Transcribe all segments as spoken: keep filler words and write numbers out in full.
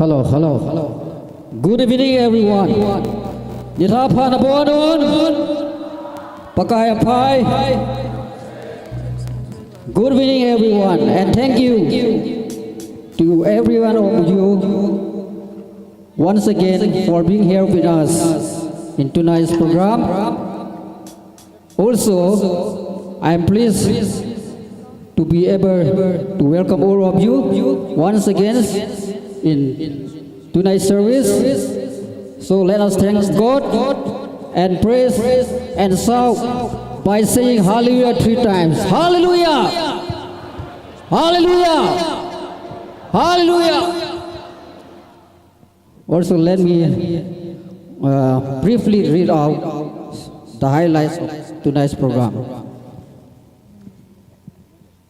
Hello, hello. Good evening, everyone. Nilhah pha nabon un. Pakai aphai. Good evening, everyone, and thank you to everyone of you once again for being here with us in tonight's program. Also, I am pleased to be able to welcome all of you once again in tonight's service. So let us thank God and praise and shout by saying hallelujah three times. Hallelujah! Hallelujah! Hallelujah! Also, let me uh, briefly read out the highlights of tonight's program.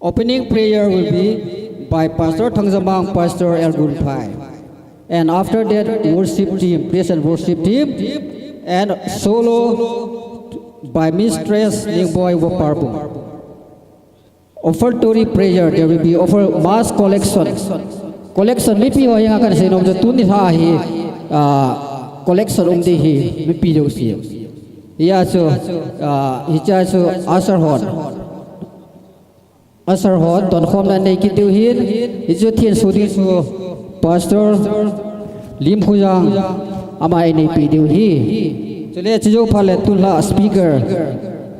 Opening prayer will be by Pastor Thangjamang, Pastor Elgun Phai. And after that, worship team, praise and worship team, and solo by Mistress Ningboi Waparbung. Offertory prayer, there will be offer mass collection. Collection, mipi ho henga kahin seinom chu tuni lha hi, ah, collection um ding ahi, mipi jouse. Hia chu, ah, hichea chu usher hon. Usher hon, tonkhomna nei kit diu ahin, hichu thenso ding chu Pastor Limkhojang, ama eineipi diu ahi. Chule chujou phat le tulha speaker,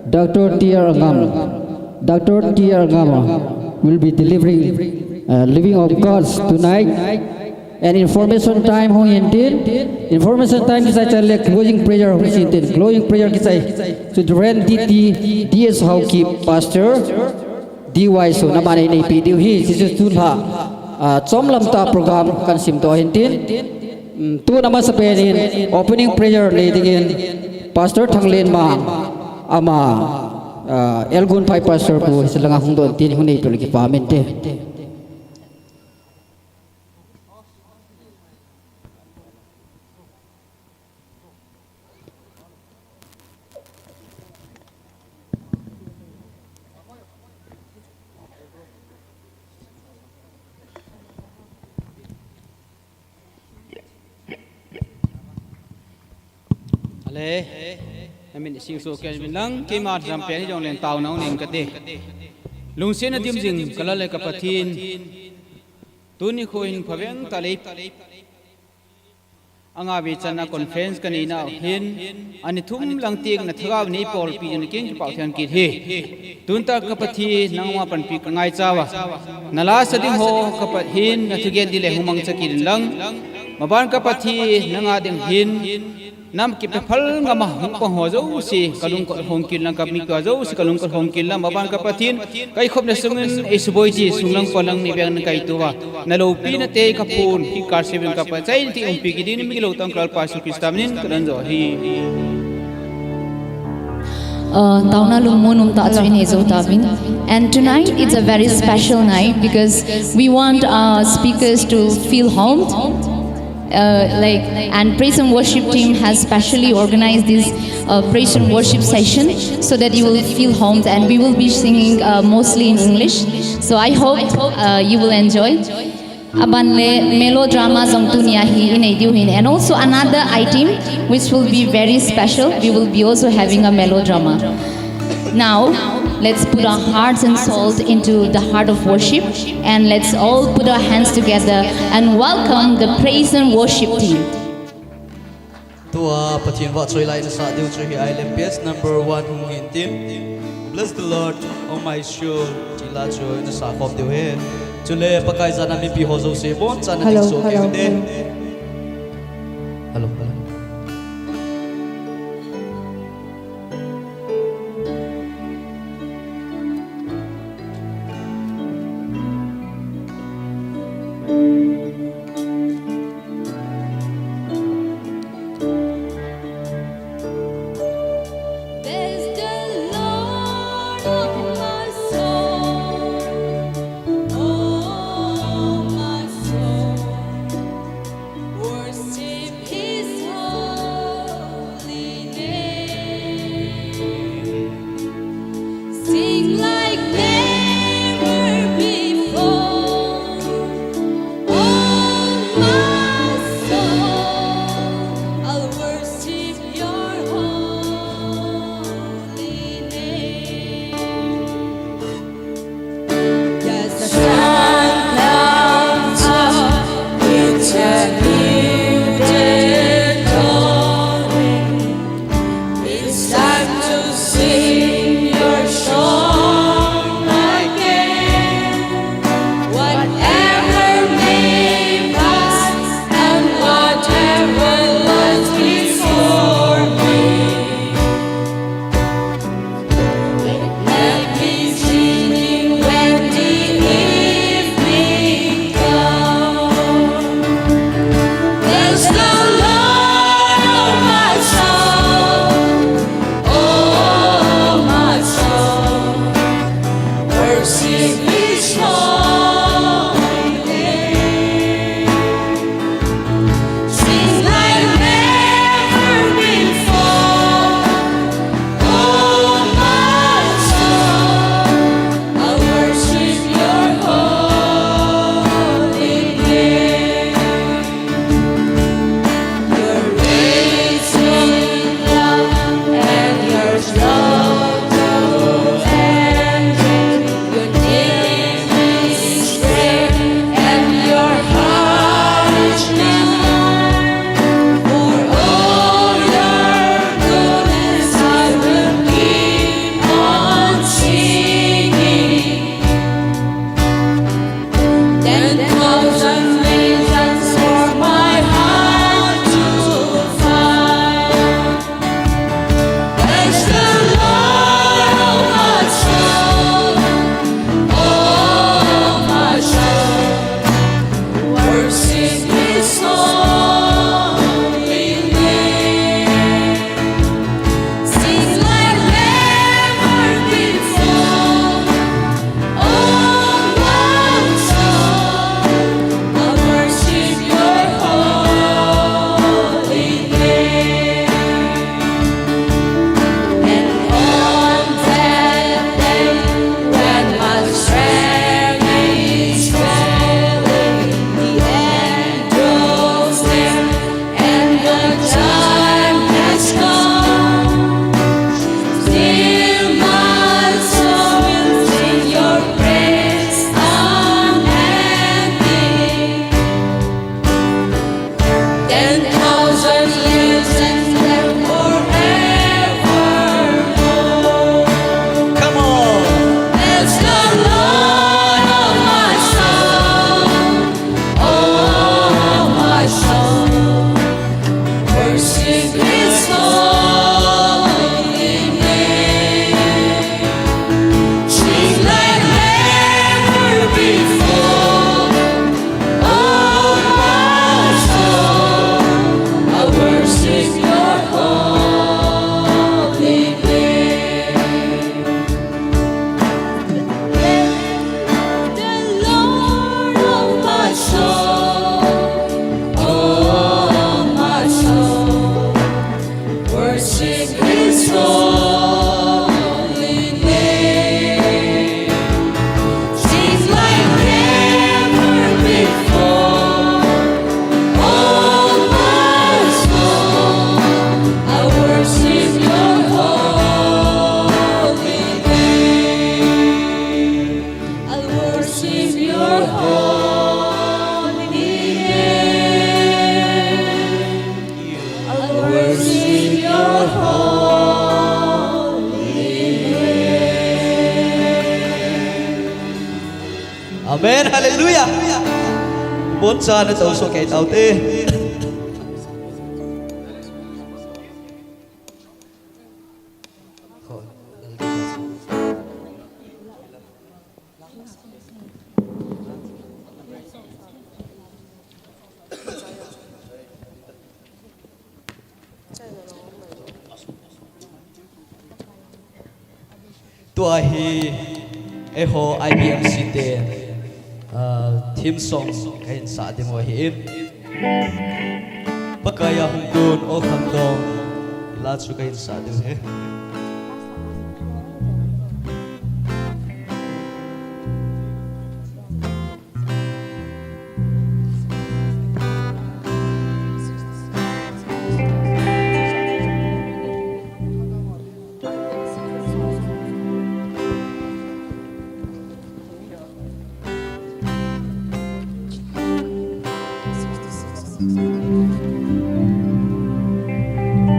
Doctor T R Ngam. Doctor T R Ngam will be delivering, uh, Living of Gods tonight. And information time hung hintin. Information time kisai chale closing prayer hung hintin. Closing prayer kisai chu Reverend D T D S Haokip, Pastor D Y Sun, aman eineipi diu ahi. Hichu tulha, ah, chomlam tah program kahin simdoh hintin. Mm, tun amasapen in opening prayer nei dingin Pastor Thanglenmang, ama, ah, Elgun Phai Pastor pu hiche langa hung doh intin, hung neipeh le kipa um inte. Ale, amin sing so ken min lang, keima lam pen jong leng taona nei inge kati. Lungsetna dimjing ka Lal le ka Pathen. Tuni nikho hin phabep tah le anga vei channa conference kanei nau hin, ani thum lang teng na thagau nei bolpi jing na kin kipah thei kit ahi. Tun tah ka Pathen nangma panpi ka ngaicha uva. Na lasa ding ho ka Pathen na thugen ding le hung mangcha kit in lang. Maban ka Pathen nanga ding hin. Nam kipe phal ngama hung pang ho jouse, ka lungkot hong kit lang, ka mipi ho jouse, ka lungkot hong kit lang, maban ka Pathen, ka ikhopna sungin, eisuboi ti sung lang pon lang nei veng na kaito uva. Na loupina te ka phon, ki kar seven ka pa, chai ti umpi kit ding, mi lou tang ka Lal pa Jesu Christa min in ka don jo ahi. Uh, taona lungmon um tah chu inei jou tauvin. And tonight, it's a very special night because we want our speakers to feel homed. Uh, like, and praise and worship team has specially organized this, uh, praise and worship session so that you will feel homed, and we will be singing, uh, mostly in English. So I hope, uh, you will enjoy. Aban le melodrama jong tunia hi inei diu ahin, and also another item which will be very special. We will be also having a melodrama. Now, let's put our hearts and souls into the heart of worship, and let's all put our hands together and welcome the praise and worship team. Tua Pathen vahchoi la inasah diu chu hi ahile page number one hung hintin. Bless the Lord, oh my soul. Ti la chu inasah khom diu ahi. Chule Pakai jana mipi ho jouse bonchan na ding soh kei u hite. Hello, hello. Bless the Lord, oh my soul, oh my soul. Worship his Sing his holy name. Sing like never before. Oh, my soul, I worship your holy name. The Lord of my soul, oh, my soul, worship his holy name. Sing like never before. Oh, my soul, I worship your holy name. I worship your holy name. I worship your holy name. Amen. Hallelujah. Bon cha na tau so kai tau te. Tua hi eiho I B M C te, ah, theme song kahin sah ding u ahin. Pakaiya hung dong, o khangdong, la chu kahin sah ding u ahi.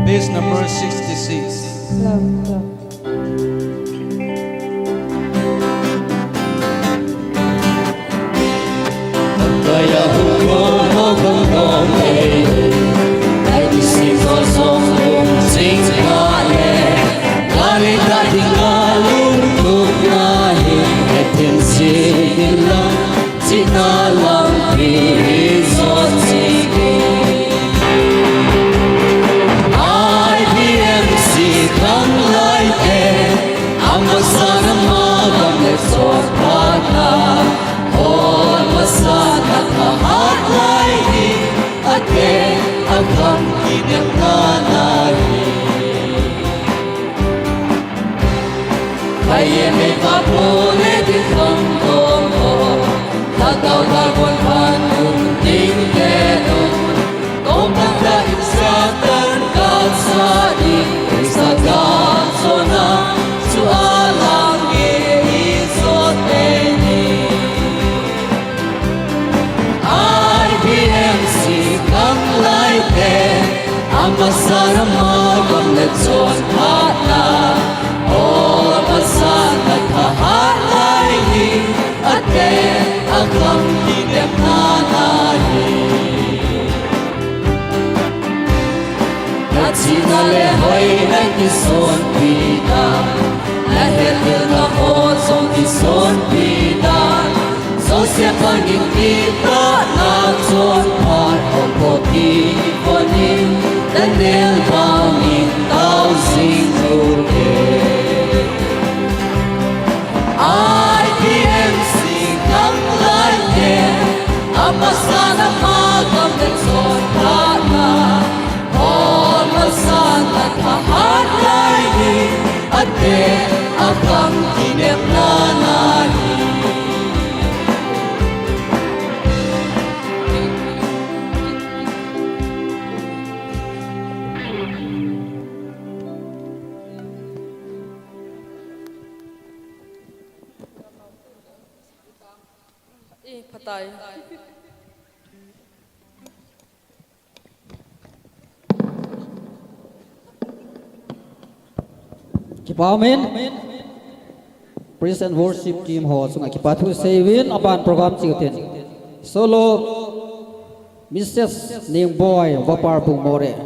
Page number sixty-six. I B M C khanglai te, amasan ama gam le chonphatna, amasan athahat lai hi, ate akhang kinepna nahi. Kaiye me pa pole di khang dong ho, khatau ta kon pan um ding te do. Kong kang ta in Satan kasa di, Satan sona, chu alang e i so te ni. I B M C khanglai te, amasan ama gam le chonphatna, amasan athahat lai hi, ate akhang kinepna nahi. Nachihna le hoina kisonpi ta, nahetna ho jong kisonpi ta. Joseph angin kipana chonphat hong po kipon in, Daniel bangin tao jing u te. I B M C khanglai te, amasan ama gam le chonphatna, amasan athahat lai hi, ate akhang kinepna nahi. Eh, phatai. Kipa umin. Praise and worship team ho chunga kipa thu seiyin, aban program ching tin. Solo, Missus Ningboi, Vaparbung Moreh.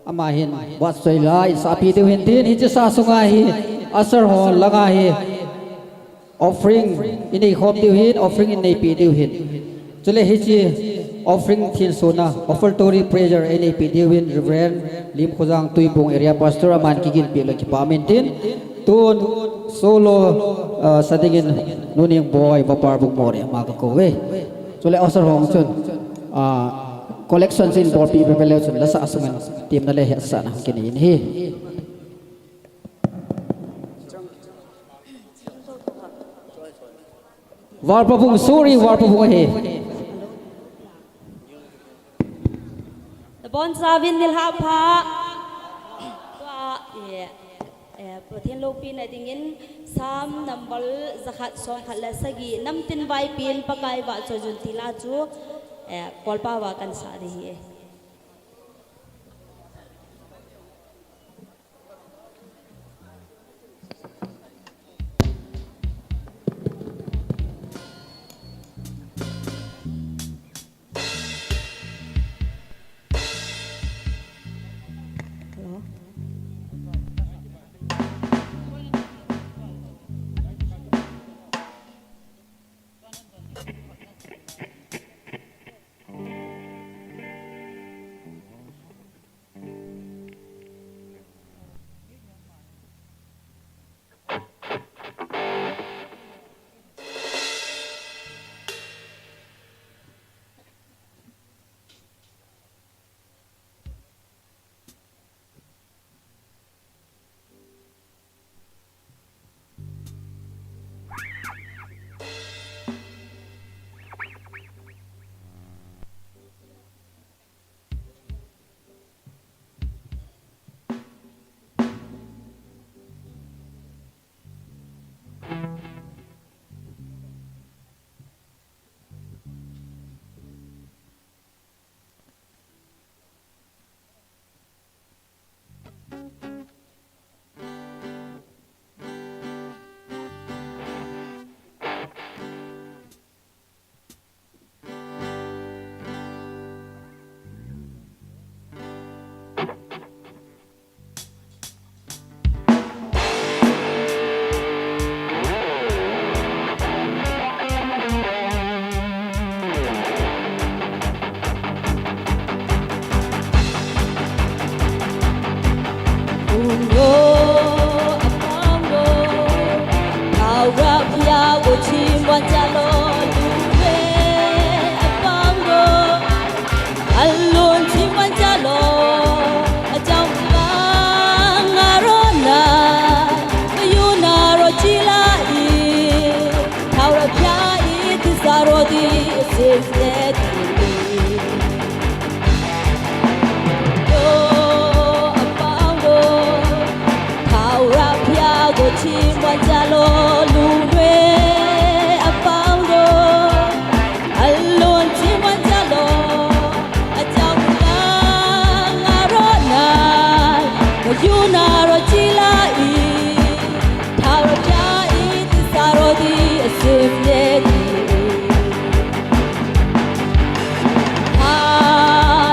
Ama hin, wat soi la, in sa pi diu hin tin, hiche sa sunga hi, usher ho langa hi, offering, inei khom diu hin, offering inei pi diu hin. Chule hiche, offering thil suna, offertory prayer inei pi diu hin, Reverend Lim Khojang Tuibung Area Pastor aman kigin pi lo kipa min tin, tun, solo, uh, sa dingin, Nu Ningboi, Vaparbung More, ama ka kou ve. Chule usher ho chun, uh, collection sin bol pi pe pe leu chun, la sa sunga, temna le hetsahna, kinei in hi. Valpabung, sorry, Valpabung ahi. Nabonchauvin nilhah pha. Tua, eh, eh, Pathen loupina dingin Psalm number jakhat somkhat le sagi, Namtin Vaipin Pakai Vahchoiyun ti la chu, eh, kolpa va kan sa ding ahi.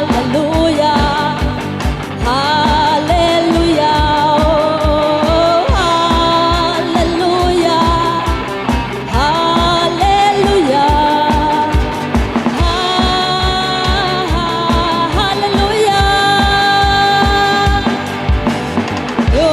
Hallelujah, hallelujah, oh, hallelujah, hallelujah, ha, ha, hallelujah. Yo,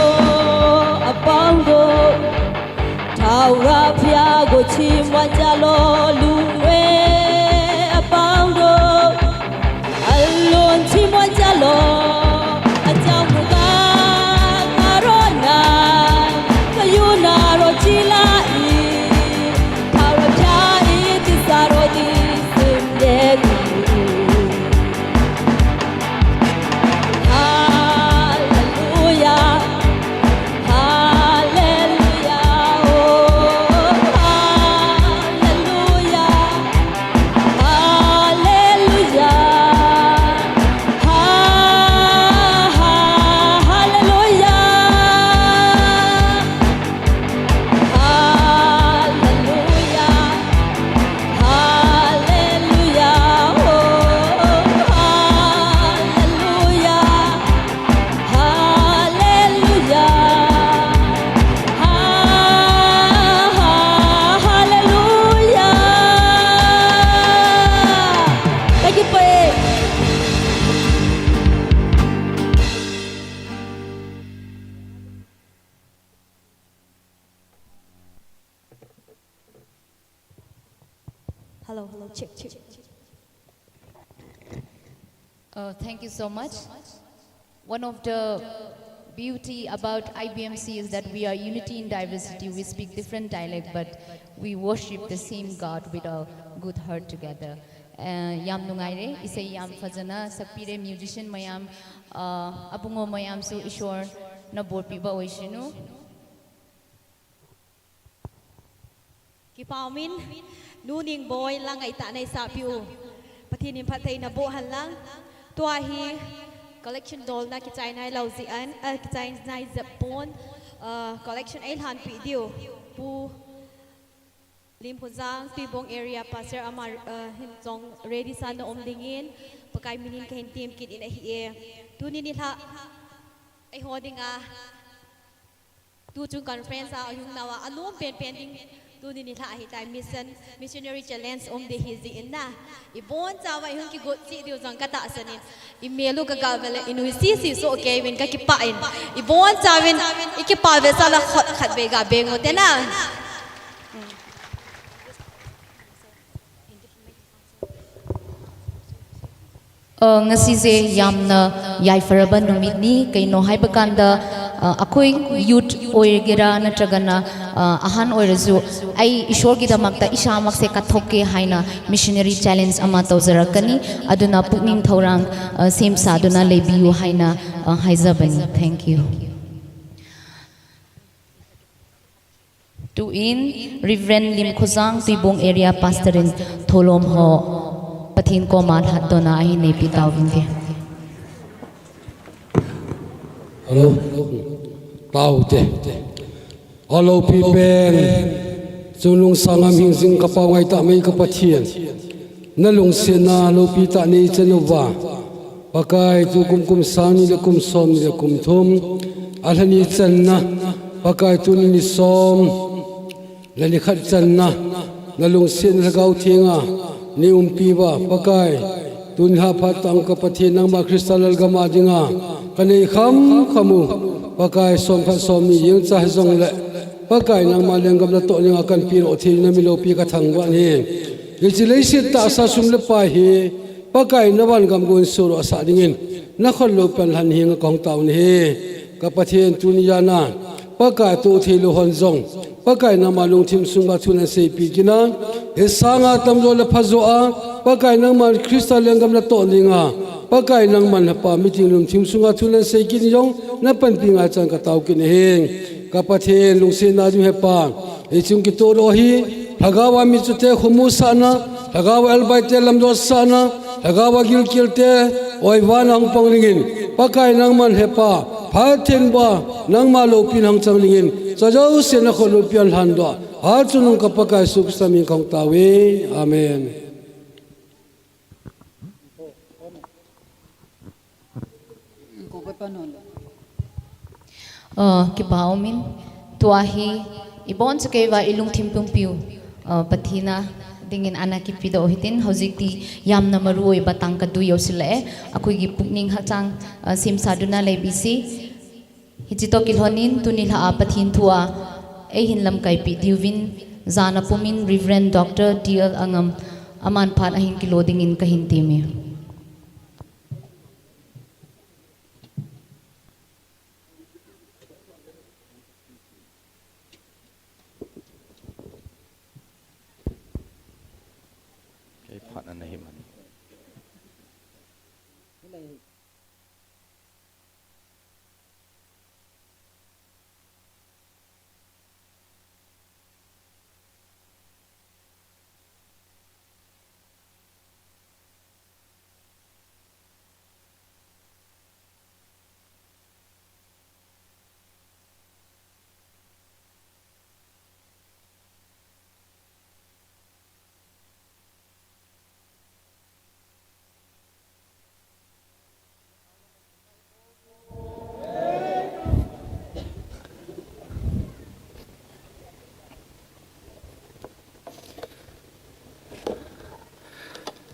Hello, hello, check, check. Uh, thank you so much. One of the beauty about I B M C is that we are unity in diversity. We speak different dialect, but we worship the same God with a good heart together. Uh, yam nungaire, isei yam fajana sakpire musician mayam, uh, abungo mayam su Ishwar na bolpiba oishinu. Kipah umin, Nu Ningboi, la ngaitah na isahpeh u. Pathen in phattheina boh hen lang. Tua hi collection dol na kichai nailou jeh in, eh, kichai nai jep pon, eh, collection eilhanpeh diu. Pu Limkhojang, Tuibong area pastor ama, eh, hin jong ready sa na um dingin, Pakai minin kahin tem kit in ahi e. Tuni nilhah, eiho dinga, Tuchung conference a, ahung nau a, anom penpen ding. Tuni nilhah ahitai mission, missionary challenge um ding ahi jeh in na. Ibonchauva ihung kigot cheh diu jong katahsan in. Imel u kaga vet le, inui sisi soh kei uvin kakipah in. Ibonchauvin, ikipah vetsah le khut khat vei ga beng u te na. Uh, ngasije yamna yaifaraba numitni, kaino haiba kanda, uh, akoi youth oigera natragana, uh, ahan oiraju, ai Ishwar gidamakta isamaksi kathokke haina missionary challenge ama toujarakani, aduna pukning thourang, uh, semsaduna leibiu haina, uh, haijabani. Thank you. Tuin Reverend Limkhojang, Tuibong area pastor in thoulom ho Pathen koma lhatdohna ahin neipi tauvin te. Hello. Taute. Hello, pipen. Chungnung sangam hingjing kapa ngaitah mai ka Pathen. Nalungsetna loupitah neichan uva. Pakai, tukum kum sang ni le kum som ni le kum thum, alhani channa, Pakai, tuni ni som le ni khat channa, nalungsetna Lhagao Thenga neiumpi uva, Pakai, tuni nilhah phat tah ka Pathen nangma Christa lalgam a dinga kanei khamkham u, Pakai, som khat som ni jeng cha hijongle, Pakai, nangma lenggam natoh dinga kanpeh lou thei nami loupi kathangvah in. Hiche leiset tahsa sum le pai hi, Pakai, navangam gon solo asah dingin, nakhut lou pen lhan henga kahung tao nahi. Ka Pathen, tuni jana, Pakai, toh theilou hon jong, Pakai, nangma lungthim sunga thu naseipeh kit in, hisanga tamjo le phajo a, Pakai, nangma Christa lenggam natoh dinga, Pakai, nangman hepa, meeting lungthim sunga thu nasei kit in jong, napanpi ngai chan katao kit nahi. Ka Pathen, lungsetna ding hepa, hiche kitoh lou hi, Lhagao a michute khomusahna, Lhagao a elbaite lamjosahna, Lhagao a gilkelte oivana hung pang dingin, Pakai nangman hepa, phatthei uva, nangma loupina hung chang dingin, chujouse nakhut loupi a lhandoh, hatchungnung ka Pakai Jesu Christa min kahung taove. Amen. Uh, kipah umin, tua hi, ibonchauva ilungthim pumpiu, uh, Pathen a dingin ana kipedoh u hitin, houjikti yamna maruoiba tangka du jouse le, akhui ki pukning hachang, uh, semsaduna leibise. Hiche toh kilhonin, tuni nilhah a Pathen thua eihin lamkaipeh diuvin, jana pumin Reverend Doctor D L Angam, aman phat ahin kilo dingin kahin temme. Kei phat ana hi man.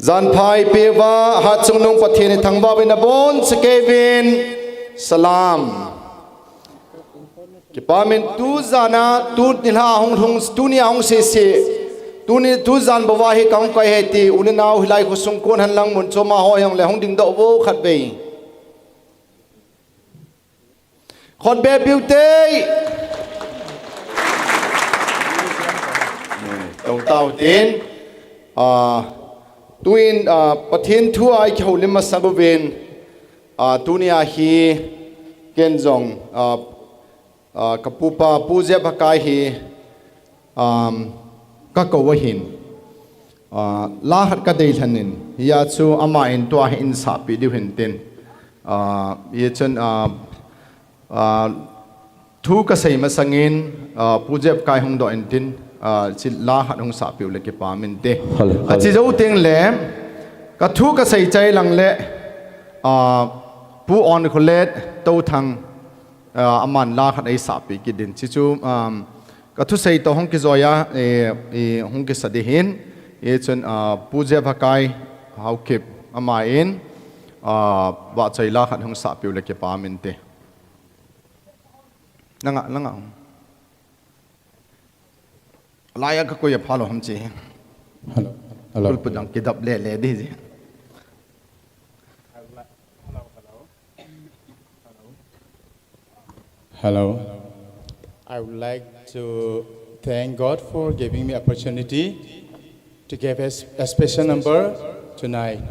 Janphai peuva, hatchungnung Pathen ithangvah uvin abonchauvin. Salam. Kipah umin, tu jana, tu nilhah hung lhung, tunia hung sese. Tuni, tujan bou a hi kahung koi ahi ti, u le nau hilai khosung kon hen lang mun chom a ho jong le hung dingdoh vo khatvei. Khutbeh piu te. Tong tau tin. Ah, tuin, ah, Pathen thu a i kihoulim masa bouvin, ah, tuni a hi ken jong, ah, ah, ka pupa Pu Jep Hakai hi, um, ka kou ahin. Ah, la khat ka dei lhon in, hia chu ama in tua hi in sahpi diu hin tin. Ah, hia chun, ah, ah, thu ka sei masangin, ah, Pu Jep Hakai hung doh in tin, ah, chi la khat hung sahpi u le kipah in te. Hello, hello. Achi jou teng le, ka thu ka sei chai lang le, ah, Pu Onkholet Touthang, ah, aman la khat ei sahpi kit in. Chi chu, um, ka thusei toh hung kijoi a, eh, eh, hung kisa ding ahin, eh, chun, ah, Pu Jep Hakai Haokip ama in, ah, vahchoi la khat hung sahpi u le kipah in te. Nanga, nanga. Lai a ka koi a phalou ham chi. Hello. Hello. Pulpit dang kidap le le di ji. Hello. I would like to thank God for giving me opportunity to give a s-, a special number tonight.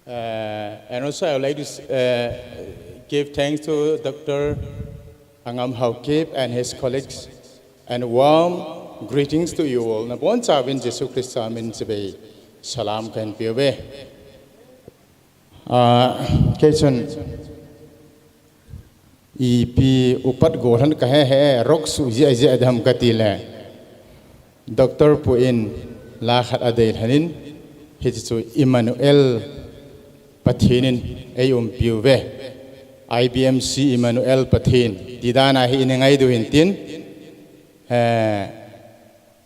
Uh, and also I would like to s-, uh, give thanks to Doctor Angam Haokip and his colleagues, and warm greetings to you all. Nabonchauvin Jesu Christa min chibai salam kahin peuve. Ah, kei chun ipi upat gollhang kahe he, roksu jia jia dam kati le. Doctor Pu in la khat adei lhon in, hiche chu Emmanuel Pathen in ei umpiuve. I B M C Emmanuel Pathen. Ti dan a hi i ngai diu hin tin. Eh,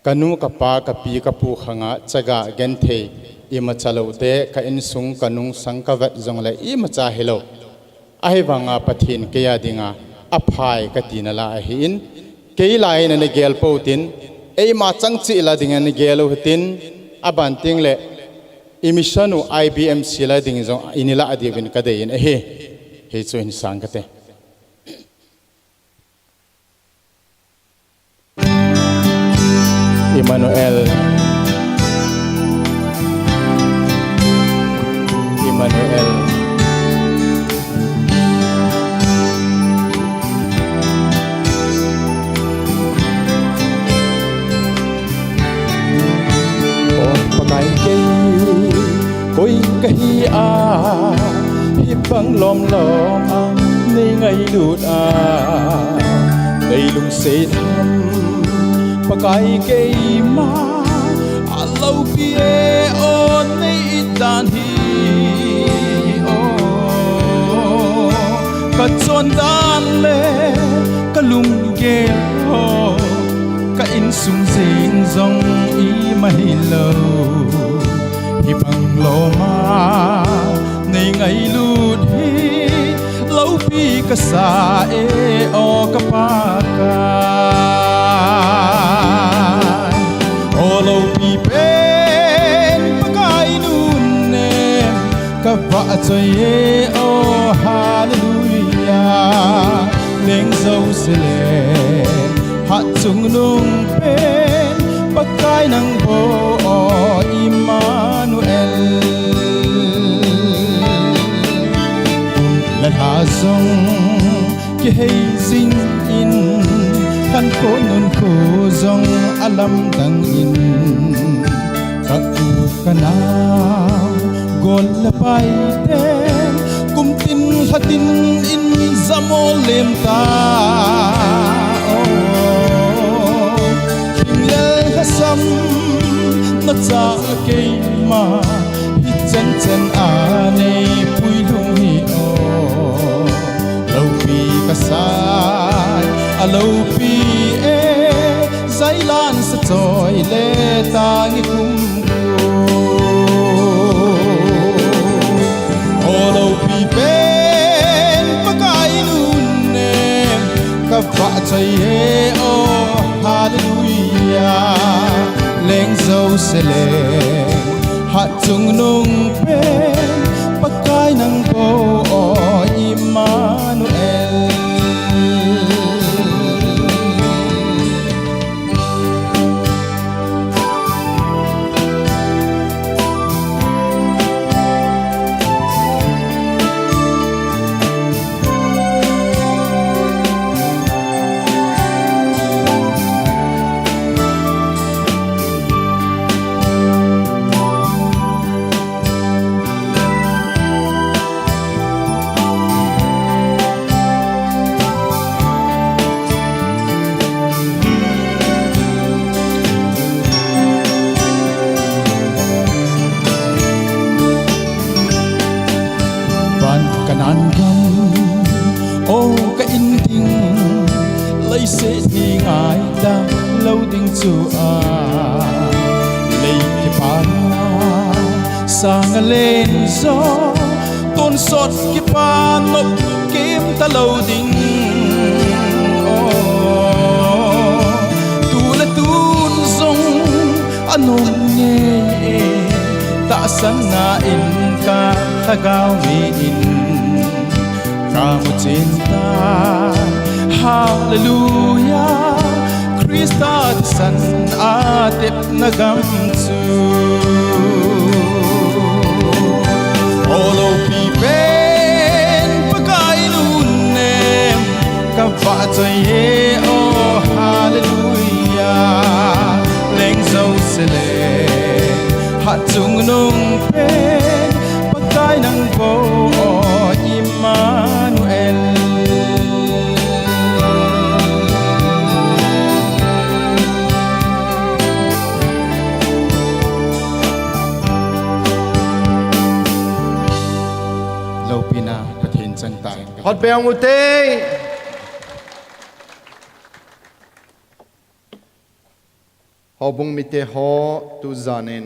Ka nu, ka pa, ka pi, ka pu khang a chaga genthei imacha lou te, ka insung, ka nungsang, ka vet jong le imacha hilou. Ahivang a Pathen kei a ding a aphai kati nalai ahin, kei lai in ana gel pou tin, eima chang cheh la ding ana gel u hitin, aban teng le i mission u I B M C la ding jong ini la diuvin ka dei in ahi. Hichu hin sang kate. Emmanuel. Emmanuel. O Pakai, kei koi kahi a, hibang lom lom a nei ngailut a, nei lungset ham? Pakai, keima a loupi e, o nei it dan hi, o ka chondan le ka lunggel ho, ka insung jeng jong ima hilou. Hibang lom a nei ngailut hi loupi kasa e, o ka Pakai. O loupi pen Pakai, nunnem ka vahchoi e, o hallelujah. Leng jouse le hatchungnung pen Pakai nang bou, o Emmanuel. Kum le lha jong kihei jing in, khankho nunkho jong alamdang in, ka u ka nao gol le pai ten kum tin lha tin in jamo lem ta. O, hing le lhasam nacha keima hichan chan a nei puilhung hi o. Loupi kasai a loupi e, jailan sa choi le tang i kum. O loupi pen Pakai, nunnem ka vahchoi e, o hallelujah. Jouse le, hatchungnung pen, Pakai nang bou o Emmanuel. Van Kanan gam, o ka in ding, leiset hi ngaidam lou ding chu a, lei kipana sang a len jo, tonsot kipah nop kem talou ding. O, tu le tun jong anom nge, tahsan na in ka lhagao mi in ka mu chin tai. Hallelujah, Christa thisan a tepna gam chu. O loupi pen Pakai in un em, ka vahchoi e, o hallelujah. Leng jouse le, hatchungnung pen, Pakai nang bou o Emmanuel. Loupina Pathen chang tai. Hot beng ute. Houbung mite ho, tujan in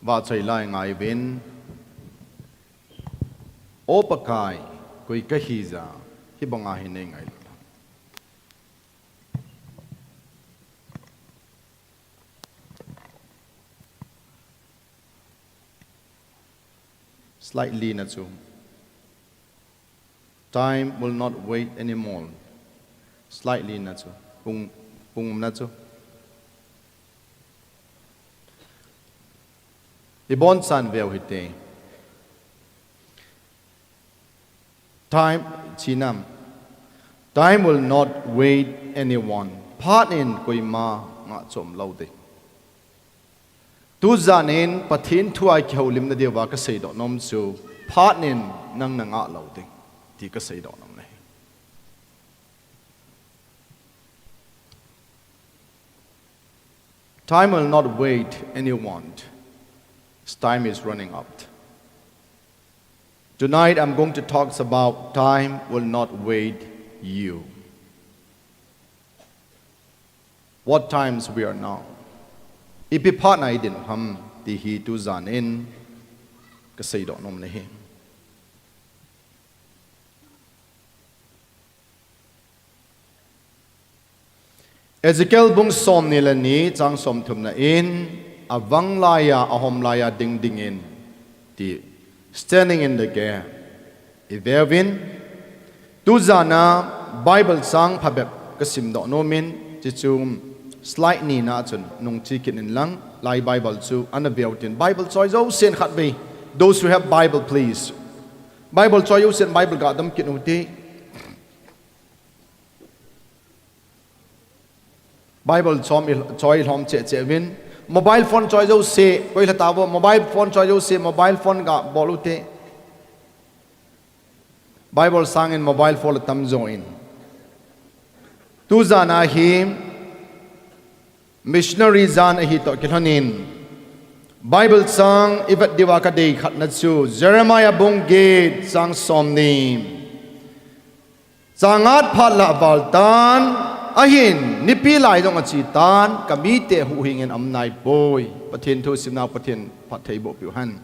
vahchoi lai ngai uvin, O Pakai, koi kahi ja, hibanga hi nei ngai lou. Slide lina chu. Time will not wait anymore. Slide lina chu. Pung, pung na chu. Ibon chan veu hite. Time, chinam. Time will not wait anyone. Phat in koima ngah chom lou ding. Tujan in Pathen thu a kihoulimna diuva kasei doh nom chu, phat in nang na ngah lou ding, ti kasei doh nom ahi. Time will not wait anyone. Time is running out. Tonight I'm going to talk about time will not wait you. What times we are now. Ipi phat a i din u ham ti hi tujan in kasei doh nom ahi. Ezekiel bung somni le ni chang somthum na in, avang laiya, ahom laiya ding ding in ti, standing in the gap. I ve uvin, tujan a Bible chang phabep kasim doh nom in, chuchu slide nina chun nung che kit in lang, lai Bible chu ana veu tin, Bible choi jousen khatvei. Those who have Bible, please. Bible choi jousen Bible ga dam kit u hite. Bible chom i, choi lhom cheh cheh uvin. Mobile phone choi jouse, koi lha tauvo, mobile phone choi jouse, mobile phone ga bol u hite. Bible sangin mobile phone la tam jo in. Tujan a hi missionary jan ahi toh kilhon in, Bible chang i vet diuva kadei khatna chu, Jeremiah bung get chang somni. Chang at phat la aval tan, ahin, nipi lai jong ache tan, kamite huhhing in aum naipoi. Pathen thu simna Pathen phattheiboh piu hen.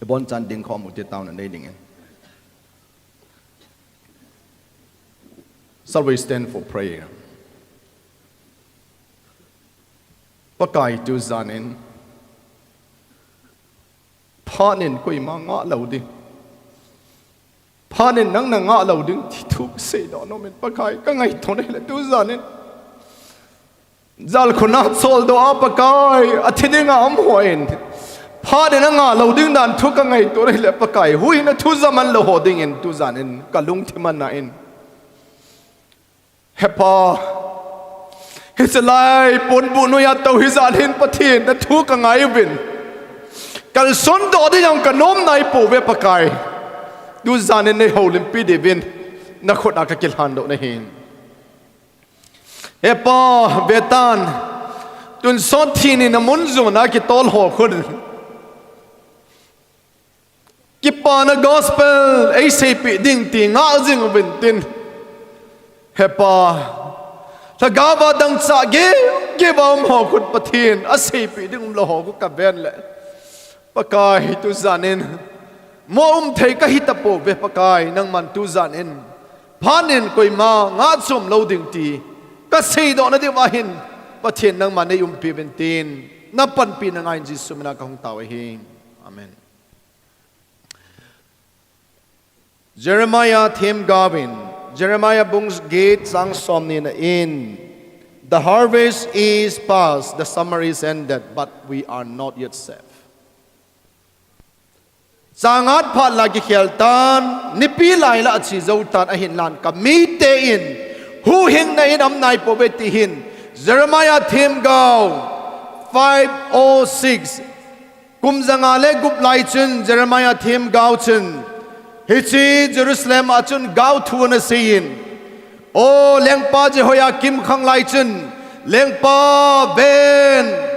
Ibon chan ding khom u hite, taona nei ding in. Shall we stand for prayer? Pakai, tujan in phat in koima ngah lou ding, phat in nang na ngah lou ding ti thu kaseidoh nom in Pakai, kangaito nahile tujan in jalkhun a choldo a Pakai, athi dinga um hon phat in angah lou ding dan thu kangaito nahile Pakai, huhhingna thu jaman lou ho dingin tujan in kalungthim ana in. He Pa, hiche lai ponbuh noiya tou hijan hin Pathen nathu kangai uvin, kalson doh ding jong kanom naipouve Pakai. Tujan in neihoulimpi diuvin nakhut a kakilhan doh nahi. He Pa, vetan, tonsot thi ni namun jona kitol ho khun kipana gospel eiseipeh ding ti ngah jing uvin tin, He Pa, lhagao va dangchah gei gei va um ho khun Pathen aseipeh ding umlou ho khu kaven le Pakai, tujan in mo um thei kahi tapouve Pakai, nangman tujan in phat in koima ngah chom lou ding ti kaseidoh nadiuva hin Pathen nangman neiumpi uvin tin, napanpina ngai in Jesu mina kahung tao ahi. Amen. Jeremiah themgao in, Jeremiah bung get chang somni na in, the harvest is past, the summer is ended, but we are not yet saved. Chang at phat la kikhel tan, nipi lai la ache jou tan, ahinla kamite in huhhingna in aum naipouve ti hin Jeremiah themgao five oh six. Kum janga le gup lai chun Jeremiah themgao chun hiche Jerusalem a chun gaothu ana seiyin, O lengpa Jehoiakim khang lai chun, lengpa ven,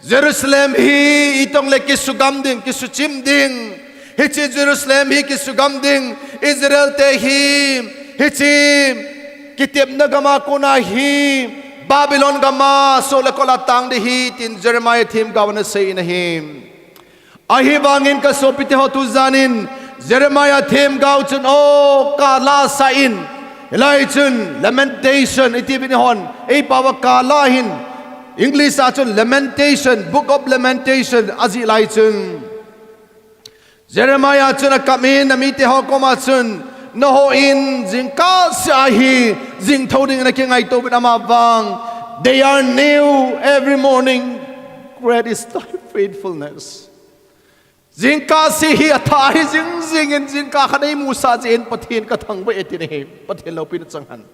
Jerusalem hi itong le kisugam ding, kisuchim ding. Hiche Jerusalem hi kisugam ding, Israel te hi hiche kitepna gam a kona hi Babylon gam a soh le kol a tang ding ahi, tin Jeremiah themgao ana seiyin ahi. Ahivangin kasopite ho, tujan in Jeremiah themgao chun o kala sa in, hilai chun lamentation iti uvin hon, eipao a kala hin English a chun lamentation, Book of Lamentation ajih lai chun Jeremiah chun akap in amite ho koma chun, nangho in jingkah seh a hi jing thou ding in nakingaito uvin, ama vang, they are new every morning. Great is thy faithfulness. Jingkah seh hi athah ahi, jing jing in jingkah khat eimusah jeh in Pathen kathangvah e tina hi, Pathen loupina chang hen.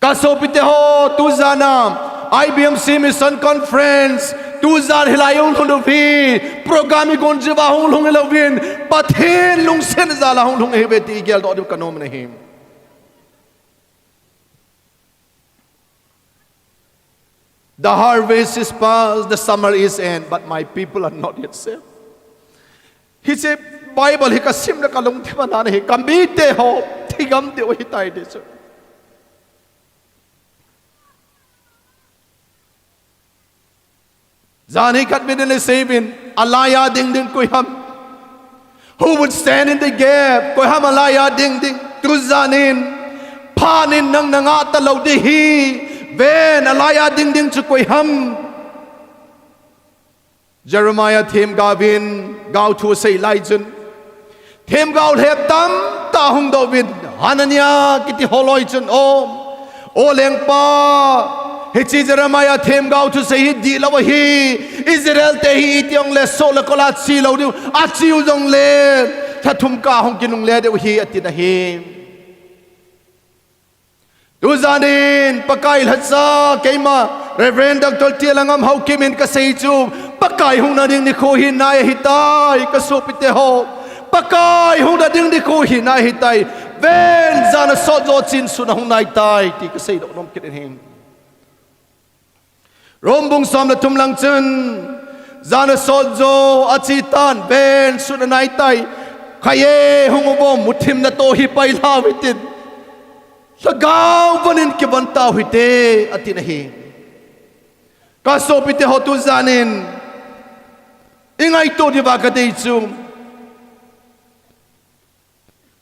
Kasopite ho, tujan a I B M C Mission Conference tujan hilai a hung lhung diu hi, program igon jeh uva hung lhung hilou vin, Pathen lungset jal a hung lhung ihiuve ti igeldoh diu kanom in ahi. The harvest is past, the summer is end, but my people are not yet saved. Hiche Bible hi kasim le kalungthim a ana hi, kamite ho thigam diu ahitai ti chu. Jan hi khatvei in le seiyuvin, alai a ding ding koi ham? Who would stand in the gap? Koi ham alai a ding ding? Tujan in, phat in nang na ngah talou ding ahi. Ven, alai a ding ding chu koi ham? Jeremiah themgao in gaothu asei lai chun, themgao lhep tamtah hung doh uvin, Hananiah kiti holoi chun, O, O lengpa, hiche Jeremiah themgao thusei hi dihlou ahi. Israel te hi iti jongle soh le kol a che lou diu, ache u jongle lha thum kah a hung kinungle diu ahi, atin ahi. Tujan in Pakai lhacha, keima Reverend Doctor T L Angam Haokip in kasei chu, Pakai hungna ding nikho hi nai ahitai, kasopite ho. Pakai hungna ding nikho hi nai ahitai. Ven, jan asot jo chin sun ahung naitai, ti kaseidoh nom kit in ahi. Rom bung som le thum lang chun, jan asot jo ache tan, ven, sun anaitai. Khai e, hung uvo, muthim natoh hi pailhau hitin, lhagao von in kivon tau hite, atin ahi. Kasopite ho, tujan in ingaito diuva kadei chu,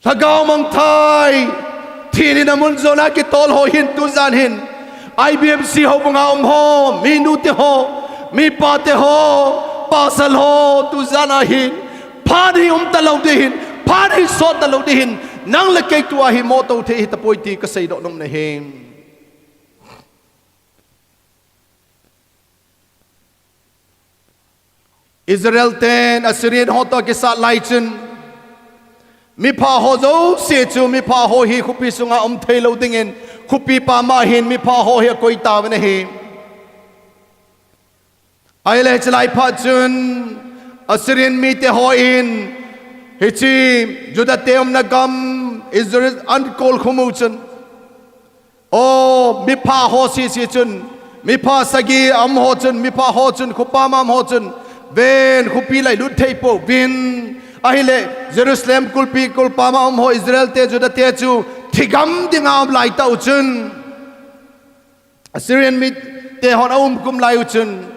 lhagao mangthah, thina mun jona kitol ho hin tujan hin I B M C houbunga um ho, minu te ho, mipa te ho, pasal ho, tujan ahin, phat hi um talou ding hin, phat hi sot talou ding hin, nang le kei tua hi moto thei hi tapoi ti kasei doh nom nahi. Israel ten Assyrian ho toh kisat lai chun, mipha ho jouse chu, mipha ho hi khopi sunga um thei lou dingin, khopi pam a hin mipha ho hi akoi tauvin ahi. Ahile hiche lai phat chun, Assyrian mite hon, hiche Juda te umna gam, Israel ahin kolkhum u chun, O, mipha ho sese chun, mipha sagi a um ho chun, mipha ho chun, khopam a um ho chun, ven, khopi lailut thei pouvin. Ahile, Jerusalem kulpi kulpam a um ho Israel te, Juda te chu, thigam dinga um lai tau chun, Assyrian mite hon aumkhum lai u chun,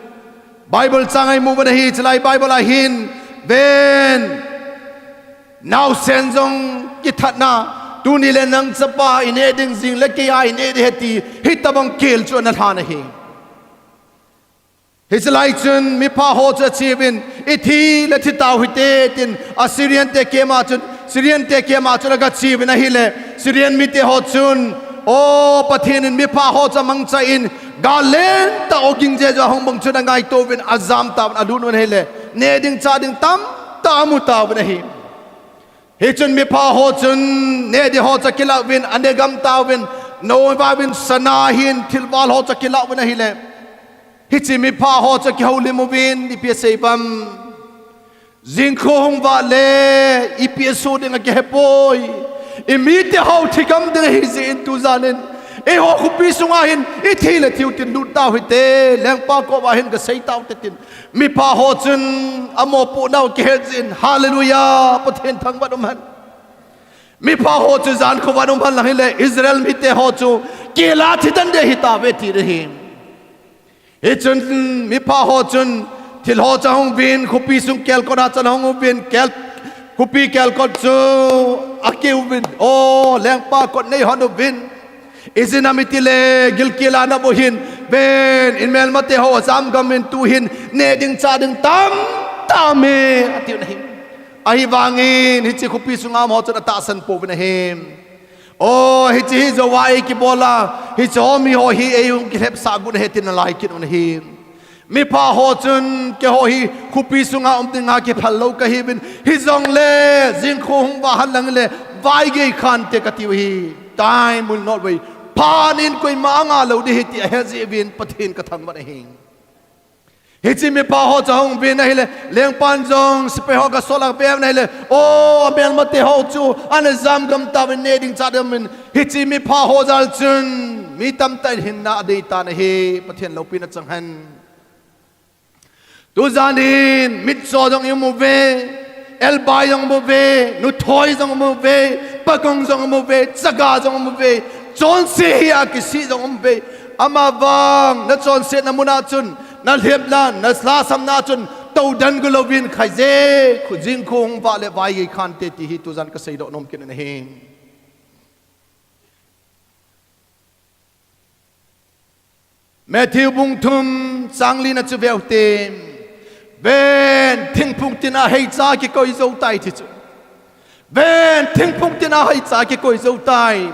Bible chang imu uva ahi, hiche lai Bible a hin, ven, naosen jong kithatna, tuni le nang chapa ineh ding, jing le keiya ineh ding ahi ti, hitobang kel chu ana lhan ahi. Hiche lai chun mipha ho chu ache uvin, ithi le thi tau hite tin, Assyrian te kema chun, Syrian te kema chun aga che uvin ahile, Syrian mite ho chun, O, Pathen in mipha ho chu amangcha in, gal lentah ogin jeh joh ahung bang chun angaito uvin, ajam tauvin, alut uvin ahile, neh ding chah ding tamtah amu tauvin ahi. Hichun mipha ho chun, neh ding ho chu akilah uvin, aneh gam tauvin, neh uvin sana hin, thilval ho chu akilah uvin ahile, hiche mipha ho chu akihoulim uvin, ipi asei uvem. Jingkho hung vah le, ipi asoh ding akihepoi. Imite ho thigam ding ahi jeh in tujan in, eiho khopi sunga hin, ithi le thiu tin lut tau hite, lengpa koma hin kasei tau hite tin, mipha ho chun amopohnau akihet jeh in, Hallelujah, Pathen thangvah um hen. Mipha ho chu jankhovah um hen lang hile, Israel mite ho chu, kel a thi den ding ahi tauve ti ahi. Hichun mipha ho chun, thil ho chu ahung uvin, khopi sung kelkot a chun ahung uvin, kel, khopi kelkot chu akiuvin, O, lengpa kot neihon uvin. Ijeh inem itile, gilkel a nabol hin, ven, imelmate ho ajam gam in tuhin, neh ding chah ding tamtah aume, atiu ahi. Ahivangin, hiche khopi sunga um ho chun atahsan pouvin ahi. O, hiche hi jouva eikibol a, hiche ho mi ho hi eihung kilhepsah got ahi tin alai kit un ahi. Mipha ho chun, keiho hi khopi sunga um dinga kiphal lou kahiuvin, hijongle, jingkho hung vah hen lang le, vaigei khante katiu ahi. Time will not wait. Phat in koima angalou ding ahi ti ahet jeh uvin Pathen kathangvah ahi. Hiche mipha ho chu ahung uvin ahile, lengpan jong sepai ho gasol a ave uvin ahile, O, amelmate ho chu ana jam gam tauvin, neh ding chah ding aumin, hiche mipha ho jal chun mi tamtah in hinna adei tan ahi, Pathen loupina chang hen. Tujan in mitcho jong i um uve, elbai jong um uve, nuthoi jong um uve, pagong jong um uve, chaga jong um uve, chonse hi a kisih jong um uve. Amavang nachonsetna mun a chun, nalhepna, nalhasamna chun, toudan go louvin, khaije, khu jingkho hung vah le vaigei khante ti hi tujan kasei doh nom kit in ahi. Matthew bung thum chang lina chu veu hite. Ven, thingphung tina heicha kikoi jou tai ti chu. Ven, thingphung tina heicha kikoi jou tai.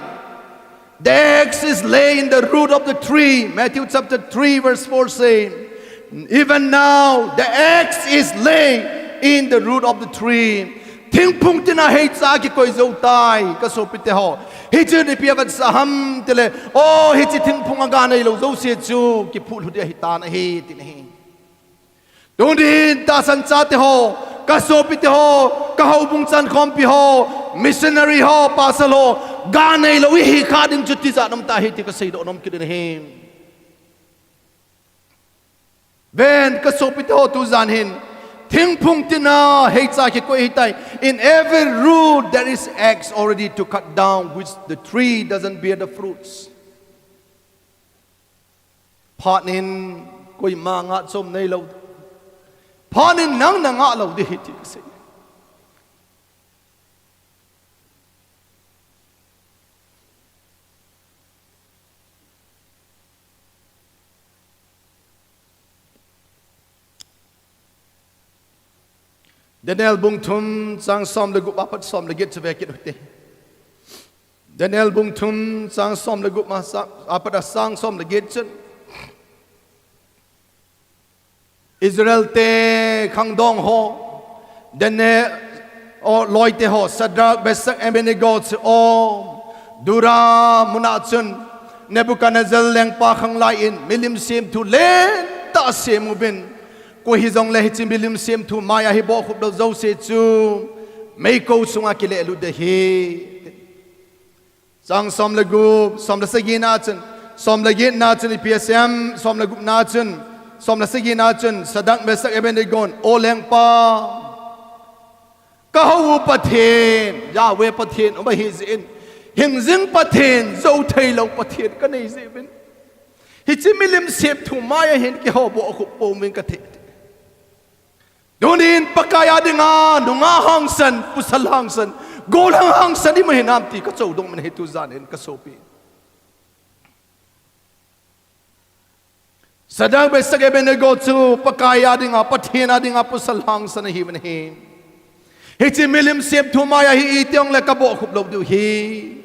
The axe is lay in the root of the tree. Matthew chapter three verse four say, Even now, the axe is lay in the root of the tree. Thingphung tina heicha kikoi jou tai, kasopite ho. Hichun ipi avetsah ham tile, o, hiche thingphung a ga neilou jouse chu, kiphuh lhu ding ahitan ahi, tin ahi. Tunin tahsan chate ho, kasopite ho, kahoubung chankhompi ho, missionary ho, pasal ho, ga neilou ihi kha ding chu tijat um tahi ti kasei doh nom kit in ahi. Ven, kasopite ho, tujan hin, thingphung tina heicha kikoi ahitai. In every root there is axe already to cut down, which the tree doesn't bear the fruits. Phat in koima ngah chom neilou. Phat in nang nangah lou ding ahi ti kasei. Daniel bung thum chang som le gup apat som le get chu ve kit u hite. Daniel bung thum chang som le gup ma sa-, apat a sang som le get chun, Israel te khangdong ho, Daniel, o loite ho, Shadrach, Meshach, Abednego chu o, Dura muna chun Nebuchadnezzar lengpa khang lai in milim semthu lentah sem uvin. Koi hijongle hiche milim semthu maiya hi bohkhup lou jouse chu meiko sunga kilehlut ding ahi. Chang som le gup, som le sagi na chun, som le get na chun ipi asei, som le gup na chun, som le sagi na chun, Shadrach, Meshach, Abednego in, O lengpa, ka hou u Pathen, Yahweh Pathen, um ahi jeh in, hingjing Pathen, jou thei lou Pathen ka nei jeh uvin, hiche milim semthu maiya hin keiho bohkhup pouvin ka thei. Tunin Pakai a dinga nungah hangsan, pasal hangsan, gollhang hangsan imahi nam ti ka chodong man ahi tujan in ka sopi. Shadrach, Meshach, Abednego chu Pakai a dinga, Pathen a dinga pasal hangsan ahi man ahi. Hiche milim semthu maiya hi iti jongle ka bohkhup lou diu ahi.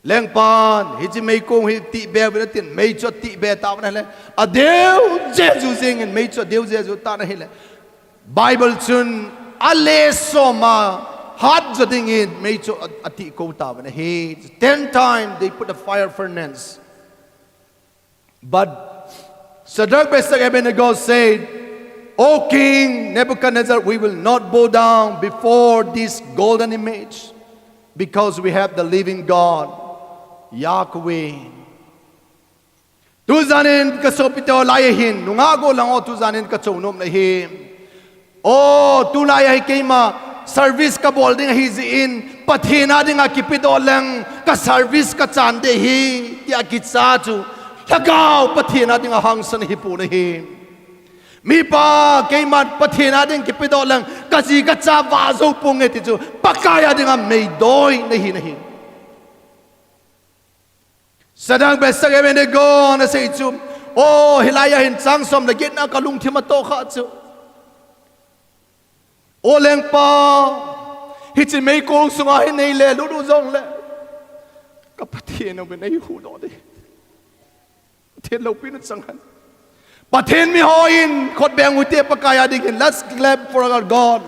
Lengpan, hiche meikong hi tihbe uvin atin, mei chu atihbe tauvin ahile, adeu jeju jengin mei chu adeu jeju tan ahile, Bible chun ale som a hat jo dingin mei chu a, atihko tauvin ahi. Ten time they put a fire furnace. But Shadrach, Meshach, Abednego said, O King Nebuchadnezzar, we will not bow down before this golden image, because we have the living God, Yahweh. Tujan in ka sopite ho, lai ahin, nungah gollhang ho, tujan in ka chonom na ahi. O, tulai a hi keima service ka bol ding ahi jeh in, Pathen a dinga kipedoh leng ka service ka chan ding ahi, tia kicha chu Lhagao Pathen a dinga hangsan ahipon ahi. Mipa, keiman Pathen a ding kipedoh leng ka ji ka cha vah jou ponge ti chu Pakai a dinga meidoi nahi nahi. Shadrach, Meshach, Abednego in asei chu, o, hilai a hin chang som le get na ka lungthim atohkhah chu, O lengpa, hiche meikong sunga hin nei lelut u jongle, ka Pathen uvin eihuhdoh ding. Pathen loupina chang hen. Pathen mihon khut beng u hite Pakai a dingin. Let's clap for our God.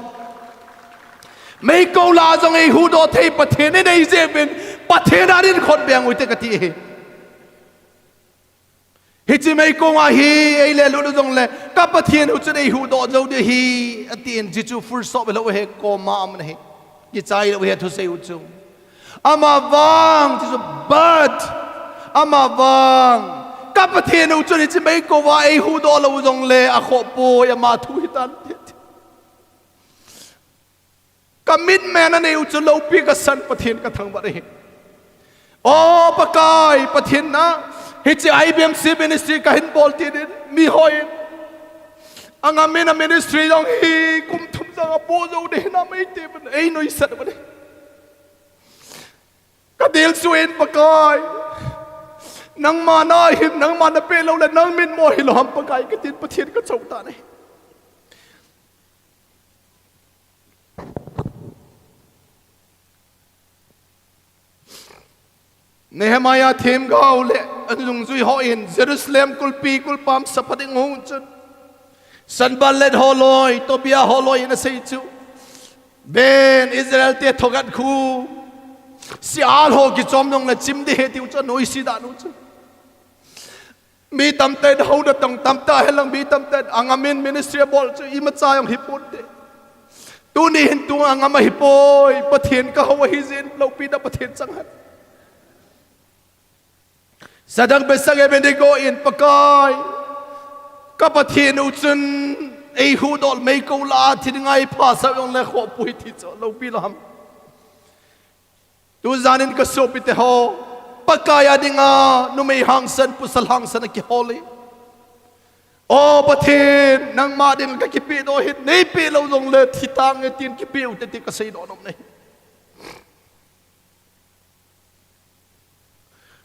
Meikong lah a jong eihuhdoh thei Pathen inei jeh uvin, Pathen a dingin khut beng u hite kati ahi. Hiche meikong a hi eilelut u jongle, ka Pathen u chun eihuhdoh jou ding ahi, atin, hiche chu full stop hilou ahi, comma aum ahi. Kichai lou ahi thusei u chu. Amavang, hiche chu but, amavang, ka Pathen u chun hiche meikong a eihuhdoh lou u jongle, akhoh poi, ama thu hitan, ati. Commitment anei u chu loupi kasan, Pathen kathangvah ahi. O Pakai, Pathen na, hiche I B M C ministry kahin bol tin, mihon angam in a ministry jong hi kum thum jong apoh jou ding ahi, nam eite uvin, einuisat uvin ahi. Ka dilsu in Pakai, nangma na hin, nangma napeh lou le, nang mitmo hilou ham Pakai, katin Pathen kachol tan ahi. Nehemiah themgao le adungjui hon Jerusalem kulpi kulpam sah pha ding u chun, Sanballat holoi, Tobiah holoi in asei chu, ven, Israel te thogat khu, sial ho kichom jongle chim ding ahi tiu chu anoise dan u chu. Mi tamtah in hou natong tamtah hen lang, mi tamtah in angam in ministry abol chu imacha jong hiponte. Tuni hin tua angam ahipoi, Pathen kahou ahi jeh in loupina Pathen chang hen. Shadrach, Meshach, Abednego in Pakai, ka Pathen u chun eihuhdoh, meikong lah a thi dinga eiphasah jongle khoh poi ti chu loupi lou ham. Tujan in ka sopite ho, Pakai a dinga numei hangsan, pasal hangsan akihol e. O Pathen, nangma dinga kakipehdoh ahi, neipeh lou jongle thi tange tin kipeh u hite ti kasei nom ahi.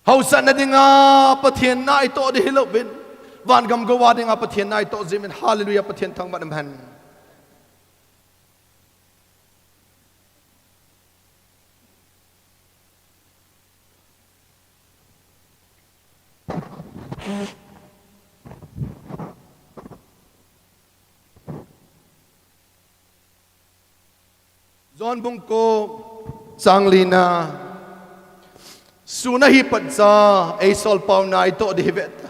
Haosatna dinga Pathen na itoh ding hilouvin, vangam gou a dinga Pathen na itoh jeh uvin, hallelujah, Pathen thangvah in um hen. John bung ko chang lina. Sun ahi patcha, ei solpau na itoh ding hi ve ta.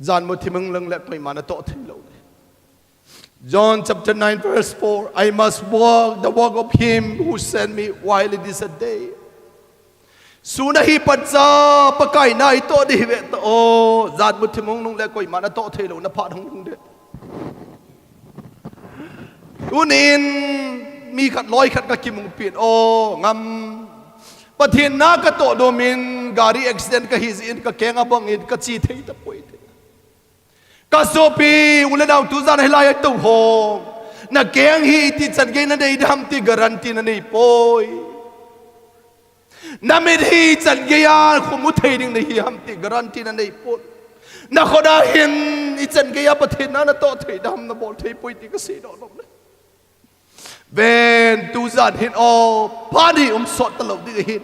Jan mu thim hung leng le koima natoh thei lou ding. John chapter nine verse four, "I must walk the walk of him who sent me while it is a day." Sun ahi patcha, Pakai na itoh ding hi ve ta o. Jan mu thim hung leng le koima natoh thei lou, na phat hung lung ding. Tunin mi khat loi khat ka kimu pin o ngam. Pathen na ka toh domin gari accident ka hi jin ka keng abang in ka chi thei tapoi te. Ka sopi u le nau tu jan hilai a tou ho. Na keng hi iti chan gei na nei dam ti guarantee na nei poi. Na mit hi ichan gei a khu mu thei ding na hi ham ti guarantee na nei pon. Na khut a hin ichan gei a Pathen na natoh thei dam na bol thei poi ti ka sei doh nom le. Ven tu jan hin o phat hi um sot ta lou ding hin.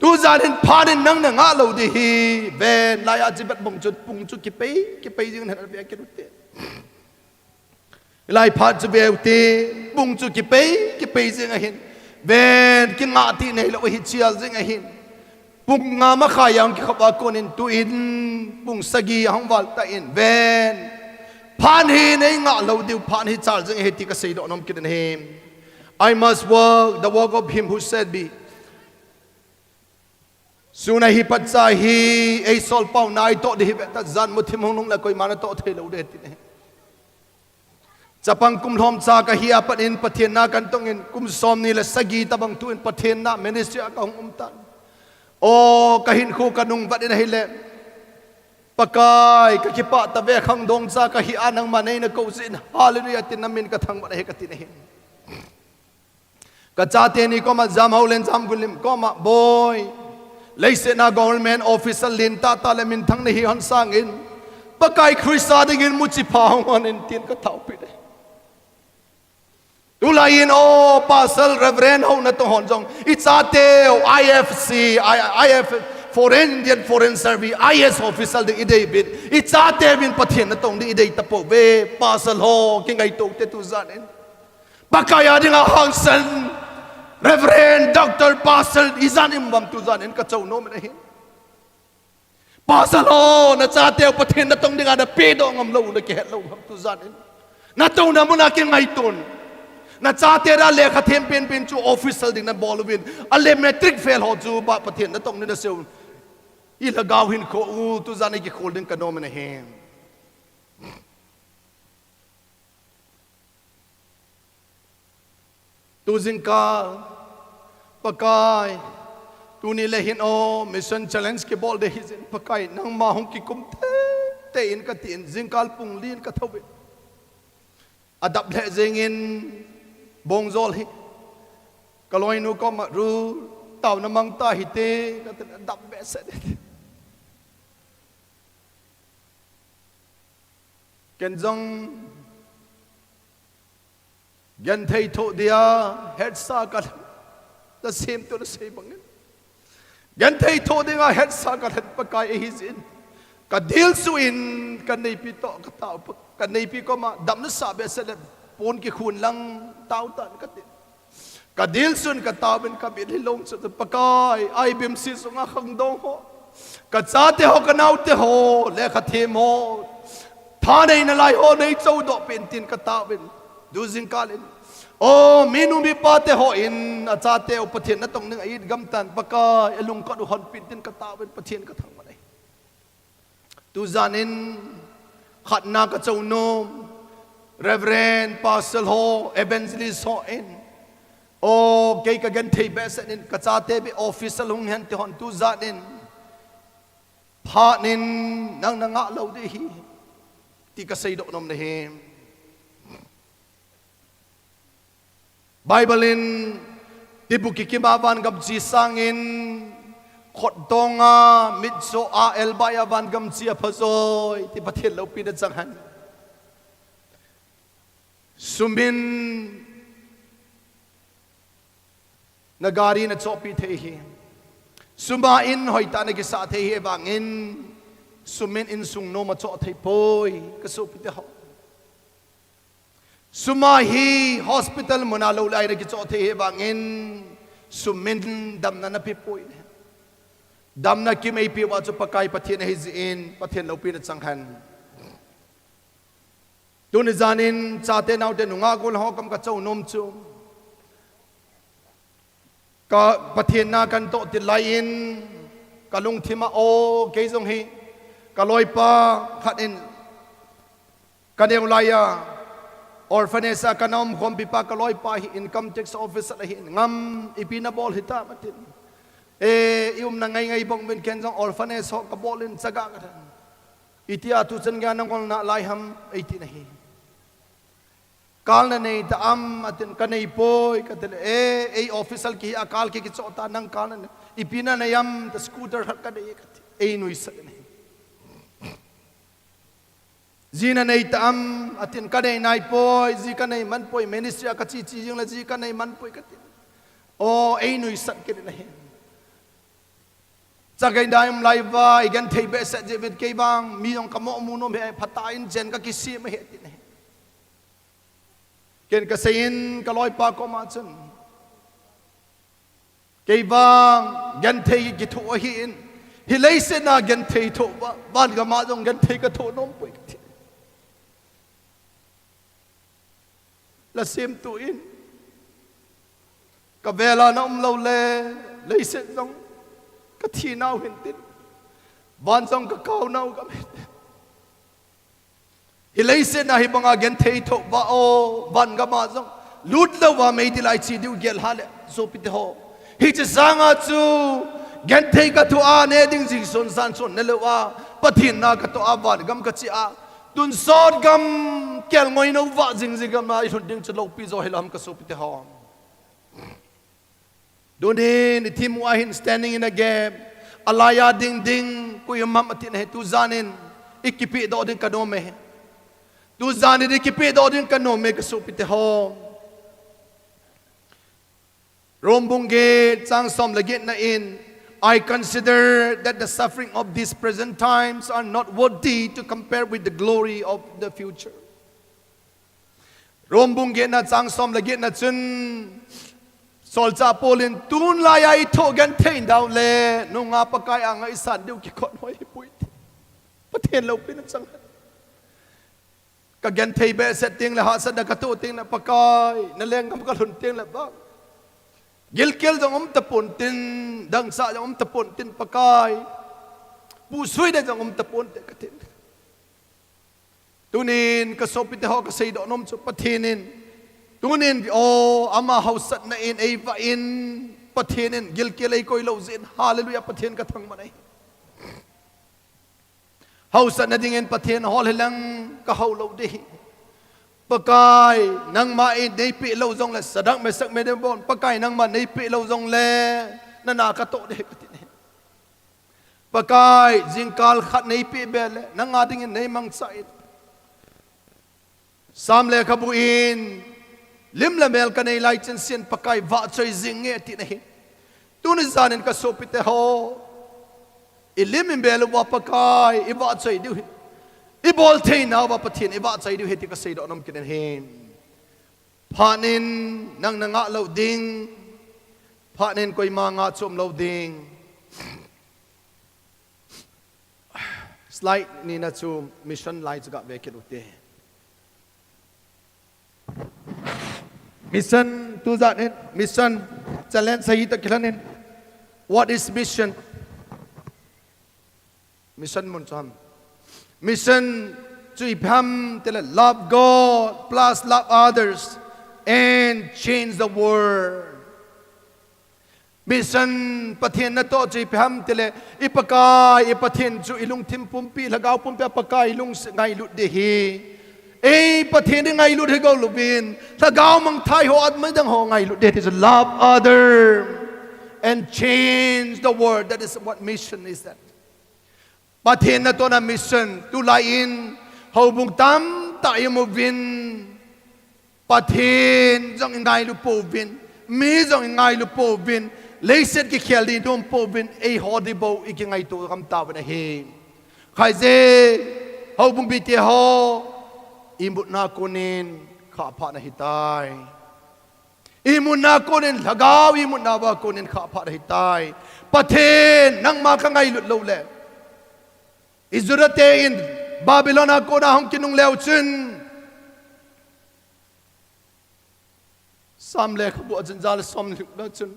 Tu jan hin phat hin nang na ngah lou ding hi. Ven lai a chi vet bong chu pung chu kipei, kipei jing na ve ki te. Lai phat chu veu te, pung chu kipei, kipei jing ahin. Ven, kingah ti nei lou hi chial jing ahin. Pung nga ma kha yang ki khop a kon in tu in, pung sagi a hung val ta in. Ven, phat hi nei ngah lou diu, phat hi chal jing ahi ti ka sei doh nom kit in ahi. "I must walk the walk of him who sent me." Sun ahi patcha hi, ei solpau na itoh ding hi ve ta jan mu thim hung leng le koima natoh thei lou ding ti ne. Chapang kum lhom cha ka hi a pat in Pathen na kan tong in kum som ni le sagi tabang tu in Pathen na ministry a ka hung um tan. O ka hin khu ka nung vat in ahi le. Pakai ka kipah ta ve khang dong cha ka hi a nangma nei na ko jin hallelujah tin na min ka thang vat ahi ka tin ahi. Ka chate ni koma jam hau len jam gulim koma boi. Leiset na government official lin tata le min thang na hi hon sang in. Pakai Krista ding in mu chi pha hong hon in tin ka thau pi de. Tulai in o pastor reverend hau na to hon jong. I chate o I F C, I, I F, foreign Indian foreign service, I S official ding i dei bit. I chate vin Pathen na tong ding i dei tapo ve. Pastor ho, ki ngai to te tu jan in. Pakai a dinga hangsan, Reverend, Doctor, Pastor, i jan in bam tu jan in ka chau nom in ahi. Pastor ho, na chate u Pathen na tong dinga na pe doh ngam lou, na kihet lou ngam tu jan in. Na tong na muna ki ngai tun. Na chate da lekha them pen pen chu official ding na bol uvin. A le matric fail ho chu ba Pathen na tong ni na seu. I lhagao hin kho u tu jan in ki khol ding ka nom in ahi. Tu jingkal, Pakai, tuni le hin o, mission challenge kibol de hi jin, Pakai, nangma hung kikum te, te in ka tin, jingkal pung li in ka thou in. A dap le jing in, bong jol hi, ka loinu koma ru, tau na mang ta hi te, ka tin, a dap be se de. Ken jong, Genthei tho dia, hetsa ka lhen. Nasemtu na sei bangin. Genthei tho dinga hetsa ka lhen Pakai ahi jin. Ka dilsu in, ka neipi to, ka tao, ka neipi koma, damna sa behseh le, pon kikhun lang, tao tan ka tin. Ka dilsun ka tao in ka mit hi long chu Pakai, I B M C sunga khangdong ho. Ka chate ho, ka naote ho, lekha them ho. Thanei nalai ho nei chou doh pen tin ka tao in. Tu jingkal in. O, minu mipa te ho in, a chate u Pathen na tong ning a it gam tan Pakai, a lungkot u hon pen tin ka tao in Pathen ka thangvah e. Tu jan in khatna ka chou nom, Reverend, Pastor ho, Evangelist ho in. O, kei ka genthei behseh in ka chate beh official hung hen ti hon tu jan in. Phat in nang na ngah lou ding hi. Ti ka sei doh nom na hi. Bible in tibuki kima van gam chi sangin khot tonga mitso a elbai a van gam chi a phajoi ti Pathen loupina chang hen. Sumin na gari na chohpi thei hi. Sum a in hoitah a nakisah thei hi vangin, sum in insung nom achoh thei poi, ka sopite ho. Sum a hi hospital mun a lou lai nakichoh thei hi vangin, sum in damna napeh poi. Damna kimeipi uva chu Pakai Pathen ahi jeh in, Pathen loupina chang hen. Tuni jan in chate naote nungah gol ho kam ka cho nom chu, ka Pathen na kan toh til lai in, ka lungthim a o, kei jong hi, ka loipa khat in, ka neo lai a, orphanage a ka na um khompi pa ka loipa hi income tax officer ahi in, ngam ipi nabol hitam atin. E, i umna ngai ngai bang uvin, ken jong orphanage ho ka bol in chaga ka than. Itia tuchan geiya nangol nalai ham, eitin ahi. Kal nanei ta am atin, ka nei poi ka tile, e, ei official kihi a kal ki kichoh ta, nang kal nanei. Ipi nanei am, ta scooter khat ka nei ka ti. Ei nuisat in ahi. Ji nanei ta am atin, ka nei nai poi, ji ka nei man poi, ministry a ka che che jing le ji ka nei man poi ka ti. O, ei nuisat kit in ahi. Chagai dai um lai uva, i genthei behseh jeh uvin kei vang, mi jong ka mo mu nom hi, phatah in jen ka kisem ahi, atin ahi. Ken ka sei in ka loipa koma chun, kei vang, genthei kithoh ahi in, hi leiset a genthei thoh uva, van gam a jong genthei ka thoh nom poi, ka ti. La semtuh in, ka vel a na um lou le, leiset jong ka thi nau hintin, van jong ka kau nau gam hintin. Hi leiset a hi banga genthei thoh uva o, van gam a jong lut lou uva meidil a i che diu gel ha le, sopite ho. Hiche sanga chu genthei ka thoh a, neh ding jing son san son ne lou a, Pathen na ka toh a, van gam ka che a, tonsot gam kelngoi nou vah jing jing gam a i lhun ding chu loupi jo hilou ham, ka sopite ho. Tunin i thim u ahin standing in a gap, a lai a ding ding, koi um ham atin ahi. Tujan in i kipehdoh ding ka nom e. Tujan in i kipehdoh ding ka nom e, ka sopite ho. Rom bung get chang som le get na in, I consider that the suffering of these present times are not worthy to compare with the glory of the future. Rom bung get na chang som le get na chun, solchah Paul in, tun lai a i thoh genthei dau le, nunga Pakai a ngaisang diu kikhot hoi hi pui. Pathen loupina chang. Ka genthei behseh teng le, hahsatna ka toh teng le, Pakai, na lenggam ka lhun teng le vang, gilkel jong um tapon tin, dangchah jong um tapon tin, Pakai, pusuina jong um tapon te ka tin. Tunin ka sopite ho, ka seidoh nom chu Pathen in, tunin, o, ama hausatna in eivah in, Pathen in gilkel eikoi lou jeh in, hallelujah, Pathen ka thangvah e. Hausatna dingin Pathen hol hilang ka hou lou ding. Pakai, nangma in neipeh lou jongle, Sadrak, Mesak, Abednego bon, Pakai, nangma neipeh lou jongle, nana ka toh ding ka tin ahi. Pakai, jingkal khat neipeh be le, nanga dingin neimangcha in. Sam lekhabu in, lim le mel ka nei lai chan sin Pakai vahchoi jing nge atin ahi. Tuni jan in ka sopite ho, i lim i mel uva Pakai i vahchoi diu hi, i bolthei nauva Pathen i vahchoi diu hi ti ka seidoh nom kit in ahi. Phat in nang na ngah lou ding, phat in koima ngah chom lou ding. Slide nina chu mission lai chu gah ve kit u te. Mission, tujan in, mission, challenge sahitah kilhen in. What is mission? Mission mun chu ham. Mission chu ipi ham tile, love God plus love others and change the world. Mission, Pathen natoh chu ipi ham tile, i Pakai, i Pathen chu i lungthim pumpi, lhagao pumpi a Pakai i lung ngailut ding ahi. Ei Pathen i ngailut hi gou louvin, lhagao mangthai ho, midang ho ngailut ding ahi ti chu, love other and change the world. That is what mission is that. Pathen natohna mission, tulai in houbung tamtah i um uvin, Pathen jong i ngailu pouvin, mi jong i ngailu pouvin, Leiset kikhel ding nom pouvin eiho ding bou ikingaito gam tauvin ahi. Khaije, houbung mite ho, imutna konin khahphah nahitai. Imutna konin lhagao, imutna va konin khahphah nahitai. Pathen, nangma kangailut loule, Israel te in Babylon a kona hung kinungle uchun, Sam lekhabu a chun ja le som le gup na chun,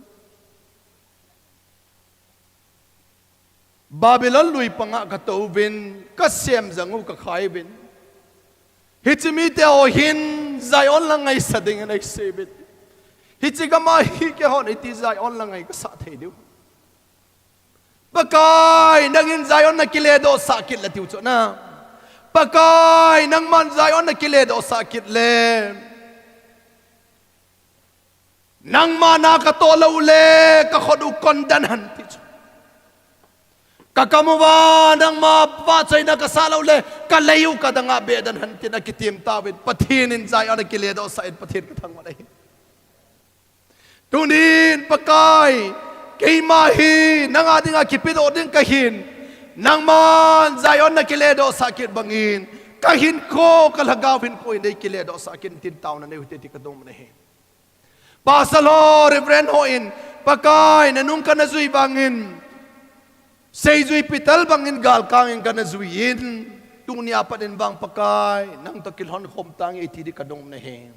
Babylon lui panga katouvin, kasem jang u kakhaiyuvin. Hiche mite ho hin Zion la ngaisah dingin eiseiyuvin. Hiche gam a hi keihon iti Zion la ngai kasah thei diu. Pakai, nangin Zion nakiledohsah kit le tiu chu na. Pakai, nangman Zion nakiledohsah kit le, nangma na katoh lou le, kakhut u kondan hen ti chu. Kakam uva nangma vahchoina kasah lou le, kalei u kadang a behdan hen tin akitim tauvin. Pathen in Zion akiledohsah in Pathen kathangvah ahi. Tunin Pakai, keima hi nanga dinga kipedoh ding kahin, nangman Zion nakiledohsah kit bangin, kahinkho, kalhagao hinkho in neikiledohsah kit in tin taona neiu hite ti kadong ahi. Pastor ho, Reverend ho in, Pakai, nanung kana jui bangin, seijui pital bangin galkang in kana jui in, tunia pat in vang Pakai, nang toh kilhon khom tange iti di kadong ahi.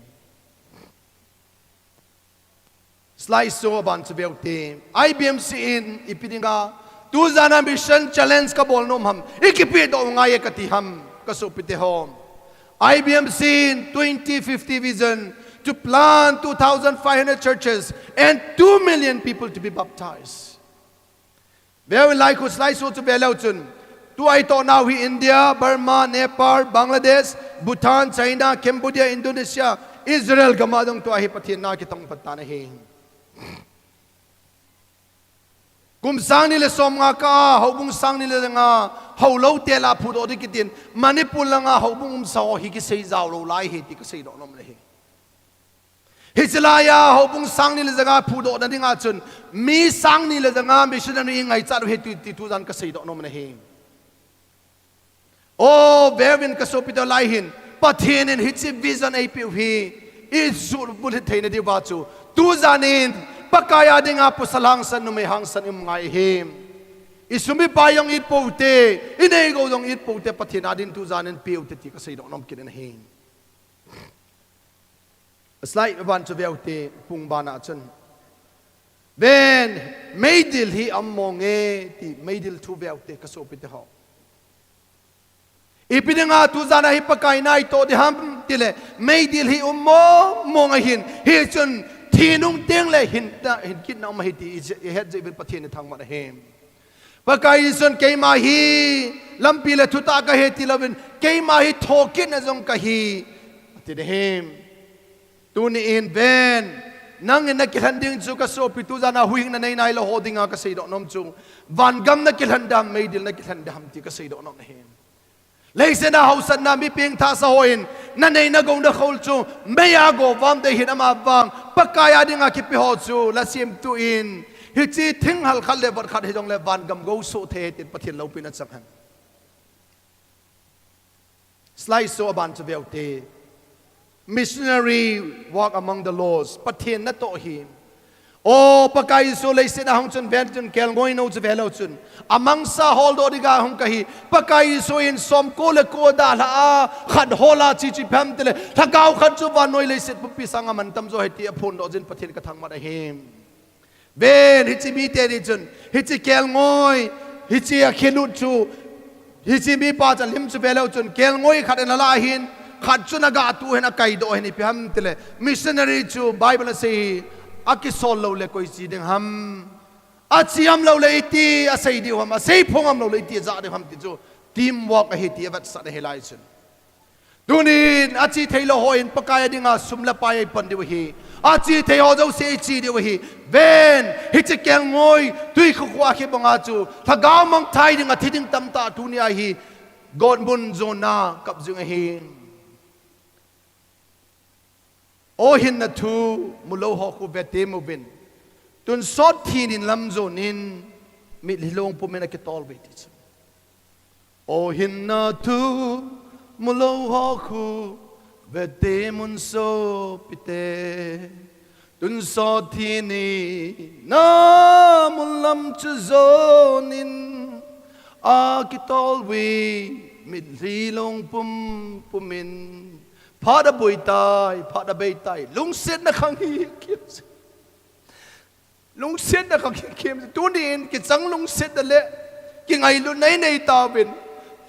Slide show aban chu veu te. I B M C in ipi dinga tujan a mission challenge kabol nom ham, ikipedoh u ngai e kati ham, kasopite ho. I B M C in twenty fifty vision to plant two thousand five hundred churches and two million people to be baptized. Veu lai khu slide show chu ve leu chun, tua itoh nau hi India, Burma, Nepal, Bangladesh, Bhutan, China, Cambodia, Indonesia, Israel gam a jong tua hi Pathen na kitong phat tan ahi. Kum sang ni le som nga kah a, houbung sang ni le nga, houlou te la phudoh ding kitin, Manipur langa houbung umsa ho hi kisei jao lou lai ahi ti kaseidoh nom ahi. Hiche laiya houbung sang ni le ja nga phudohna dinga chun, mi sang ni le ja nga missionary ngaichat u ahi ti, ti tujan kaseidoh nom ahi. O, veuvin kasopite lai hin, Pathen in hiche vision eipeh u hi, ijot bulhit theina diuva chu, tujan in, Pakai a dinga pasal hangsan, numei hangsan i um ngai ahi. I sum i pai jong it pou te, i nei gou jong it pou te, Pathen a din tujan in peh u te ti kaseidoh nom kit in ahi. Slide aban chu veu te, pung bana chun. Ven, meidil hi um mong e, ti meidil thu veu te kasopite ho. Ipi dinga tujan a hi Pakai na itoh ding ham tile, meidil hi um mong mong ahin, hichun thi nung teng le hin, hin kit na um ahi ti i het jeh uvin Pathen ithangvah ahi. Pakai Jesun keima hi lampi le thutah kahi ti louvin, keima hi thokitna jong kahi, ati ahi. Tuni in ven, nangin nakilhen ding chu kasopi tujan a huhhingna nei nailou ho dinga kaseidoh nom chu, vangam nakilhen ding ham, meidil nakilhen ding ham ti kaseidoh nom ahi. Leiset a hausatna mi pengthahsa hon, nanei nagou nakhol chu, meiya govam dei ahin ama vang, Pakai a dinga kipe ho chu, la semthu in, hiche thinghal khat le vat khat hijongle vangam gou soh thei tin Pathen loupina chang hen. Slide show aban chu veu te. Missionary work among the lost. Pathen natoh hi. O, Pakai Jesu leiset a hung chun ven chun kelngoi nou chu ve leu chun, amangsa holdoh dinga hung kahi. Pakai Jesu in som ko le ko dalha a, khat hol a chi chu ipi ham tile, lhagao khat chu vannoi leiset pumpi sanga mantam jo ahi ti aphondoh jin Pathen kathangvah ahi. Ven, hiche mite ni chun, hiche kelngoi, hiche akhelut chu, hiche mipa chu alim chu ve leu chun, kelngoi khat in ala hin, khat chun agatuh hin akaidoh hin ipi ham tile, missionary chu Bible asei hi, akisol lou le koi chi ding ham, achi ham lou le iti asei diu ham, asei phong ham lou le iti ajah diu ham ti chu, teamwork ahi ti avetsah ahi lai chun. Tunin achi theilou hon Pakai a dinga sum le pai eipan diu ahi. Achi thei ho jouse ichi diu ahi. Ven, hiche kelngoi, twikhukhu a kibanga chu, lhagao mangthah dinga thi ding tamtah tunia hi, gotmun jonna kap jing ahi. O hinna thu, mulou ho khu vete muvin. Tonsot thinin lam jonin, mitlhi long pumin akitol uve ti chu. O hinna thu mulou ho khu, vete mun sopite. Tonsot thinin amun lam chu jonin, akitol uve, mitlhi long pumpumin. Phat aboi tai, phat abei tai, lungsetna khang hi kim. Lungsetna khang hi kim. Tunin kichang lungsetna le kingailutna inei tauvin,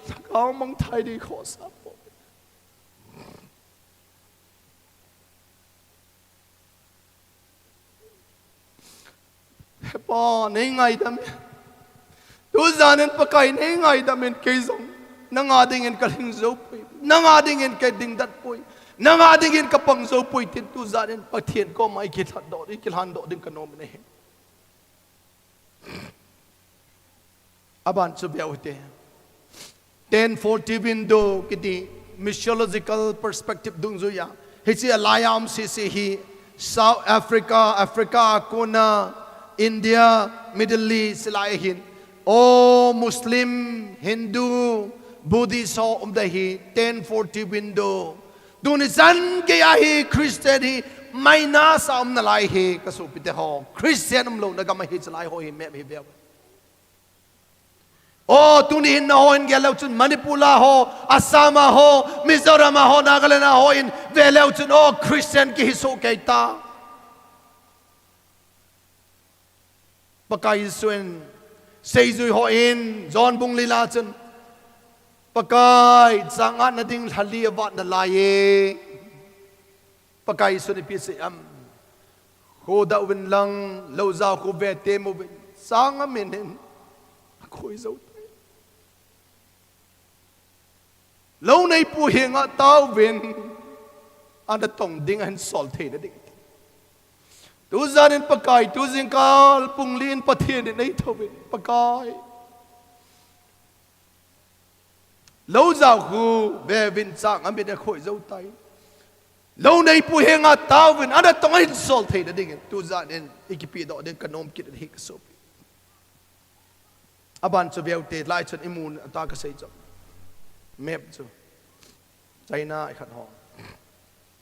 lhagao mangthai ding khohsah poi. He Pa, nei ngaidam in. Tujanin Pakai nei ngaidam in, kei jong nanga dingin kalhing jou poi. Nanga dingin kading dat poi. Nanga dingin kapang jou poi tin tujanin Pathen koma ikilhatdoh, ikilhandoh ding kanom in ahi. Aban chu veu hite. Ten forty window kiti missiological perspective dungjuiya, hiche alaiya um sese hi South Africa, Africa a kona, India, Middle East lai ahin. O Muslim, Hindu, Buddhist ho umda hi ten forty window. Tuni chan geiya hi Christian hi minus a um nalai hi, kasopite ho. Christian umlouna gam ahi, chalai ho hi map hi veu. O, tuni hin nangho hin gel leu chun Manipur a ho, Assam a ho, Mizoram a ho, Nagaland a ho in ve leu chun, o, Christian kihi soh kei ta. Pakai Jesu in seijui hon, John bung li la chun, Pakai, chang-atna ding lha li avat nalai e. Pakai Jesu in ipi asei em? Khodah uvin lang, lou jao khu ve tem uvin, chang-a min in akhoi jou tai. Lou neipu henga taovin, ana tong ding ahin sol theina ding. Tujan in Pakai, tu jingkah pung li in Pathen in eithou vin, Pakai, lou jao khu ve uvin, chang-a min in akhoi jou tai. Lou neipu henga taovin, ana tong ahin sol theina dingin, tujan in ikipedoh ding kanom kit in ahi, kasopi. Aban chu veu te, lai chun imun ata kasei chu. Map chu. China ikhat ho.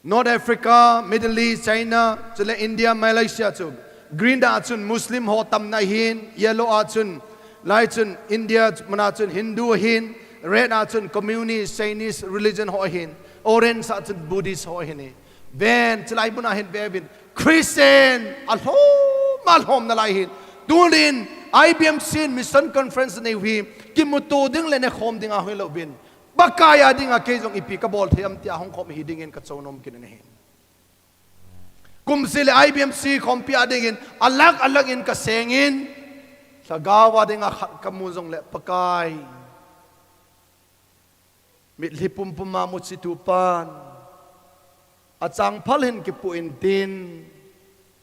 North Africa, Middle East, China, chule India, Malaysia chu. Green a chun Muslim ho tamna ahin, yellow a chun, lai chun India, mun a chun Hindu ahin, red a chun communist, Chinese religion ho ahin, orange a chun Buddhist ho ahin. Ven, chulai mun a hin ve uvin, Christian alhom, alhom nalai hin. Tunin I B M C in Mission Conference nei u hi, kimuto ding le nekhom ding a hoilou vin, Pakai a dinga kei jong ipi kabol thei em tia hung khom hi dingin kachou nom kit in ahi. Kumseh le I B M C khompi a dingin alak alak in kaseng in, lhagao a dinga khat kamu jongle Pakai, mitlhi pumpum a muchi tupan, achangphal hin kipu intin,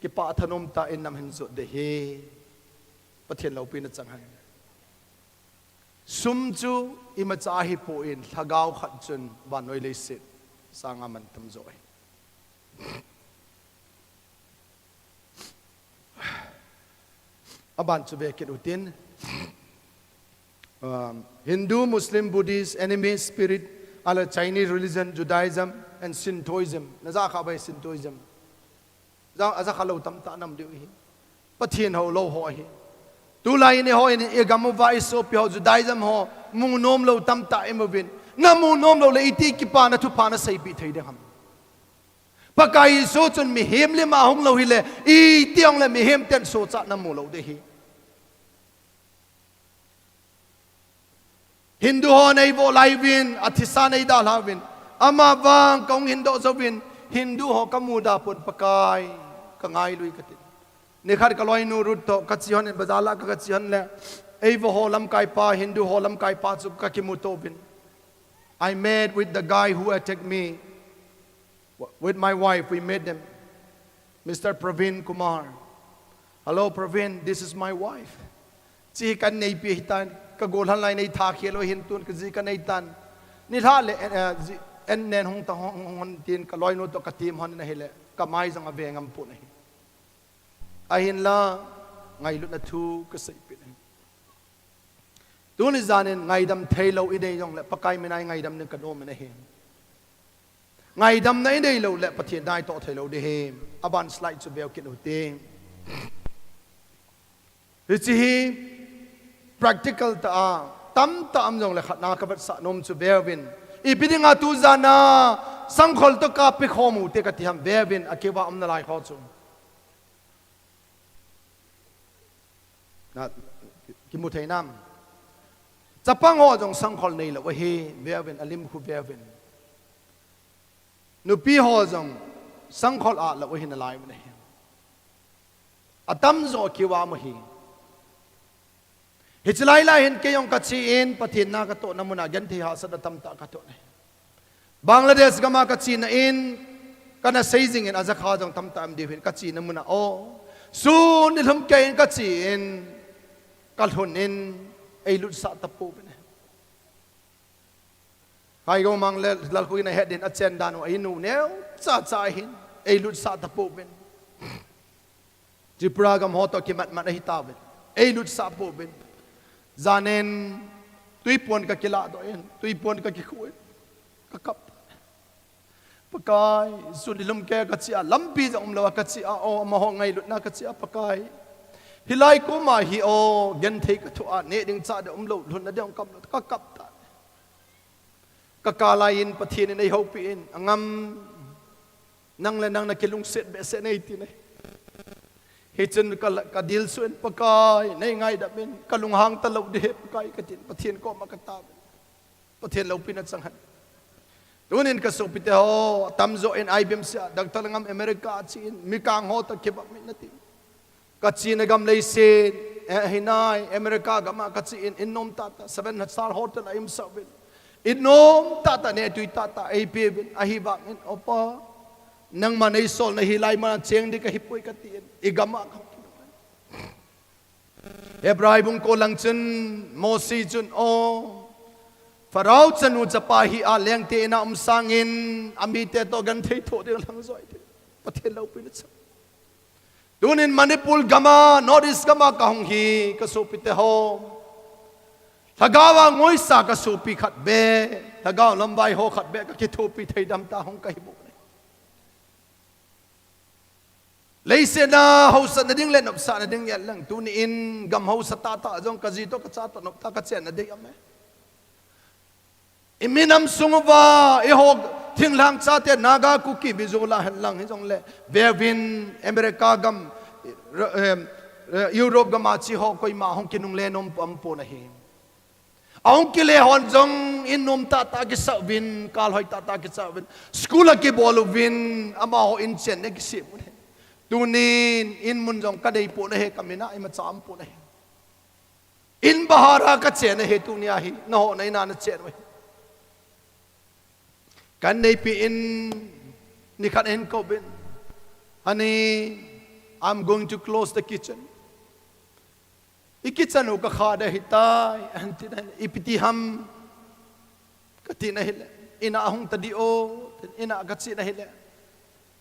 kipah thanom tah in nam hin jot ding ahi. Pathen loupina chang hen. Sum chu imacha ahipon, lhagao khat chun vannoi leiset sanga mantam jo ahi. Aban chu ve kit utin. Um, Hindu, Muslim, Buddhist, animist spirit, ahilou Chinese religion, Judaism, and Shintoism. Naja kha bai Shintoism. Ja, aja kha lou tamtah nam diu ahi. Pathen houlou ho ahi. Tulai in eiho in igam uva isopi ho, Judaism ho, mu nom lou tamtah imu uvin. Namu nom lou le iti kipana thupha naseipeh thei ding ham? Pakai Jesu chun mihem lim a hung lou hile, iti hung le mihem ten sohchatna mu lou ding ahi. Hindu ho neivo lai uvin, athisa neida lha uvin. Ama vang kahung hin doh jouvin, Hindu ho kamuda pon Pakai, kangailui kati. Nikhat kaloinu Ruth toh kache hon in, bazar lah a kache hon le, eivo ho lamkaipa, Hindu ho lamkaipa chu kakimuto uvin. I met with the guy who attacked me. W-, with my wife, we met them. Mister Praveen Kumar. "Hello, Praveen, this is my wife." Chi kaneipi ahitan, kagollhang lai nei tha khel u ahin tun kaji kanei tan. Nilhah le, eh, eh, ji, en nen hung ta hung, hung, hung tin kaloinu toh katem hon in ahile, kamai jong ave ngam pon ahi. Ahinla, ngailutna thu kaseipeh e. Tuni janin ngaidam theilou inei jongle, Pakai mina i ngaidam ding kanom in ahi. Ngaidamna inei loule, Pathen na itoh theilou ding ahi. Aban slide chu veu kit uhite. Hiche hi practical tah a, tamtah um jongle khatna kavetsah nom chu veuvin. Ipi dinga tujana, sangkhol toh kapekhom ute kati ham veuvin, akiva um nalai ho chu. Na, kimu thei nam. Chapang ho jong sangkhol neilou ahi, veuvin, alim khu veuvin. Nupi ho jong sangkhol a lou ahi nalai mun ahi. Atamjo kiva um ahi. Hiche lailai hin keijong kachen, Pathen na katohna muna genthei hahsatna tamtah katoh e. Bangladesh gama kachena in, kana sei jingin ajakha jong tamtah um diu hin kachena muna o. Sun nilhum keiyin kachen, kalhun in, eilutsah tapouvin. Kaigo mang le lalkhu in ahet din achen dan u, einu neocha cha hin, eilutsah tapouvin. Tripura gam ho toh kimatmat ahitauvin. Eilutsah pouvin. Janin, tuipon kakiladoh in, tuipon kakikhu in. Kakap. Pakai, sun nilhum kei kache a, lampi jong umlou a kache a, o, amaho ngailutna kache a, Pakai. Hilai koma hi o, genthei kathoh a, neh ding chah ding umlou, lhunna ding kamlou, kakap ta. Kakap lai in Pathen in eihoupi in, angam, nang le nang nakilungset behseh e tin e. Hichun ka, kadilsu in Pakai, nei ngaidam in, kalunghang talou ding ahi Pakai katin, Pathen koma kataovin. Pathen loupina chang hen. Tunin kasopite ho, atamjo in I B M C a, Doctor Lalngam America a chen, mikang ho toh kibang min nati. Kachena gam leiset, eh, hinai, America gam a kachen, in nom tahtah, seven star hotel a eiumsah uvin. In nom tahtah, neh tui tahtah, eipeuvin, ahivangin, Opa, nangman eisolna hilai mun a cheng ding kahipoi katin, igam a kahung. Hebrai bung ko lang chun, Mosi chun, o, Pharaoh chanu chapa hi a lengte in a um sangin, amite toh genthei thoh ding lang joi ding. Pathen loupina chang. Tunin Manipur gam a, North East gam a kahung hi, kasopite ho. Lhagao a ngoisa kasopi khat beh, lhagao lamvai ho khat beh, kakithopi thei dam tah hung kahi bou. Leiset a hausatna ding le nopsahna ding ngen lang, tuni in gam hausa tahtah jong kaji toh kacha toh noptah kachenna ding aum e. I minam sung uva, eiho thinglhang chate Naga, Kuki, Mizo lah hen lang hijongle, veuvin America gam, eh, eh, Europe gam a che ho koima hung kinungle nom aum pon ahi. Ahung kile hon jong in nom tahtah kisah uvin, kal hoi tahtah kisah uvin, school akibol uvin, amaho in chenna kisem uvin ahi. Tunin in mun jong kanei pon ahi, kamin a imacha um pon ahi. In bahar a kachen ahi, tuni a hi, nangho neina nachen u ahi. Kaneipi in nikhat ahin kou uvin, Honey, I'm going to close the kitchen. I kitchen u kakha ding ahitai, ahin ti nai, ipi ti ham, kati nahile. In a hung tadi o, in a kache nahile.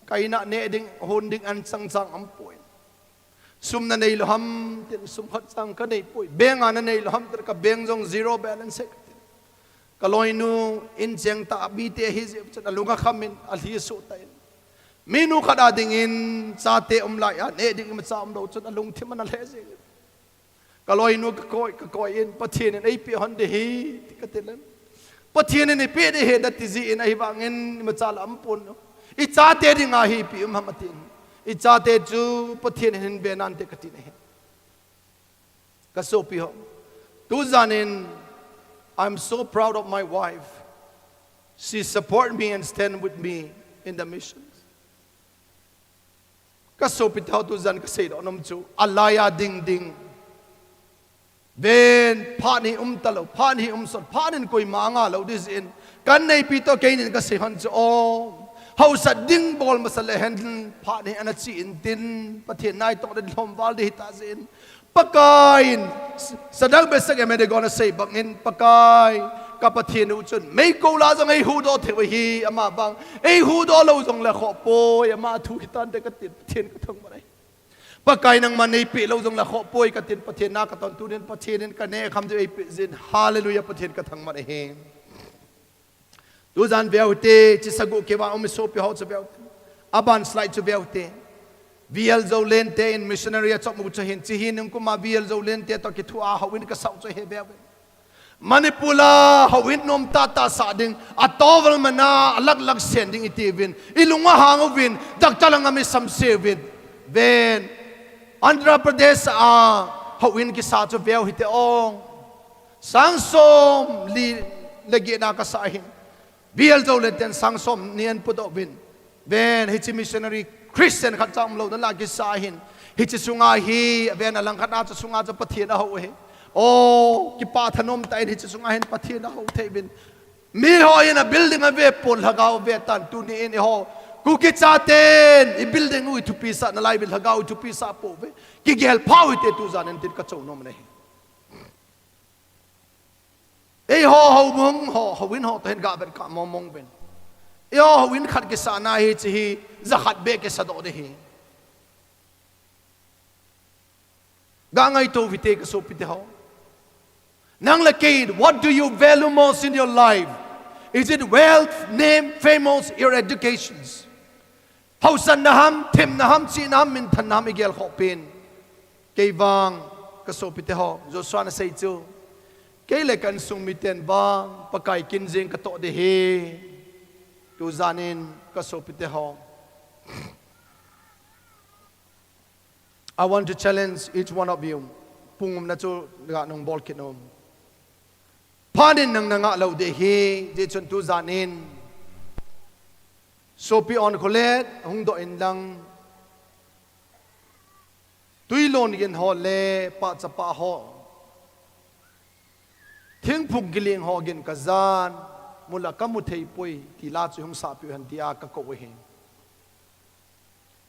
Ka in a neh ding, hon ding an chang chang aum poi. Sum nanei lou ham, tin sum khat chang kanei poi. Bank a nanei lou ham, tin ka bank jong zero balance e, katin. Kaloinu in cheng tah, mite ahi jeh chun alung akham in, alhi asuh tan. Minu khat a dingin, chate um lai a, neh ding imacha umlou chun alungthim ana lheh jeng. Kaloinu kakoi, kakoi in, Pathen in eipeh hon ding ahi, ti kati le. Pathen in eipeh ding ahi, nati jeh in ahivangin, imacha la um pon. Ichate dinga hi ipi um ham atin. Ichate chu Pathen in hin be nante kati nahi. Kasopi ho. Tujan in, I'm so proud of my wife. She support me and stand with me in the missions. Kasopi ho, tujan kasei doh nom chu, alai a ding ding. Ven, phat hi um talou, phat hi um sot, phat in koima anga lou ding jeh in. Kaneipi toh keinin kasei hon chu, o, hausat ding bol masa le hen, phat hi ana che intin, Pathen natoh le lhom val ding hita jeh in. Pakai in, Shadrach, Meshach, Abednego in asei bangin, Pakai, ka Pathen u chun, meikol a jong eihuhdoh thei u ahi, ama vang, eihuhdoh lou jongle khoh poi, ama thu hitante katin, Pathen kathangvah e. Pakai nangman neipeh lou jongle khoh poi katin, Pathen na katon, tunin Pathen in kaneh kham diu eipeh jin. Hallelujah, Pathen kathangvah e. Tujan veu hite, hiche sagoh keiva um sopi ho chu veu hite. Aban slide chu veu hite. V L Zolen te in missionary achop mu chu hin, hiche hi ningkum a V L Zolen te toh kithoa houin kasah u chu hi veu hite. Manipur a houin nom tahtah sah ding, a towel mana, a laklak sen ding iti uvin, ilung ahang uvin, doctor langa mi samse uvin. Ven, Andhra Pradesh a houin kisa chu veu hite o. Sang som li le get na kasah ahin. V L Zolen ten sang som ni ahin pudoh uvin. Ven, hiche missionary Christian khatcha umlou nalai kisa ahin. Hiche sunga hi, ven, alangkhat a chu sunga chu Pathen ahou ahi. O, kipah thanom tah in hiche sunga hin Pathen ahou thei uvin. Miho in a building ave pon, lhagao ave tan, tuni in eiho Kuki chaten i building u ithupi sah nalai uvin, lhagao ithupi sah pouve. Kigel pha u hite tujan in tin kachou nom ahi. Eiho houbung ho, houin ho toh hin gavet kha mong mong uvin. Eiho houin khat kisah na hi, hiche hi jakhat beh kisadoh ding ahi. Gangaito u hite kasopite ho. Nang le kei, what do you value most in your life? Is it wealth, name, famous, your educations? Haosanna ham, themna ham, chihna ham, minthanna ham, igel khoh pen. Kei vang, kasopite ho, Joshua in asei chu, kei le ka insung miten vang Pakai kin jeng katoh ding ahi. Tujan in, kasopite ho, I want to challenge each one of you. Pung umna chu ga nung bol kit nom. Phat in nang nangah lou ding ahi, hijeh chun tujan in sopi Onkholet hung doh inlang, tui lon gin ho le pahchapa ho, thingphung kiling ho gin kajan, mula kamu thei poi, ti la chu hung sapeh u hen tia kakou u ahi.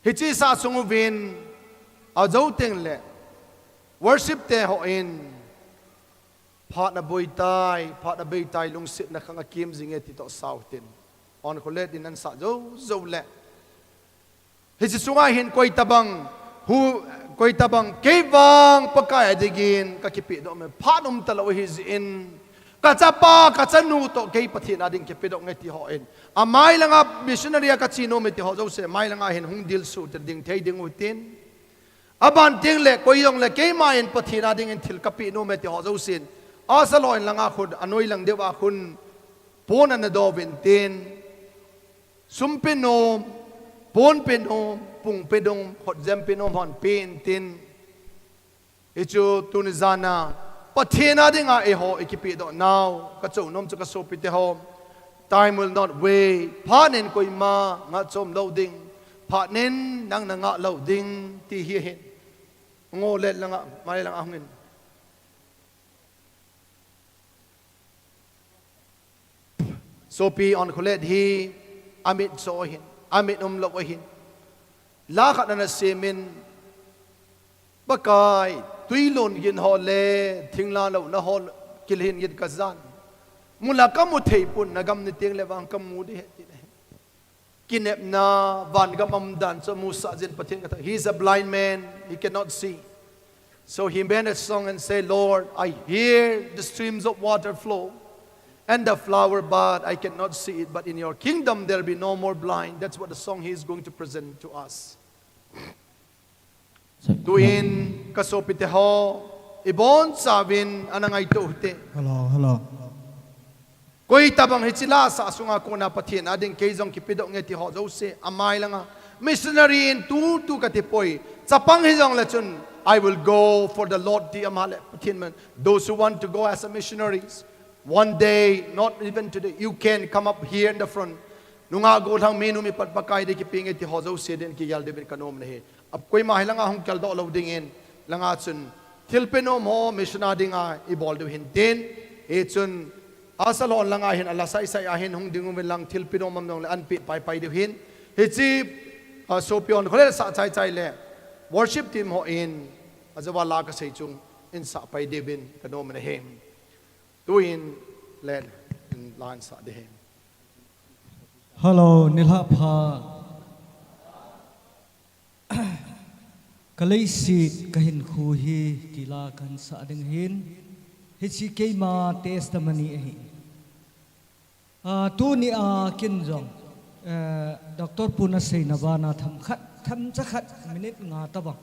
Hiche sah sung uvin, ajou teng le worship te hon, phat aboi tai, phat abei tai, lungsetna khang akem jinge ti toh sao tin. Onkholet in ahin sah jou jou le, hiche sunga hin koi tabang, hu, koi tabang kei vang Pakai a dingin kakipehdoh me, phat um talou ahi jeh in, kachapa, kachanu toh kei Pathen a ding kipehdoh nge ti hon, amai langa missionary a kache nom e ti ho jouse, mai langa hin hung dilsu tin ding thei ding u hitin. Aban teng le, koi jong le, keima in Pathen a dingin thil kapeh nom e ti ho jousen, asa lou in langa khun, anoi lang deuva khun, pon ana do uvin tin, sum pe nom, pon pe nom, pung pe nom, khotjem pe nom hon pe in tin. Hichu tuni jana Pathen a dinga eiho ikipehdoh nau, kachou nom chu kasopite ho. Time will not wait. Phat in koima ngah chom lou ding. Phat in nang nangah lou ding ti hi ahin. Ngo let langa, mai langa hungin. Sopi Onkholet hi amit cho ahin, amit umlou ahin. La khat ana semin, Pakai, tui lon gin ho le, thingla louna ho, kilhin gin kajan. Mula kamu thei pon, nagam ni teng le vang kamu ding ahi, tin ahi. Kinepna, vangam umdan chu amusah jin Pathen kathangvah. He is a blind man, he cannot see. So he made a song and say, Lord, I hear the streams of water flow and the flower, but I cannot see it. But in your kingdom, there'll be no more blind. That's what the song he is going to present to us. Tuin kasopite ho, ibonchauvin ana ngaito u hite. Hello, hello. Koi tabang hiche la sah sunga kona Pathen a ding kei jong kipehdoh nge ti ho jouse, amai langa. Missionary in tutu kati poi. Chapang hijong le chun, I will go for the Lord ti ama le Pathen man. Those who want to go as a missionaries, one day, not even today, you can come up here in the front. Nungah gollhang minu mipat Pakai ding kipeh nge ti ho jouse din kigel diuvin kanom ahi. Ap koima hilanga hung keldoh lou dingin, langa chun thilpeh nom ho mission a dinga ibol diu hintin, hichun asa lon langa hin ala sai sai a hin hung ding uvin lang thilpeh nom um jong le anpeh pai pai diu hin. Hiche, ah, sopi Onkholet sah chai chai le worship team hon ajouva la kasei chung in sah pai diuvin kanom ahi. Tuin len in la in sah ding ahi. Hello, nilhah pha. Ka leiset ka hinkho hi tila kahin sah ding ahin, hiche keima testimony ahi. Ah, tuni a kin jong, eh, Doctor Pun aseina bana themkhat, themcha khat minute nga tabang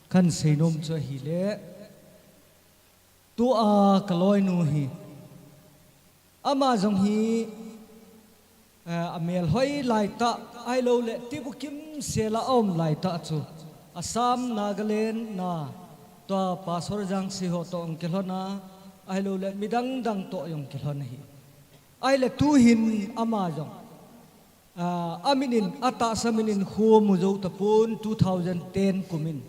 kahin seinom chu ahile, tua ka loinu hi, ama jong hi, eh, amel hoi laitah, ahilouleh tibukim sela aum laitah chu, Assam, Nagaland na, tua Pastor Jangsi ho toh jong kilhon a, ahilouleh midang dang toh jong kilhon ahi. Ahile tuhin ama jong, ah, amin in, atahsa min in kho mu jou tapon two thousand ten kum in.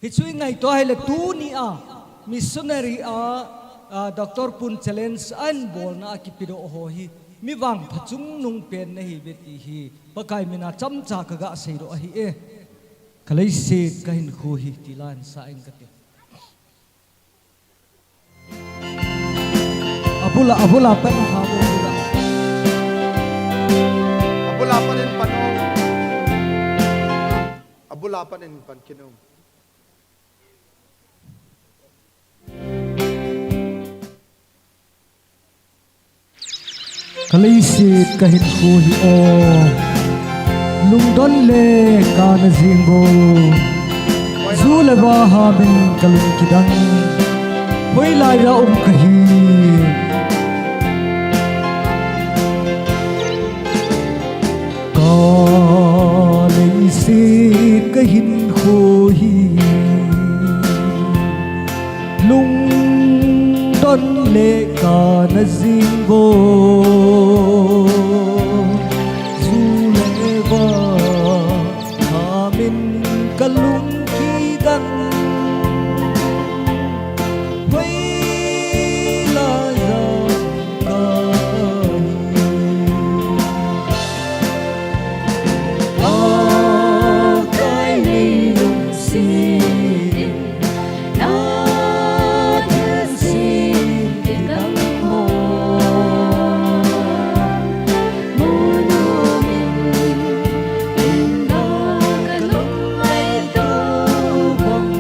Hichu i ngaito ahile tuni a missionary a, ah, Doctor Pun challenge ahin bolna a kipedoh ho hi mi vangpha chungnung pen nahiuve ti hi Pakai mina chomcha kaga seidoh ahi e. Ka leiset ka hinkho hi tila hin sah ing kate. Abula, abula, pan ha, abula. Abula pan in pan o. Abula pan in pan kino. Ka leiset ka hinkho hi o, lungdon le kana jing bou. Ju le va hamin ka lung kidang, hoilai a um kahi. Ka leiset ka hinkho hi, lungdon le kana jing bou. Ju le va hamin ka lung kidang, hoilai a um kahi. Pakai nei lungset in, na thilse kidang ho mu nom in, hinla ka lung ngaito bang.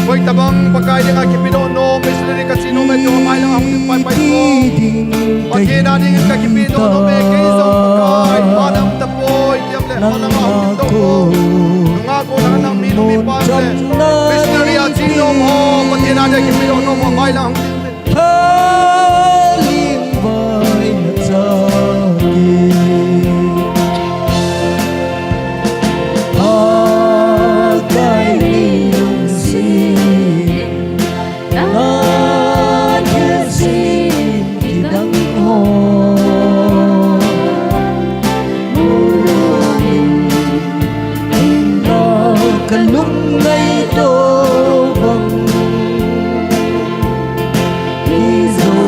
Hoi tabang Pakai dinga kipedoh nom, missionary kache nom e, tua mailang ahung ding pai pai ko. Pathen a dingin kakipedoh nom e, kei jong Pakai, manam tapoi. Nang a ko. Nunga ko nang nang mi nu mi pa le. Missionary a che nom ho, Pathen a ding kipedoh nom ho, mai lang. Thaling vai na cha ki. Pakai nei lungset. Na thilse kidang ho mu nom in, hinla ka lung ngaito bang. Hijou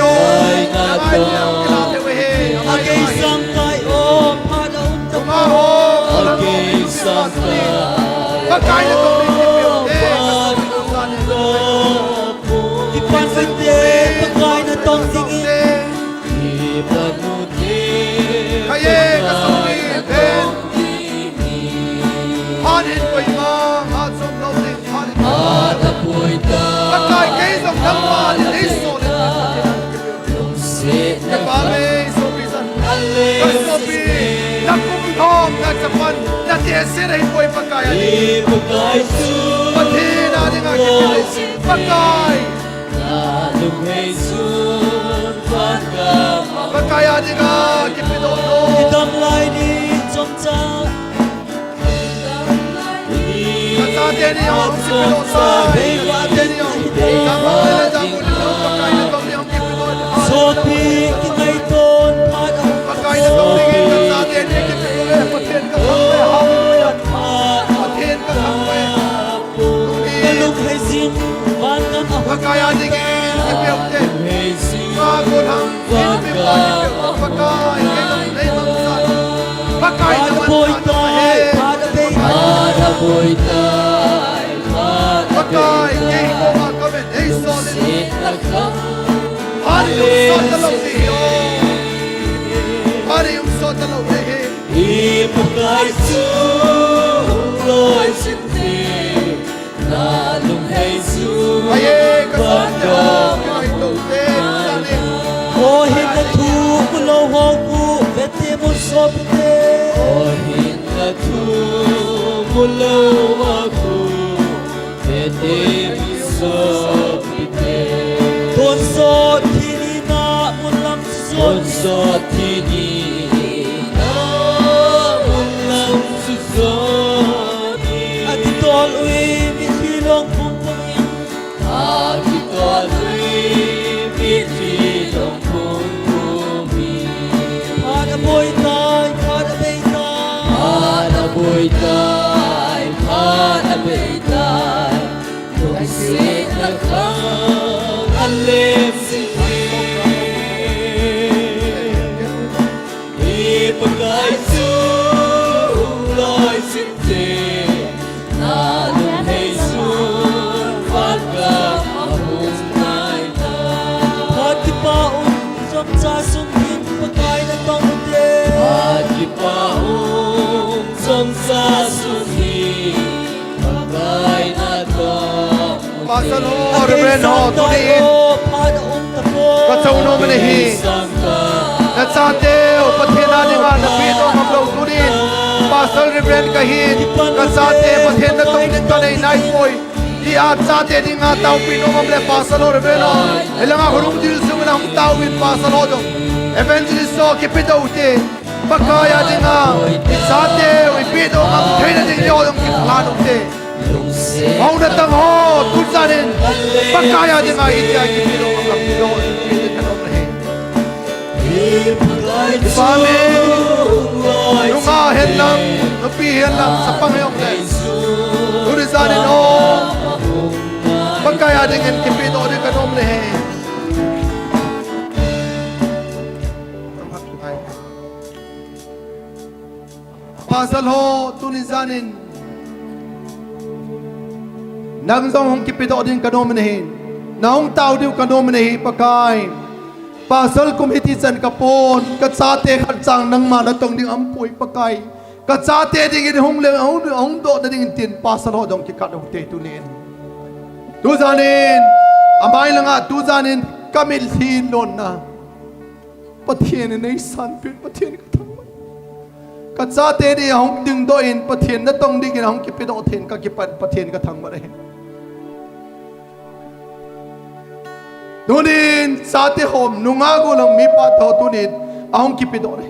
Pakai na tong. Agei samkai o, phat a um ta. Pakai na tong. Kipan ute, Pakai na tong dingin. Kipan ute. Khaye, ka song ni, Sena hi poi Pakai a ding. Pakai chu. Pathen a dinga kipilou. Pakai. Pakai a dinga kipilou. Idam lai ni chomcha. Kachate ni ho, kipilou sai. Kachate ni ho. Kachate ni ho. Sopi kingaiton phat a. Pakai natong dingin kachate ni kipilou e, Pathen kathangvah e, hallelujah. Pathen kathangvah e. Kalunghei jing, van gam a. Pakai a dingin kipilou te. Ka gollhang, kipilou, Pakai, kei jong nei mangcha. Pakai na mangcha he. Pakai, kei koma kaven, ei sol in. Hari um sot talou ding hi o. Hari um sot talou ding hi. Ipakai chu hung loi jing te, na lunghei chu. Aye, kasate ho, kei to te, kasate. Aw hinna thu mulou ho khu, vete mun sopite. Aw hinna thu mulou ho khu, vete mun sopite. Tonsot thi ni na mun lam chu jon. Tonsot thi ni na mun lam chu jon. Akitol ui mitlhi long pum pum in. Akitol ui mitlhi long pum pum in. Phat aboi tai, phat abei tai. Phat aboi tai, phat abei tai. Lungsetna khang alem jing e. Ipakai chu hung loi jing te, na lunghei chun van gam a hung nai ta. Phat kipah um chomcha sung hin Pakai natong ute. Phat kipah um chomcha sung hin Pakai natong ute. Pastor ho, Reverend ho, tunin kachon nom in ahi. Nachateu Pathen a dinga napeh nom ngam lou tunin. Pastor, Reverend kahin, kachate Pathen natong ding kanei naipoi tia chate dinga taopi nom ngam le Pastor ho, Reverend ho, hilanga khonung dil sung in ahung tao uvin Pastor ho jong, Evangelist ho, kipe doh ute. Pakai a dinga, ichateu, ipeh doh ngam theina ding leh jong kilhan ute. Houna tang ho, tujan in, Pakai a dinga, itia kipe doh ngam lou, ipe doh ngam lou. Ipa min, nungah hen lang, nupi hen lang, chapang hen lang. Tuni jan in o, Pakai a dingin kipe doh ding kanom e. Pastor ho, tuni jan in nang jong hung kipe doh ding kanom e. Nahung tao diu kanom e, Pakai. Pastor kum hiti chan kapon, kachate khat chang nangma natong ding aumpoi, Pakai. Kachate dingin hung le, hung, hung doh nadingin tin Pastor ho jong kikah ute tunin. Tujan in, amai langa, tujan in kamitlhi lonna. Pathen in eisanpeh in, Pathen kathangvah e. Kachate ni ahung dingdoh in, Pathen natong dingin ahung kipedoh thei in kakipan, Pathen kathangvah e. Tunin chate ho, nungah gollhang mipa te ho tunin ahung kipedoh e.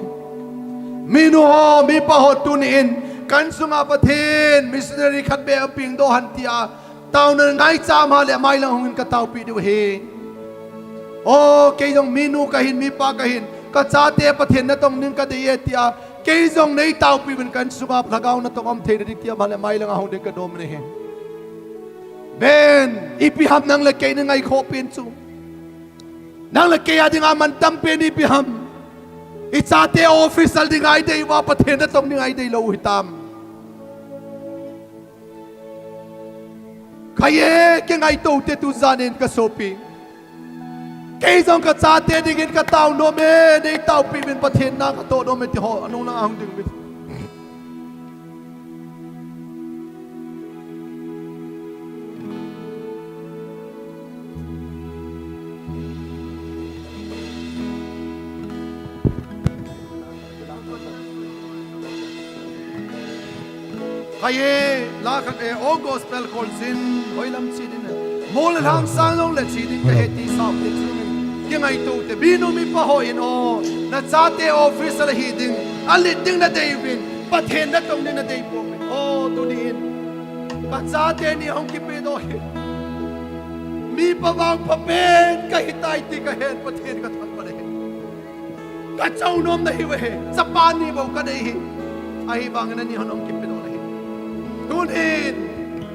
Minu ho, mipa ho tunin, kasunga Pathen missionary khat beh apengdoh hen tia taona ngaicha ma le mailang hungin kataopeh diu ahi. O, kei jong minu kahin, mipa kahin, kachate Pathen natong ding kadei e tia, kei jong neitaopeh uvin kasunga lhagao natong um theina ding tia ma le mailanga hung ding kanom e. Ben, ipi ham nang le kei nei ngaikhoh pen chu. Nang le kei a dinga mantam pen ipi ham. Ichate official dinga idei uva Pathen natong dinga idei lou u hitam. Kei e, kingaito ute tujan in kasopi. Kei jong kachate dingin katao nom e, neitaopeh uvin Pathen na katoh nom e ti ho, anung lang ahung ding uvin. Haiye, la khat e, o gospel kol sin, hoilam chi ding e. Mol le lhang sang jong le chi ding kahe ti sao te chu. Kingaito te, minu mipa ho in o, nachate office a la hi ding, alet ding nadei uvin, Pathen natong ding nadei pouvin. O, tunin, kachate ni hung kipedoh hi. Mipa vangpha pen kahitai ti kahen, Pathen kathangvah e. Kachou nom nahiuve, chapa ni bou kanei hi. Ahivangin ani hon hung kipedoh nahi. Tunin,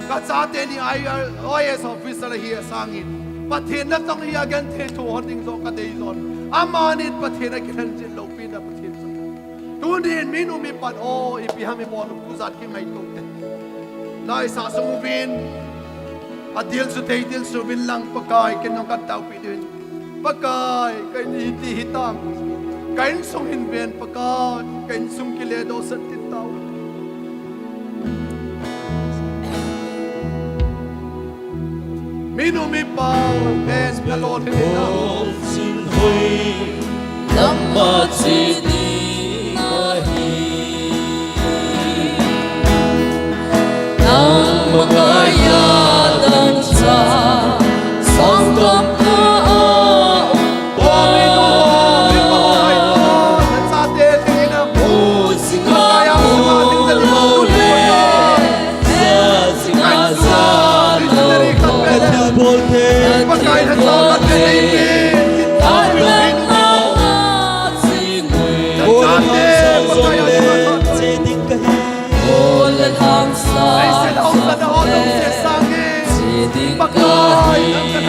kachate ni I R, I A S officer ahi asangin, Pathen natong hi agenthei thu hon ding joh kadei jin. Amanin Pathen akilhen jin loupina Pathen chu. Tunin minu mipan o, ipi ham ibol u, tujat kingaito te. Laisah sung uvin, adilsu thei dilsu uvin lang Pakai, ken jong kataopi ding. Pakai, kei ni hiti hitam. Ka insung hin ven Pakai, ka insung kiledoh sah tin tao. Minu mipa pen nalolhin in lang. Nangma che ding ahi. Nangma ngaiya dangchah sanggam ka a um pai. Mu jing a mu lou le ja jing a ja lou. Ka thilbol thei, ka thilbol thei. Ka dang na a jing ui. Oi, lhang sang jong le che ding kahi. Oi, lhang sang jong le che ding kahi.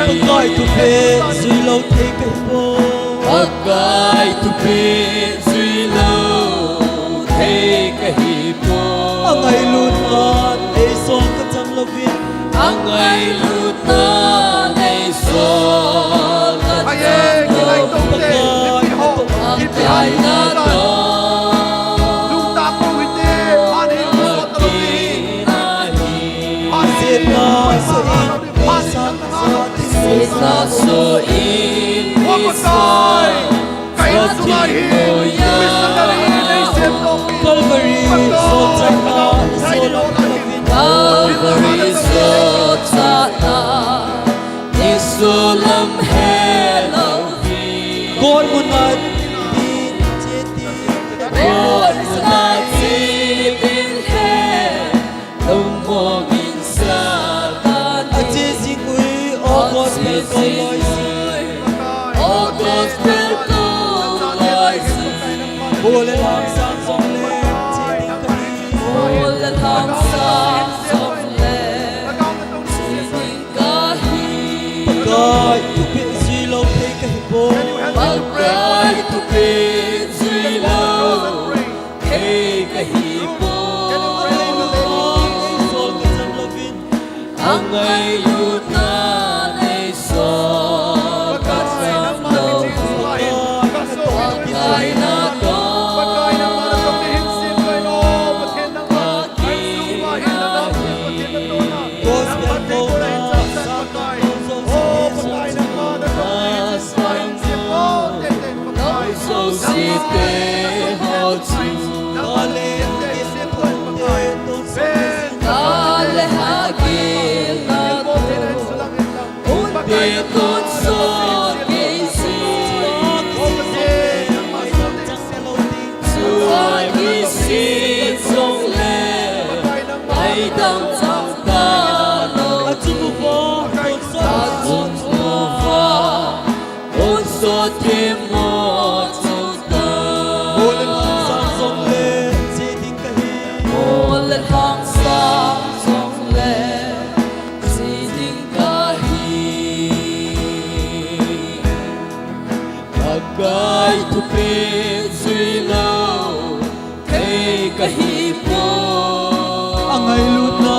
Pakai thupeh jui lou thei kahi poi. Pakai thupeh jui lou thei kahi poi. Angailutna nei sol kachang louvin. Angailutna nei sol kachang lou. Pakai, Pakai natong. Lungtah pou hite, mani. Setna soh in, setna soh in, Calvary, sohchaina, Calvary, sohchaina, nisolam helou hi. Golmuna tin che tin, Golmuna che tin he. Lungmong in Satan in. Ache jing ui, o gospel kou loisin. O gospel kou loisin. Mu le lhang sang jong le che ding kahi. Mu le lhang sang jong le che ding kahi. Pakai thupeh jui lou thei kahi poi. Pakai thupeh jui lou thei kahi poi. Angailutna nei sol kachang lou. Pakai natong. Pakai natong. Gospel kou na sang. Achung uva, achung uva, hung sot themmo chang ta. Mol le lhang sang jong le che ding kahi. Mol le lhang sang jong le che ding kahi. Pakai thupeh jui lou thei kahi poi. Angailutna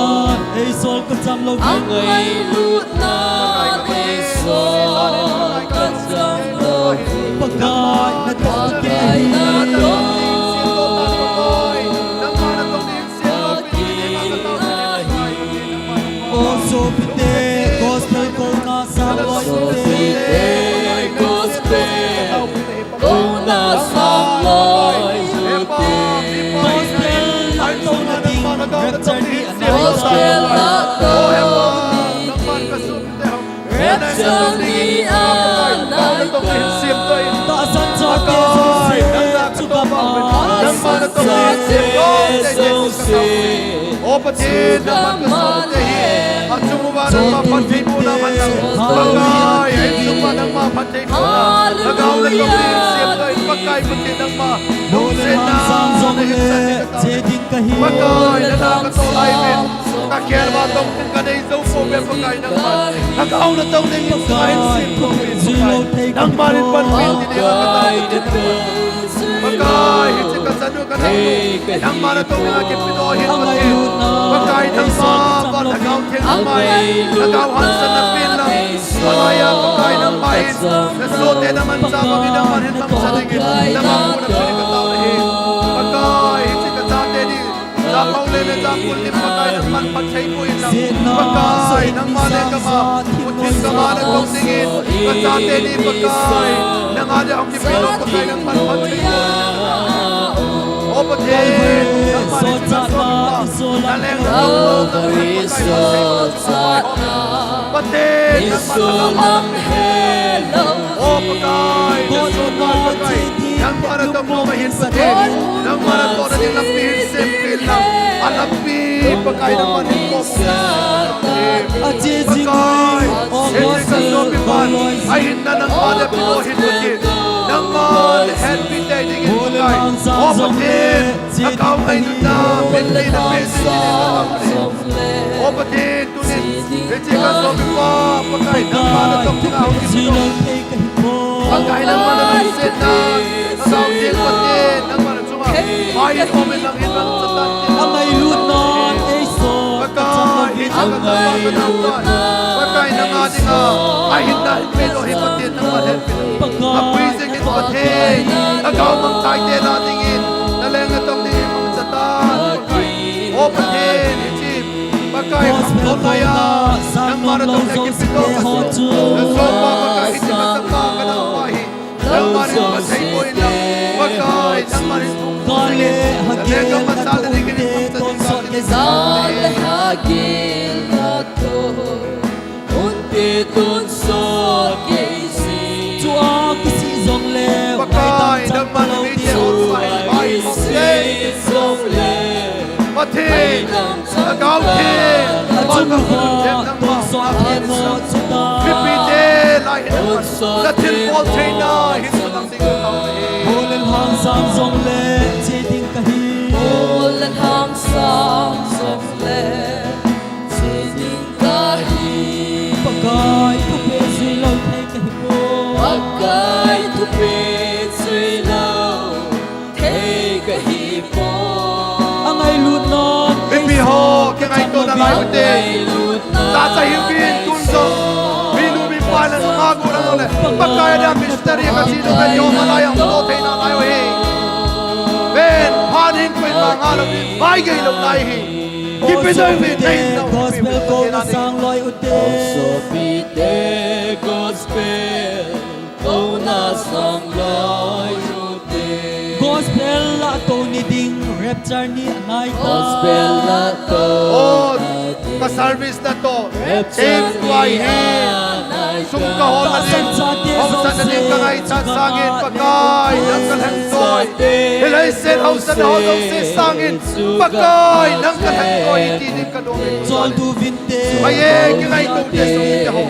nei sol kachang lou. Angailutna nei sol kachang lou. Pakai natong ahi. Pakai natong ahi. O sopite, gospel kou na sang lou. Sopite, gospel kou na sang lou. Gospel natong na ding. Rapture ni anai ta. Rapture ni anai ta. Tahsan chate jouse, chugam a. Nangma na tong ni sim te jouse. O Pathen, nangman ka sopite hi achung uva nangma phattheibohna man lang. Pakai, a insung uva nangma phattheibohna. Lhagao natong ni sim te, Pakai Pathen nangma lungsetna na hin chan ding ka taove. Pakai, nana ka tol lai uvin. Ka khel uva tong ding ka nei jou pouve Pakai nangman. Lhagao natong ni sim te, Pakai. Nangman in panpi ti ding ka taove. Pakai, hiche ka chanu ka nang, nangma na tong a kipin o hin Pathen. Pakai, nangma, Lhagao Theng nangma, Lhagao hangsan na pen lang. Alai a Pakai nangma in, na sohte na manchah bang in nangma hin mangcha ding in, nangma pu na pu ni ka tao na hi. Pakai, hiche ka chate ni, Japau le le Japul ni Pakai nangman phattheiboh in lang. Pakai, nangma le kama, mutin kama na tong ding in, ka chate ni Pakai, nanga le hung kipin o Pakai nangman phattheiboh in lang. O Pathen, nangma le kama, na leng na tong, nangma le Pakai phattheiboh in lang. Pathen, nangma le kama, O Pakai, na sohpa Pakai, nangma na tong nangma hin Pathen, nangma na tohna ding lampi hin sempeh in lang, a lampi Pakai nangma hin kom. Pakai, hiche ka sopipan, ahinna nangma na peh o hin Pathen, nangma na hetpi tei ding in Pakai, O Pathen, Lhagao ngailutna, hetpi na pe ding in Pakai. O Pathen, tunin, hiche ka sopipa, Pakai, nangma na tong dinga hung kipin o. Pakai, nangma na lungsetna, Lhagao Theng Pathen, nangma na chunga. Mai in um in lang hin mangcha tan tin. Pakai, hiche ka sopipa, Pakai, nanga dinga, ahinna hin pe o hin Pathen, nangma hetpi. Apui jing in Pathen, Lhagao mangthai te na ding in, na leng na tong ding in mangcha tan, Pakai. O Pathen, hiche Pakai, kham thon lai a, nangma na tong le kipin o ka chu. Na sohpa Pakai, hiche ka chapa ka nao pa hi. Nangma in phattheiboh in lang. Pakai, nangma in thum thum in. Na le ka masa na ding in mangcha ding ka ding. Chua kisih jong le, Pakai, nangma na mite hon pai pai. Pathen, Lhagao Theng, achung uva tonsot theng ho chu ta. Mipite lai hin, na thilbol theina hin lang ding ka tao ahi. Bol le lhang sang jong le che ding ka hi. Bol le lhang sang jong le che ding ka hi. Pakai thupeh jui lou thei ka hi poi. Pakai thupeh jui lou thei ka hi poi. Angailutna, mipi ho, kingaito nalai ute. Tacha hiuvin tun jong, minu mipa le nunga gu lang le. Pakai a dia mystery ka chi lou ve, jo malai ang to thei nalai u hi. Ven, phan hin koi ma nga lou, vai gei lou lai hi. Kipe doi ve, nei na u pi. Gospel kouna sang loi ute. Sopite, gospel kouna sang loi ute. Gospel la to ni ding, rapture ni anai ta. Gospel la to. Oh, ka service la to. Rapture ni anai ta. Sum ka hol na ding, hausa na ding ka ngaichat sangin, Pakai, nang ka lheng soi. Hilai sen hausa na hol dong se sangin, Pakai, nang ka lheng soi ti ding ka dong. Chol tu vinte. Pai e, kingaito te sum te ho.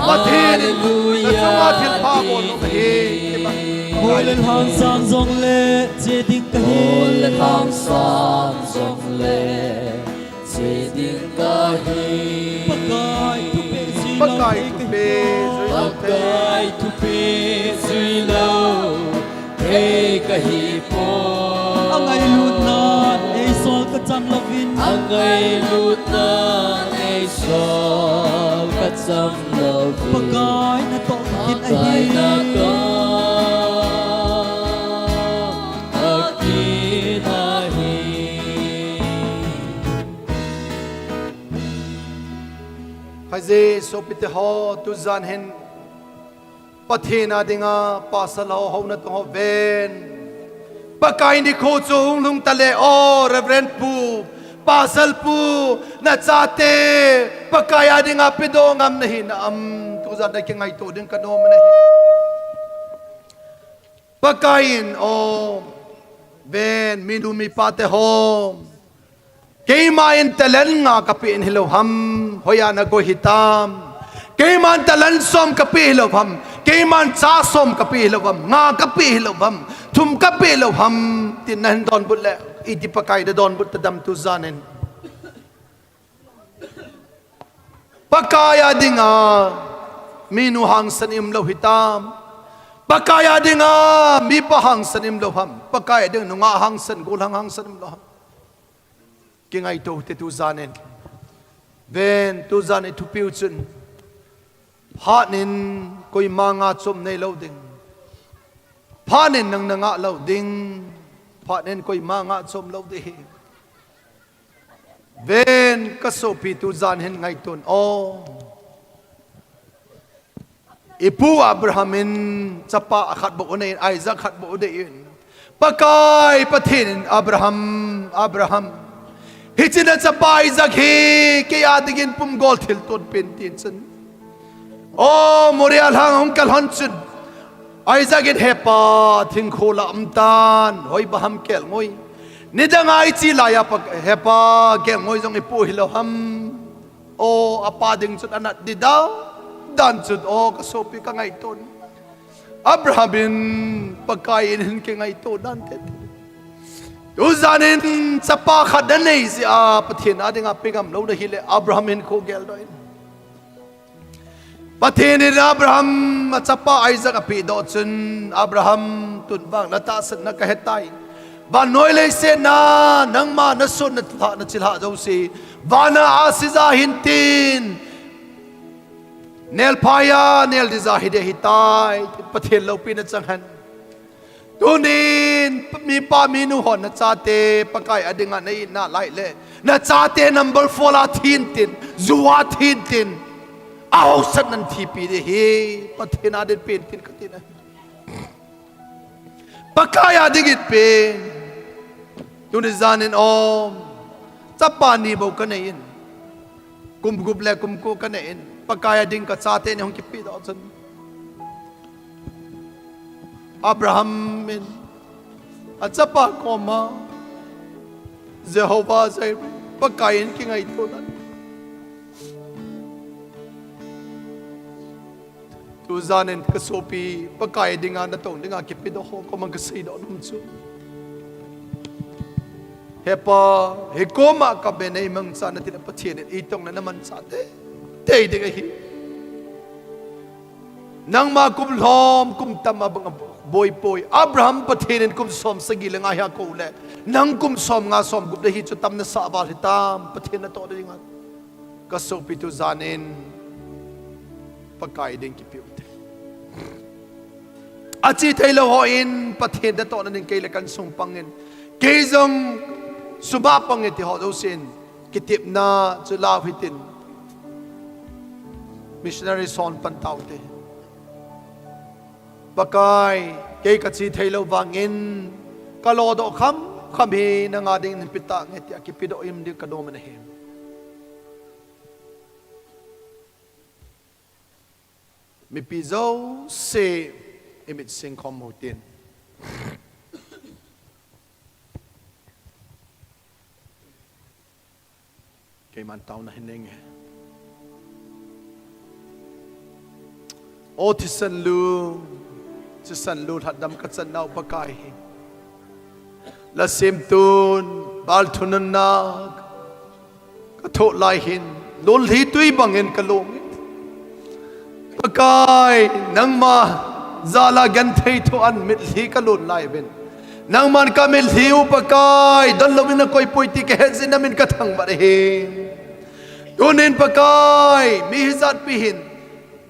Pathen in, na chunga thilpha bol nung ahi, ti bang. Bol le lhang sang jong le, che ding ka hi. Bol le lhang sang jong le, che ding ka hi. Pakai thupeh jui lou, Pakai thupeh jui lou, Pakai thupeh jui lou. Thei ka hi poi. Angailutna eisol ka chang louvin. Angailutna eisol ka chang louvin. Pakai na toh ka kin ahi. Pakai na toh ka kin ahi. Khatvei sopite ho, tujan hin Pathen a dinga pasal ho, houna tong ho ven. Pakai nikho chu hung lhung tale o Reverend Pu Pasal pu, nachate Pakai a dinga pedoh ngam nahi nam, tujan a kingaito ding kanom nahi. Pakai in, o, ven, minu mipa te ho. Keima in talent nga kapeh in hilou ham, hoiya nagoi hitam. Keiman talent som kapeh hilou ham. Keiman cha som kapeh hilou ham. Nga kapeh hilou ham. Thum kapeh lou ham, tin nahin donbut le, iti Pakai nadonbut tadem tujan in. Pakai a dinga, minu hangsan i umlou hitam. Pakai a dinga, mipa hangsan i umlou ham. Pakai a dinga, nungah hangsan, gollhang hangsan i umlou ham. Kingaito te tujan in. Ven, tujan i thupiu chun. Phat in koima nga chom neilou ding. Phat in nang nangah lou ding. Phat in koima nga chom lou ding. Ven kasopi tujan hin ngaito un. O. Ipu Abraham in chapa khat bou anei in, Isaac khat bou anei in. Pakai Pathen in Abraham, Abraham. Hiche nachapa Isaac hi kei a dingin pumgol thilton pen tin chun. O Moriah lhang hung kal hon chun. Isaac in hepa thingkho lah a um tan, hoiba ham kelngoi. Nidang a iche laiya pa, hepa kelngoi jong ipoh hilou ham. O, apa ding chun anat ding dan, dan chun, o, kasopi kangaito un. Abraham in Pakai in hin kingaito dan te. Tujan in chapa khat nanei jeh a, Pathen a dinga pe ngam lou nahi le, Abraham hin kho geldoh in. Pathen in Abraham a chapa Isaac apehdoh chun, Abraham tun vang natahsan na kahetai. Vannoi leiset a, nangma nasun nalhah nachilhah jouse. Vana ahsi ja hintin. Nelphai a, neldih ja hiding ahitai. Pathen loupina chang hen. Tunin, mipa minu hon nachate, Pakai a dinga na-it nalai le. Nachate number four a thi intin, ju a thi intin. Ahaosa nan thipi ding ahi, Pathen a dinga pen tin kati na. Pakai a dingin pen. Tuni jan in um. Chapa ni bou kanei in. Kum gup le kum ko kanei in. Pakai a ding kachate ni hung kipehdoh chun. Abraham in. Achapa koma. Jehovah Jireh. Pakai in kingaito nan. Tujan in kasopi, Pakai dinga natong dinga kipehdoh ho, koima kaseidoh nom chu. Hepa, hikoma kabe nei mangcha natin a Pathen in itongna namancha te, tei ding ahi. Nangma kum lhom, kum tam a bang a boi poi. Abraham Pathen in kum som sagi le nga hi akou le. Nang kum som nga som gup le hichu tam nasah val hitam, Pathen natoh dinga. Kasopi tujan in Pakai ding kipeh u te. Ache theilou hon Pathen natoh na ding kei le kansung pang in. Kei jong sum a pang in ti ho jousen. Kitepna chu lau hitin. Missionary son pan tau te. Pakai, kei kache theilou vangin, kalodoh kham kham hi nanga dingin pe tange tia kipehdoh in ding kanom ahi. Mipi jouse imit sing khom u hitin. Keiman taona hin neinge. O thisan lu, thisan lu lhatdam kachan nau Pakai hi. La semtun, bal thununna, kathoh lai hin, lolhi tui bangin kalong in. Pakai, nangma jal a genthei thoh in mitlhi kalon lai uvin. Nangman kamitlhi u Pakai, donlou in nakoi poi ti kahet jeh in namin kathangvah ahi. Tunin Pakai, mi hijat pi hin,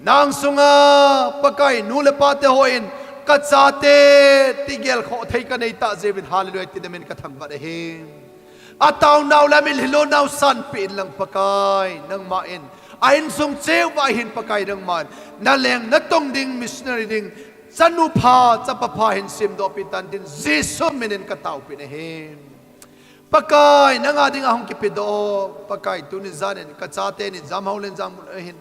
nang sunga Pakai, nu le pa te hon, kachate, ti gelkhoh thei kanei tah jeh uvin, hallelujah, ti namin kathangvah ahi. Ataonau le mitlhi lonau sanpeh in lang Pakai, nangman. A insung cheh uva hin Pakai nangman. Naleng natong ding missionary ding. Chanu pha, chapa pha hin semdoh peh tan tin Jesu minin kataopeh ahi. Pakai, nanga dinga hung kipedoh, Pakai, tuni janin, kachate ni, jam hao len jam mun ahin.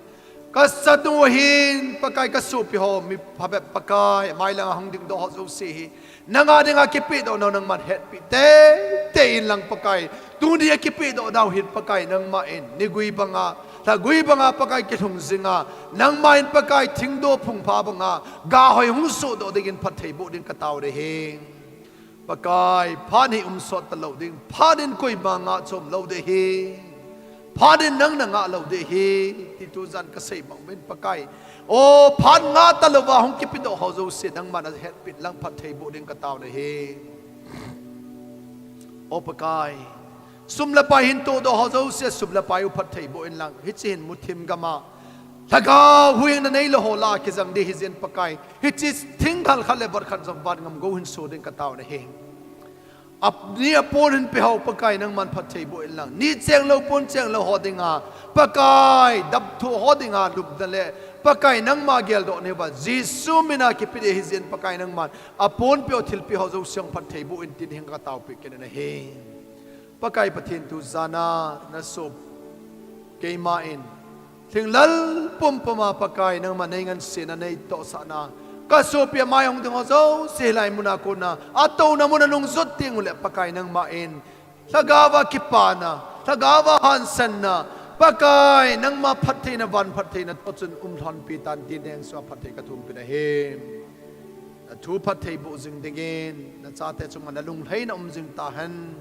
Kasatnu ahin, Pakai, kasopi ho, mi phabep Pakai, mai langa hung dingdoh ho jouse hi. Nanga dinga kipedoh nau nangman hetpi teitei inlang Pakai. Tuni a kipedoh nau hin Pakai nangman, nigui banga, lhagui banga Pakai kilhung jinga. Nangman Pakai thingdoh phungpha banga, ga hoi hung sohdoh dingin phatthei boh ding katao ding ahi. Pakai, phat hi umsot talou ding, phat in koima ngah chom lou ding ahi. Phat in nang nangah lou ding ahi, ti tujan kasei bang uvin Pakai. O, phat ngah talouva hung kipedoh ho jouse nangman nahetpi inlang phatthei boh ding katao ding ahi. O Pakai, sum le pai hin tohdoh ho jouse sum le pai u phatthei boh inlang. Hiche hin muthim gama lhagao huhhingna neilou ho lah a kijang ding ahijeh in Pakai, hiche thing khat khat le vot khat jong van ngam gou hin so ding katao ding ahi. Ap-, ni apon hin pe ho Pakai nangman phatthei boh inlang. Ni chenglou pon chenglou ho dinga Pakai, dap thoh ho dinga lupna le Pakai nangma geldoh nauva Jesu mina kipe ding ahijeh in Pakai nangman apon pe ho thilpeh ho jouse phatthei boh in tin hin kataopi kit in ahi. Pakai Pathen, tujana nasop keiman lhinglel pumpuma Pakai nangman neingansena neitohsahna, kasopi a mai hung ding ho jouse hilai muna kona atouna muna nungjot teng uleh Pakai nangman lhagaova kipana, lhagaova hansanna, Pakai nangma phattheina, van phattheina toh chun umlhonpi tan tin neng sua phatthei kathumpi nahi. Nathu phatthei boh jing dingin, nachate chunga nalunglhaina um jing tahen,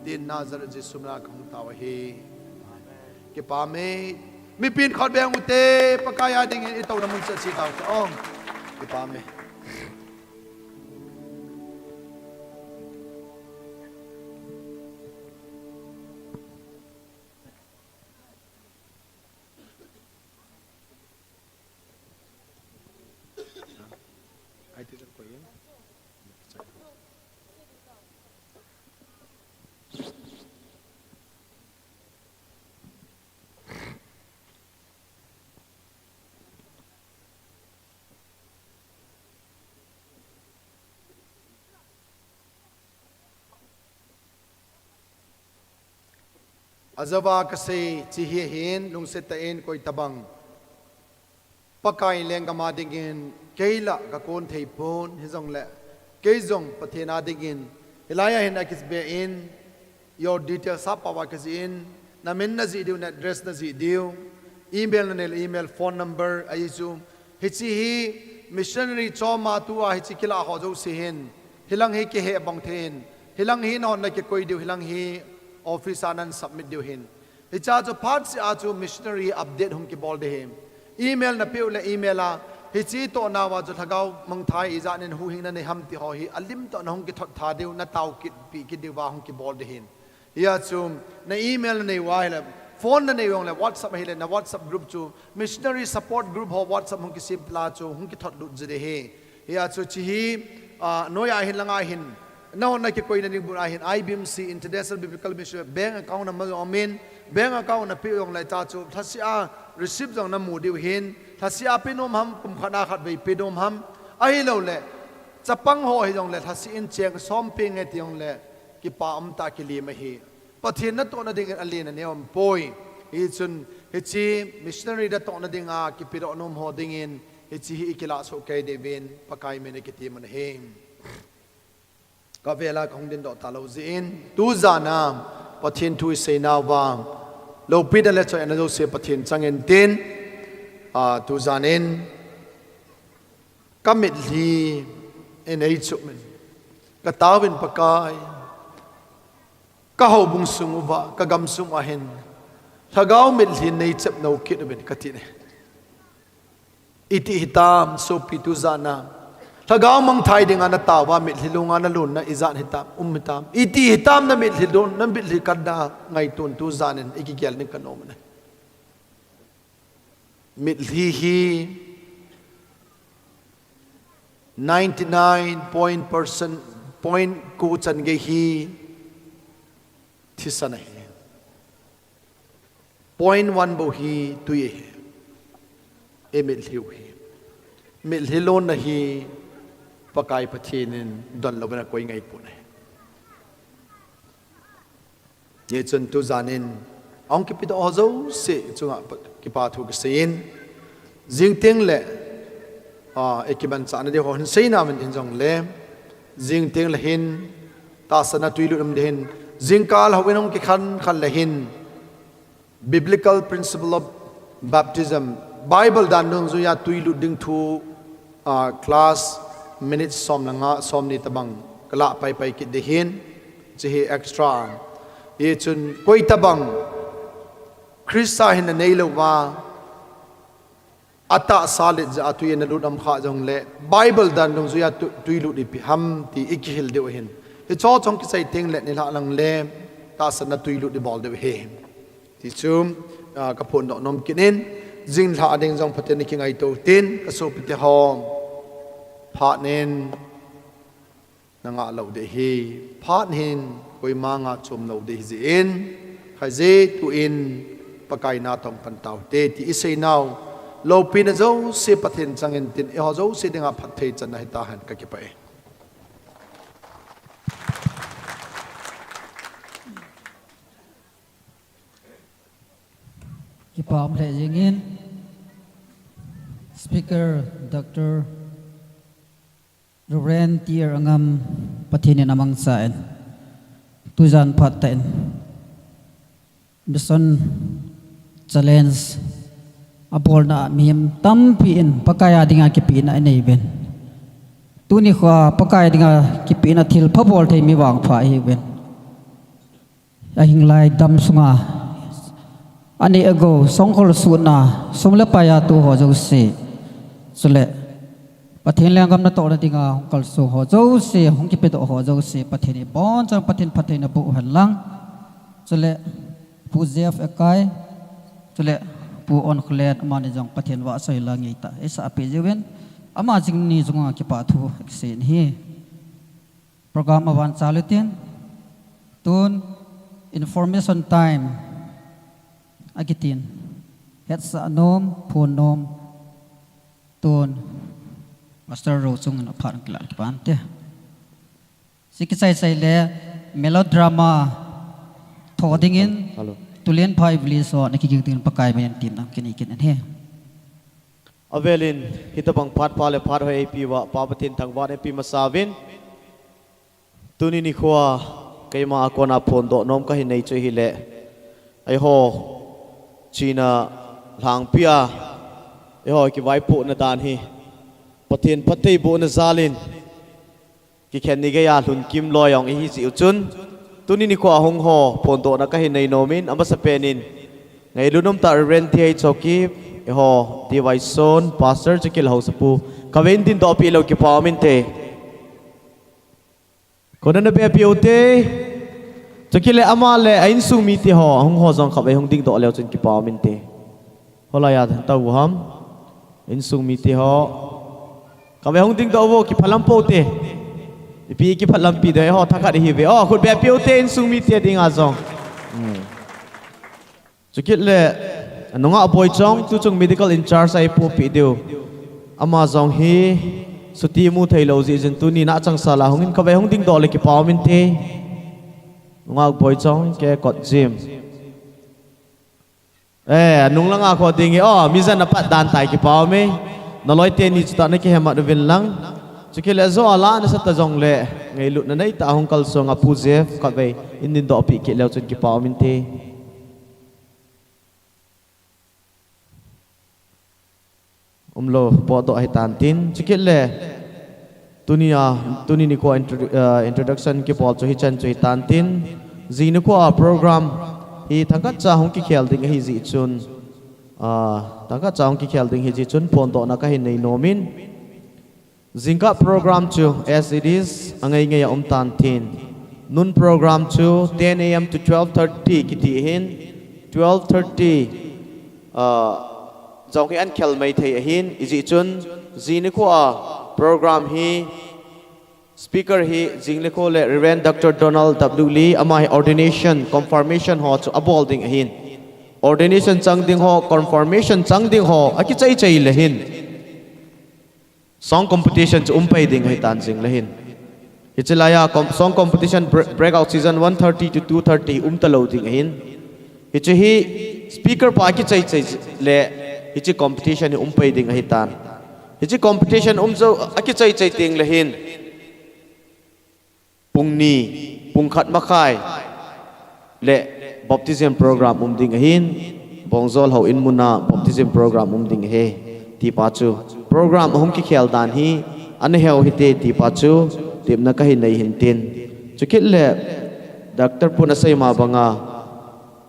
tin Nazareth Jesu mina kahung tao ahi. Kipah e. Mipin khut beng ute, Pakai a dingin itouna mun cheh che tao te. Ong. Kipah e. Ajouva kasei, hiche hi ahin, lungset tah in koi tabang Pakai lenggam a dingin, kei lah kakon thei pon, hijongleh, kei jong Pathen a dingin, hilai a hin akibe in, your details a pao a kijih in, namin najih diu, na address najih diu, email nanei le email, phone number, ahi chu, hiche hi missionary chom a tua hiche kilah ho jouse hin, hilang hi kihebong thei in, hilang hi nahon nakikoi diu, hilang hi office a nan submit diu ahin. Hichea chu phat seh a chu missionary update hung kibol ding ahi. Email napeh u le email a, hiche toh nauva chu lhagao mangthah ijat in huhhingna nei ham ti ho hi, alim toh nahung kithot tha diu, natao kit pi kit diuva hung kibol ding ahin. Hia chu, na email nanei uva ahile, phone nanei u jongle, WhatsApp ahile, na WhatsApp group chu, missionary support group ho WhatsApp hung kisem pela chu, hung kithot lut ji ding ahi. Hia chu hiche hi, ah, noiya hin langa hin, nahon nakikoina ding mun a hin, I B M C, International Biblical Mission, bank account number jong umin, bank account napeh u jongle hichea chu, lhaseh a receipt jong namu diu ahin, lhaseh a pe nom ham, kum khat a khatvei pe nom ham, ahilouleh, chapang ho hijongle, lhaseh in cheng som peng nge ti jongle, kipa umtah kilim ahi. Pathen natohna dingin alen aneo umpoi. Hichun, hiche missionary natohna dinga kipedoh nom ho dingin, hiche hi ikilah soh kei diuvin, Pakai min a kiti mun ahi. Kavela kahung dingdoh talou jeh in, tujana, Pathen thu iseinauva, loupina le choina jouse Pathen chang intin, ah, tujan in, kamitlhi in eichop in, kataovin Pakai, kahoubung sung uva, kagam sung uva hin, lhagao mitlhi in neichep nou kit uvin kati e. Iti hitam, sopi tujana, lhagao mangthah dinga nataova mitlhi lunga nalunna ijat hitam, um hitam. Iti hitam namitlhi lun, namitlhi katna ngaito in tujan in ikigel ding kanom e. Mitlhi hi ninety nine point percent, point ko chan gei hi thisan ahi. Point one bou hi tui ahi. Imitlhi u hi. Mitlhi lonna hi Pakai Pathen in donlouvin akoi ngai pon ahi. Hichun tujan in ahung kipedoh ho jouse chunga kipa thu kaseiyin, jing tengle, ah, ikimanchah nadiu ho hin seina min in jongle, jing tengle hin tahsanna twilut um ding hin, jingkah houin ahung kikhen khen le hin, Biblical Principle of Baptism, Bible dan dungjuiya twilut ding thu, ah, class minute som le nga, somni tabang kalah paipai kit ding hin, hiche hi extra. Hichun koi tabang Christa hin anei louva, atahsa let jeh a twi analut um kha jongle, Bible dan dungjuiya twi, twilut ipi ham ti ikihil diu ahin. Hicho chong kichai tengle nilhah lang le tahsanna twilut ibol diu ahi. Ti chu, ah, kaphondoh nom kit in, jing lha ding jong Pathen in kingaito tin, kasopite ho, phat nin nangah lou ding ahi, phat hin koima ngah chom lou ding ahi jeh in, hijeh chun Pakai natong pan taute ti iseinau, loupina jouse Pathen changin tin, eiho jouse dinga phatthei channa hitahen, kakipah e. Kipa um lheh jengin, Speaker Doctor Reverend T R Angam, Pathen in amangchan, tujan phat tah in Mission Challenge abolna a mihem tampi in Pakai a dinga kipehna anei uvin. Tuni khoa Pakai dinga kipehna thilpha bol thei mi vangpha ahiuvin. Ahinglai dam sunga anei agou, songkhol sutna, sum le pai a tou ho jouse, chule Pathen lenggam natohna dinga hung kalsong ho jouse, hung kipedoh ho jouse, Pathen in abonchan Pathen phatthei naboh uhen lang. Chule Pu Jeff Ekai, chule Pu Onkholen, amani jong Pathen vahchoi la ngeitah eisah peh jiuvin, ama jing ni jong a kipa thu kasei ahi. Program avan chal utin, tun information time akitin, hetsah nom, phon nom, tun Master Ro chunga phat kilah kipah inte. Hiche kichai chai le melodrama tho dingin, Hello. Tulen Phai village ho ana kiging dingin Pakai min in temna kanei kit in ahi. Avelin, hitabang phat pha le phat hoi eipeh uva, Pa Pathen thangvahna eipeh masa uvin. Tuni nikhoa, keima a kona phondoh nom kahin nei chu ahile, eiho, China lhangpi a, eiho kivaipohna dan hi, Pathen phattheibohna jalin, kikhen ni geiya lhun kim loi jong ihi jeh u chun, tuni nikhoa hung ho phondohna kahin nei nomin, amasapen in, ngailut umtah Reverend T H Haokip, eiho, D Y Son, Pastor, chukit le Haosapu, kavei in dingdoh peh leu kipa um inte. Kona nabeh peh ute. Chukit le ama le a insung mite ho, ahung ho jong khatvei hung dingdoh leu chun kipa um inte. Holaiya tao u ham. Insung mite ho. Khatvei hung dingdoh uvo, kiphalam pou te. Ipi kiphalam pi dei ho, thakhat ihiuve. O, khut beh peh ute insung mite dinga jong. Hmm. Chukit le, nungah Boichong, tuchung medical in charge a eipuipeh diu. Ama jong hi, chuti imu theilou jeh chun tuni nahchangsal a hungin khatvei hung dingdoh le kipa um inte. Nungah Boichong, Kekot Jim. Eh, nung langa kho ding e, o, mi jan apat dan tai kipa um e. Naloi teni chutah nakihemat uvin lang. Chukit le jo ala nasatah jongle, ngailutna neitah a hung kalsong a Pu Jeff khatvei in dingdoh peh kit leu chun kipa um inte. Umlou, potdoh ahitan tin. Chukit le, tunia, tuni nikhoa introdu-, ah, introduction kibol chu hichan chu hitan tin. Jing nikhoa program hi thangkhat cha hung kikhel ding ahi jeh chun, ah, thangkhat cha hung kikhel ding ahi jeh chun phondohna kahin nei nomin. Jingkah program chu as it is, angai ngai a um tan tin. Noon program chu ten A M to twelve thirty kiti ahin, twelve thirty, ah, jong hi ahin khel mai thei ahin, ijeh chun, jing nikhoa program hi, speaker hi, jing nikho le Reverend Doctor Donald W Lee, ama hi ordination, confirmation ho chu abol ding ahin. Ordination chang ding ho, confirmation chang ding ho, akichai chai le hin. Song competition chu um pai ding ahitan jing le hin. Hiche laiya com-, song competition bre-, breakout season one thirty to two thirty um talou ding ahin. Hiche hi speaker pa akichai chai le hiche competition hi um pai ding ahitan. Hiche competition um jou akichai chai teng le hin pung ni, pung khat makhai le baptism program um ding ahin, Bongjol houin muna baptism program um ding ahi, tipa chu. Program ahung kikhel dan hi ana heu hite tipa chu tepna kahin nei hintin. Chukit le Doctor Pun asei ma banga,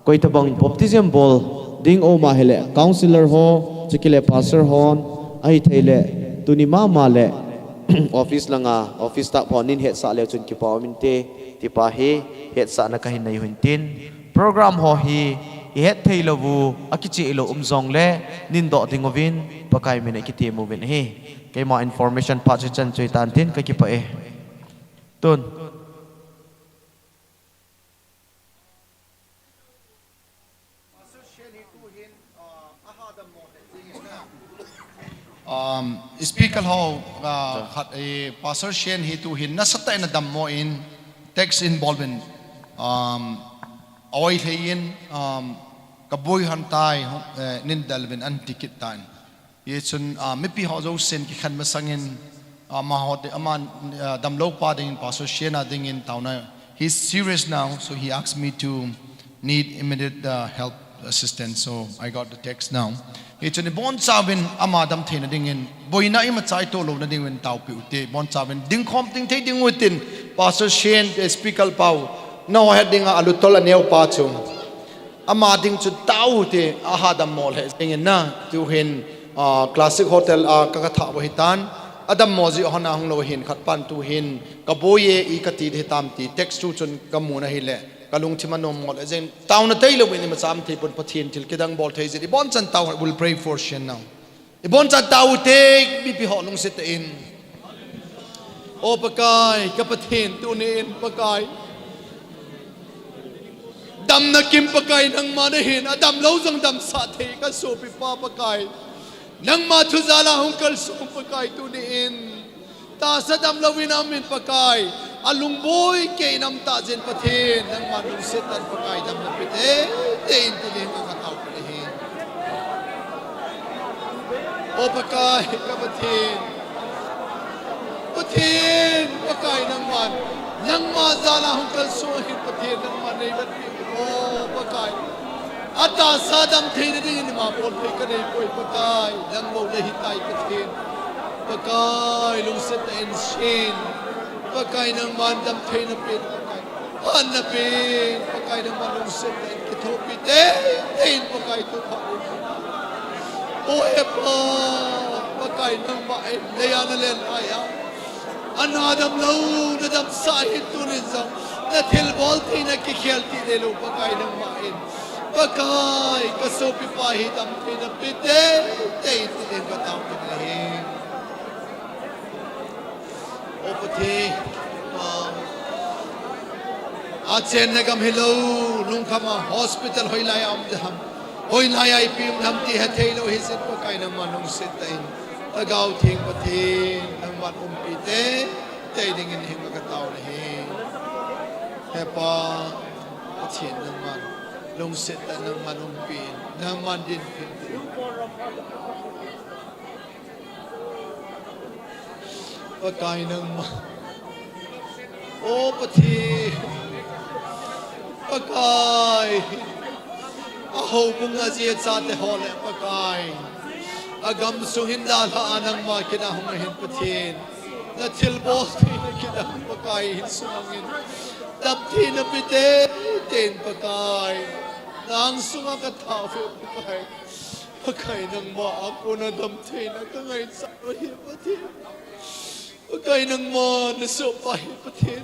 koi tabang baptism bol ding um ahile, counselor ho, chukit le pastor hon, ahithei le, tuni mama le, office langa, office staff hon, nin hetsah leu chun kipa um inte, tipa hi, hetsahna kahin nei u hintin. Program ho hi, ihet thei lou u, akicheh lou um jong le, nin doh ding uvin, Pakai min a kitem uvin ahi. Keima information pa chu chan chu hitan tin, kakipah e. Tun. Um, speaker ho, uh, khat, eh, Pastor Shen hi tuhin nasatah in adammo in text in bol uvin, um, aoi lhei in, um, kaboi hon tai, eh, nin del uvin anti kit tan. Hichun, ah, mipi ho jousen kikhen masangin, ah, amaho te, ama, ah, damlou pa dingin, Pastor Shen a dingin taona. He's serious now, so he asked me to need immediate, uh, help assistance. So I got the text now. Hichun ibonchauvin ama damtheina dingin, boina imacha itoh louna dingin taopeh ute, ibonchauvin dingkhom ding thei ding utin, Pastor Shen, eh, speaker pau, nahet dinga alutol aneo pa chu. Ama ding chu tao te, aha dammo lheh jengin na, tuhin, ah, Classic Hotel a ka, ka thah u ahitan, adammo jeh hon ahung lou hin khat pan tuhin, kaboi e i kati ding hitam ti, text chu chun kamun ahile, kalungthim anom mo le jeng, taona tailou in imacha um thei pon Pathen thil kidang bol thei jeh, ibonchan tao, we'll pray for Shen now. Iboncha tao ute, mipi ho lungset tah in. O Pakai, ka Pathen tunin Pakai. Damna kim Pakai nangma nahin, adamlou jong damsah thei ka sopipa Pakai. Nangma thu jala hung kalsong Pakai tunin. Tahsa damlou in aum in Pakai, alungboi kei in aum tah jeh in Pathen, nangman lungset tah in Pakai damna pe teitei in ti ding ka taopeh ahi. O Pakai, ka Pathen. Pathen, Pakai nangman, nangma jala hung kalsong ahin Pathen, nangman nei vet pi. O Pakai. Atahsa damtheina dingin ima bolthei kanei poi Pakai, nang bou nahitai Pathen. Pakai, lungset tah in Shen. Pakai, nangman damtheina pen Pakai. Hatna pen Pakai, nangman lungset tah in kithopi teitei in Pakai, tu pha. O Hepa, Pakai, nangma in leiya nalen laiya. Ana damlou, nadamsah hin tunin jong, nathilbol theina kikhel tih neilou Pakai nangman. Pakai, ka sopipa hi damtheina pe teitei in ti ding ka taopeh ahi. O Pathen, achenna gam hilou, lungkham a hospital hoilai a um ding ham, hoilai a ipi um ding ham ti hethei lou hijeh in Pakai nangman lungset tah in, Lhagao Theng Pathen, nangman umpi teitei dingin hinga ka tao nahi. Hepa, Pathen nangman, lungset tah in nangman umpi, nangman dinpi. Pakai nangma. O Pathen. Pakai. Ahoubung a jia chate ho le Pakai. Agamsung hin dalha a nangma kidang hung ahin Pathen. Nathilbol theina kidang Pakai hin sumangin. Damtheina pe teitei in Pakai. Nang sunga ka tao ve Pakai. Pakai nangma a kona damtheina ka ngaichat u ahi Pathen. Pakai nangma nasohpa hi Pathen.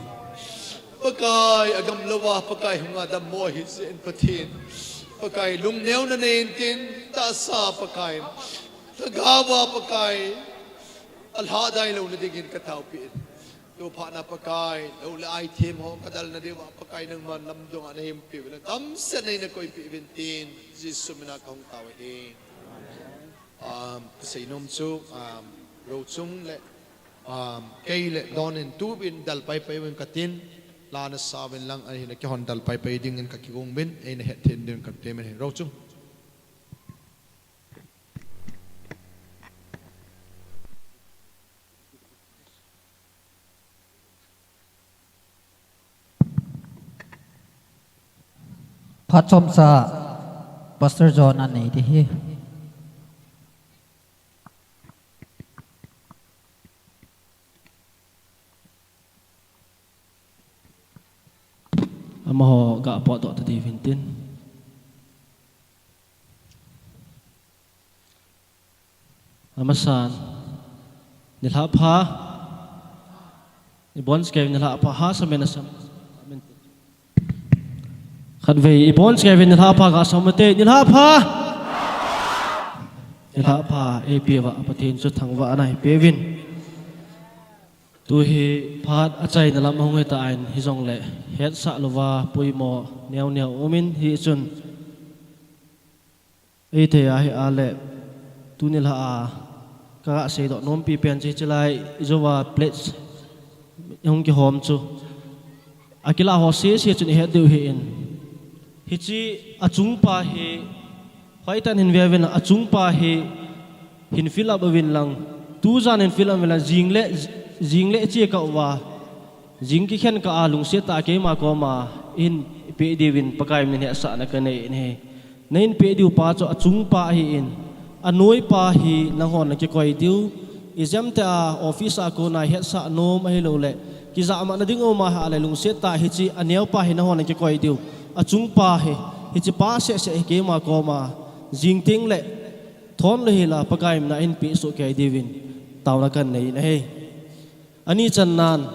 Pakai agam louva Pakai hunga dammo ahijeh in Pathen. Pakai lungneona nei intin tahsa Pakai. Lhagaova Pakai. Alhahdai louna dingin ka taopeh in. Tuphat na Pakai, lou le ai them ho ka dalna diuva Pakai nangman lamdunga nahin peh uvin lang. Damsel neina koipeh uvin tin, Jesu mina ka hung tao ahi. Um, ka seinom chu, um, Rochung le Um, kei le Don in tubin del pai pai uvin katin, la na sa uvin lang, ahin kihon del pai pai dingin kakigong uvin, eina hetthei dingin katemin hi ro chu. Phat chomcha Pastor John anei ding ahi. Amaho ga potdoh ta diu vintin. Amasan, nilhah pha. Ibon cheh kei uvin nilhah pha, hahsa men a sam. Khatvei, ibon cheh kei uvin nilhah pha ga sam ute, nilhah pha. Nilhah pha, eipeuva, Pathen chu thangvahna eipeuvin. Tu hi phat achaina lam ahung hitan, hijongle hetsah louva poimo neo neo umin hichun. Eithei ahi a le, tuni lha a, ka seidoh nompi pen chu hiche lai, ijouva pledge hung kihom chu. Akilah ho sese chun ihet diu ahin. Hiche achungpa hi, hoitah in hin ve uvin lang, achungpa hi, hin fill up uvin lang, tujan hin fill up uvin lang, jing le, jing le che kah uva, jing kikhen kah a lungset tah a keima koma, hin pe diuvin Pakai min hetsahna kanei in ahi. Nahin peh diu pa chu achungpa ahin, anoipa hi nanghon nakikoi diu. Ijemtia office a kona hetsah nom ahilouleh, kijahmatna ding um ahile lungset tah hiche aneopa hi nanghon nakikoi diu. Achungpa hi, hichepa sese hi keima koma, jing tengle, thon lou hila Pakai mina hin pe soh kei diuvin, taona kanei in ahi. Ani channan,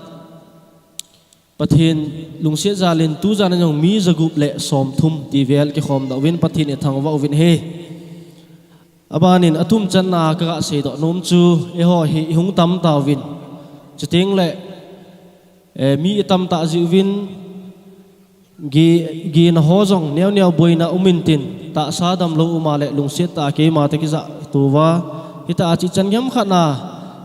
Pathen lungset jalin tujan a jong mi jagup le somthum ti vel kikhom doh uvin Pathen ithangvah uvin ahi. Abanin athum channa ka seidoh nom chu eiho hi ihung tam tauvin. Chutengle, eh, mi itam tah jeh uvin gi, gina ho jong neo neo boina um intin tahsa damlou um a le lungset tah a keima toh kijah touva. Hitia chichan gei khat na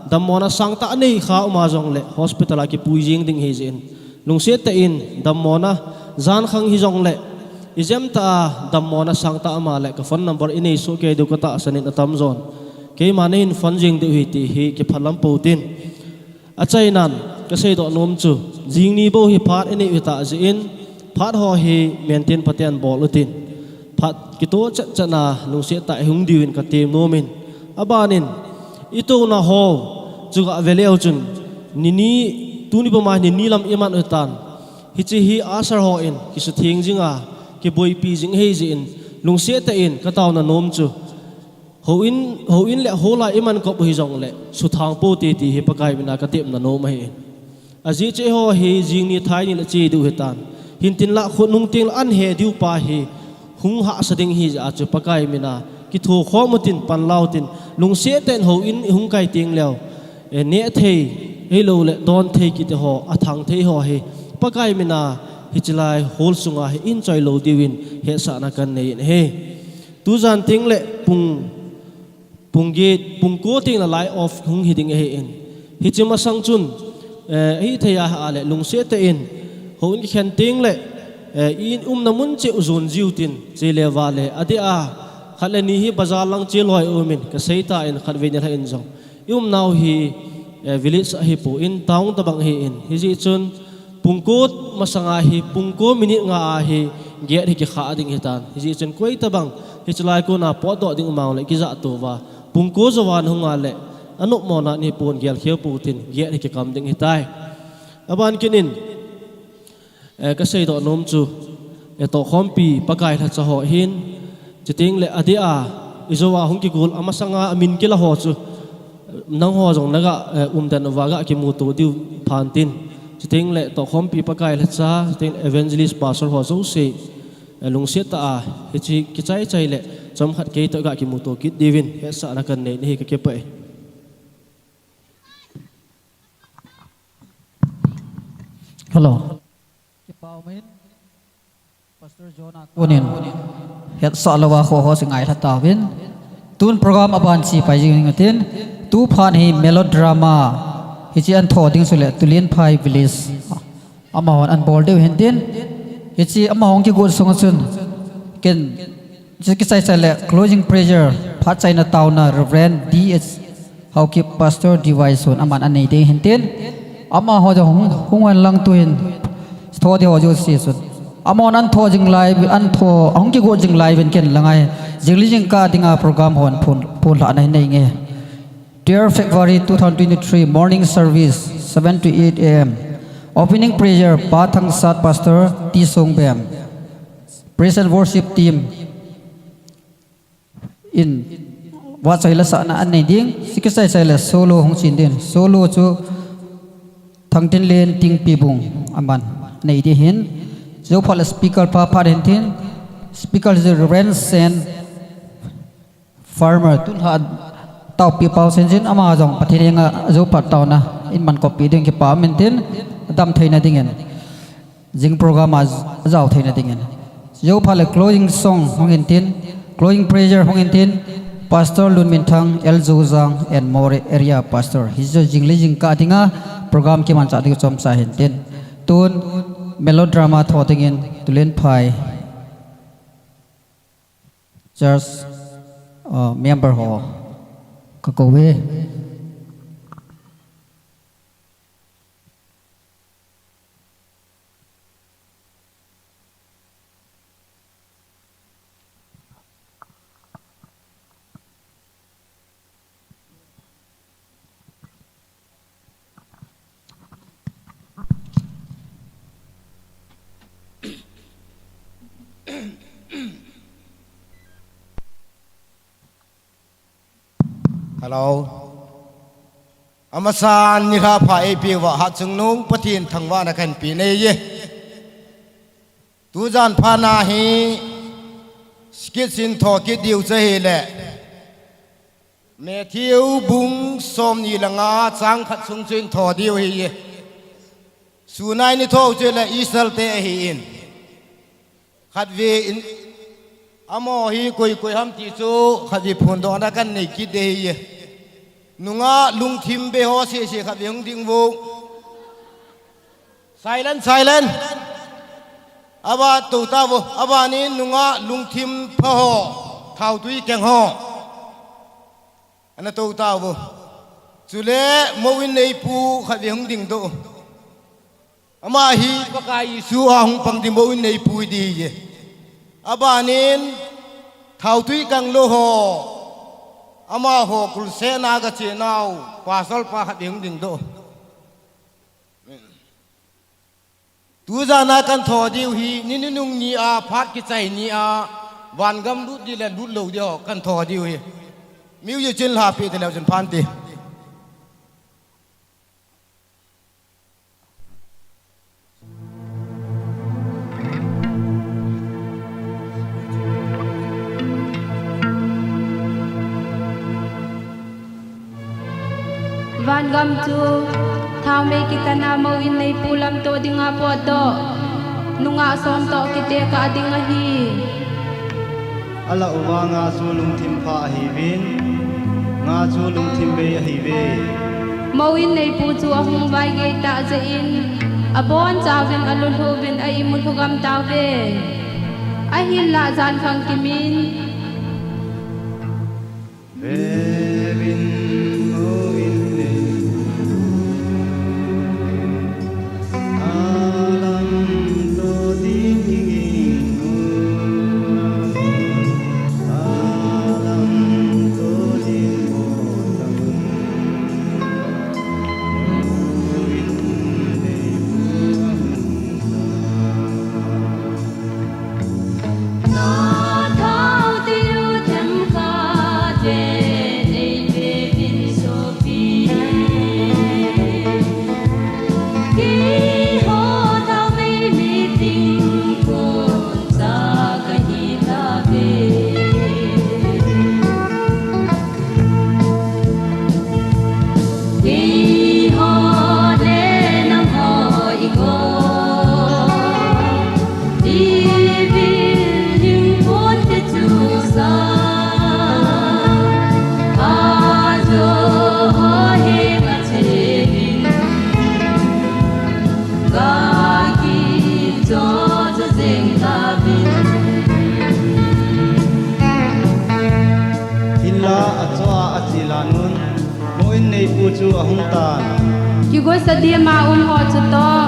dammona sangtah nei kha um a jongle hospital a kipui jing ding ahi jeh in. Lungset tah in dammona jan khang hijongle, ijemtia dammona sangtah um a le ka phone number inei soh kei diu ka tahsan in atam jon. Keima nahin phone jing diu ahi ti hi kiphalam pou tin. Achainan ka seidoh nom chu, jing ni bou hi phat inei u tah jeh in, phat ho hi maintain phaten bol utin. Phat kitoh chet chet na lungset tah a ihung diuvin ka tem nom in. Abanin, itouna ho chu ga ve leu chun, nini, tuni puma nini lam iman utan. Hiche hi usher hon kisutheng jing a, kiboipi jing ahi jeh in, lungset tah in ka taona nom chu. Houin, houin le hola iman kop u hijongle, suthang pou te ti hi Pakai mina ka temna nom ahi. Ajeh chu eiho hi jing ni thai ni le che diu ahitan. Hintin la khonung tengle an he diu pa hi hung hahsa ding ahi jeh a chu Pakai mina kithokhom utin pan lau tin lungset tah in houin ihung kai tengleu. E, neh thei, ahilouleh don thei kiti ho, athang thei ho hi Pakai mina hiche lai hall sunga hi inchoi lou diuvin hetsahna kanei in ahi. Tujan tengle pung, pung get, pung ko tengle light off hung hi ding ahin. Hiche masang chun, eh, hithei ahile lungset tah in, houin kikhen tengle, eh, i umna mun cheh u jon jiu tin, chele vale, adeh a, khat le ni hi bazar lang che loi umin, ka seitan khatvei nilhah in jong. I umnau hi, eh, village ahipon, town tabang ahin. Hijeh chun, pung ko masanga hi, pung ko minute nga a hi, gate hi kikha ding ahitan. Hijeh chun, koi tabang, hiche lai kona potdoh ding um a jongle, kijah touva. Pung ko jouva nahung a le, anop mona nahipon gelkhel pou tin, gate hi kikam ding ahitai. Aban kit in, Eh, ka seidoh nom chu, eh, tohkhompi Pakai lhacha ho ahin, chutengle adeh a, ijouva hung kigol amasanga amin kila ho chu, nangho jong naga, eh, umden uva ga kimuto diu phan tin. Chutengle tohkhompi Pakai lhacha, chutengle evangelist pastor ho jouse, eh, lungset tah a, hiche kichai chai le, chomkhat kei toh ga kimuto kit diuvin, hetsahna kanei in ahi, kakipah e. Hello. Kipah umin, Pastor John a konin hetsah louva kho ho chu ngailha tauvin. Tun program aban chu pai jing utin, tu phat hi melodrama, Hiche an tho ding chu le Tulenphai Village. Amahon an bol diu hintin. Hiche amahon kigot sunga chun ken, hiche kisai sai le closing prayer, phat chaina taona Reverend D H Haokip, Pastor D Y Sun, aman anei ding hintin. Amaho jong hung, hung hen lang tuhin tho ding ho jouse chun. Amahon an tho jing lai, an tho, ahung kigot jing lai uvin ken lang ahi. Jingli jingkah dinga program hon phun, phun lhah na hin nei nge. Twelve February two thousand twenty-three, morning service, seven to eight A M. Opening prayer, Pa Thangsat, Pastor T Songbem. Praise and worship team in vahchoi lasahna anei ding, hiche kisai sai le solo hung chen ding. Solo chu Thangtinlen Tingpibung aman nei ding ahin. Jou phat le speaker pa phat hintin. Speaker chu Reverend Sen Farmer, tulha taopi pau senjin, ama jong Pathen henga jou phat taona in man koppi ding kipa um intin, adam theina dingin. Jing program a jao theina dingin. Jou phat le closing song hung intin, closing prayer hung intin, Pastor Lunminthang, L Zojang and Moreh Area Pastor. Hiche jingli jingkah dinga program kimanchah ding chomcha hintin. Tun melodrama tho dingin Tulenphai Church, uh, member ho kakou e. Hello. Amasan nilhah pha eipeuva hatchungnung Pathen thangvahna kahin pe nahi e. Tujan phat na hi skit sin tho kit diu chu ahile Matthew bung somni le nga chang khat sung chun tho diu ahi e. Sunai ni tho chu le Israel te ahin. Khatvei in, amaho hi koi koi ham ti chu khatvei phondohna kahin nei kit ding ahi e. Nungah lungthim bei ho sese khatvei hung ding uvo. Silent, silent. Aban tou tauvo. Abanin nungah lungthim pha ho, thaotui keng ho. Ana tou tauvo. Chule mou in neipu khatvei hung ding doh. Ama hi Pakai Jesu a hung pang ding mou in neipu ahi ding ahi. Abanin thaotui keng lou ho. Amaho crusade a gache nau pastor pa khatvei hung ding doh. Tujan a kahin tho diu hi, ni nunung ni a, phat kichai ni a, vangam lut ding le lut lou ding ho kahin tho diu ahi. Music chun lhah peh taleu chun phante. Vangam chu thaomei kitan a mou in neipu lamto dinga potdoh, nungah som toh kitekah ding ahi. Alah uva nga chu lungthim pha ahiuvin, nga chu lungthim bei ahiuve. Mou in neipu chu ahung vaigei tah jeh in, abonchauvin, alulhuvin, a-imut lhugam tauve. Ahinlah jan khang kimin. Vevin mou in neipu alamto ding kiging u, alamto ding bol tah un, mou in neipu ahung ta. Na thao tiu themkhat ve. Hinla achoh a ache lan un, moh in neipu chu ahung tan. Kigoisa dima um ho chutoh,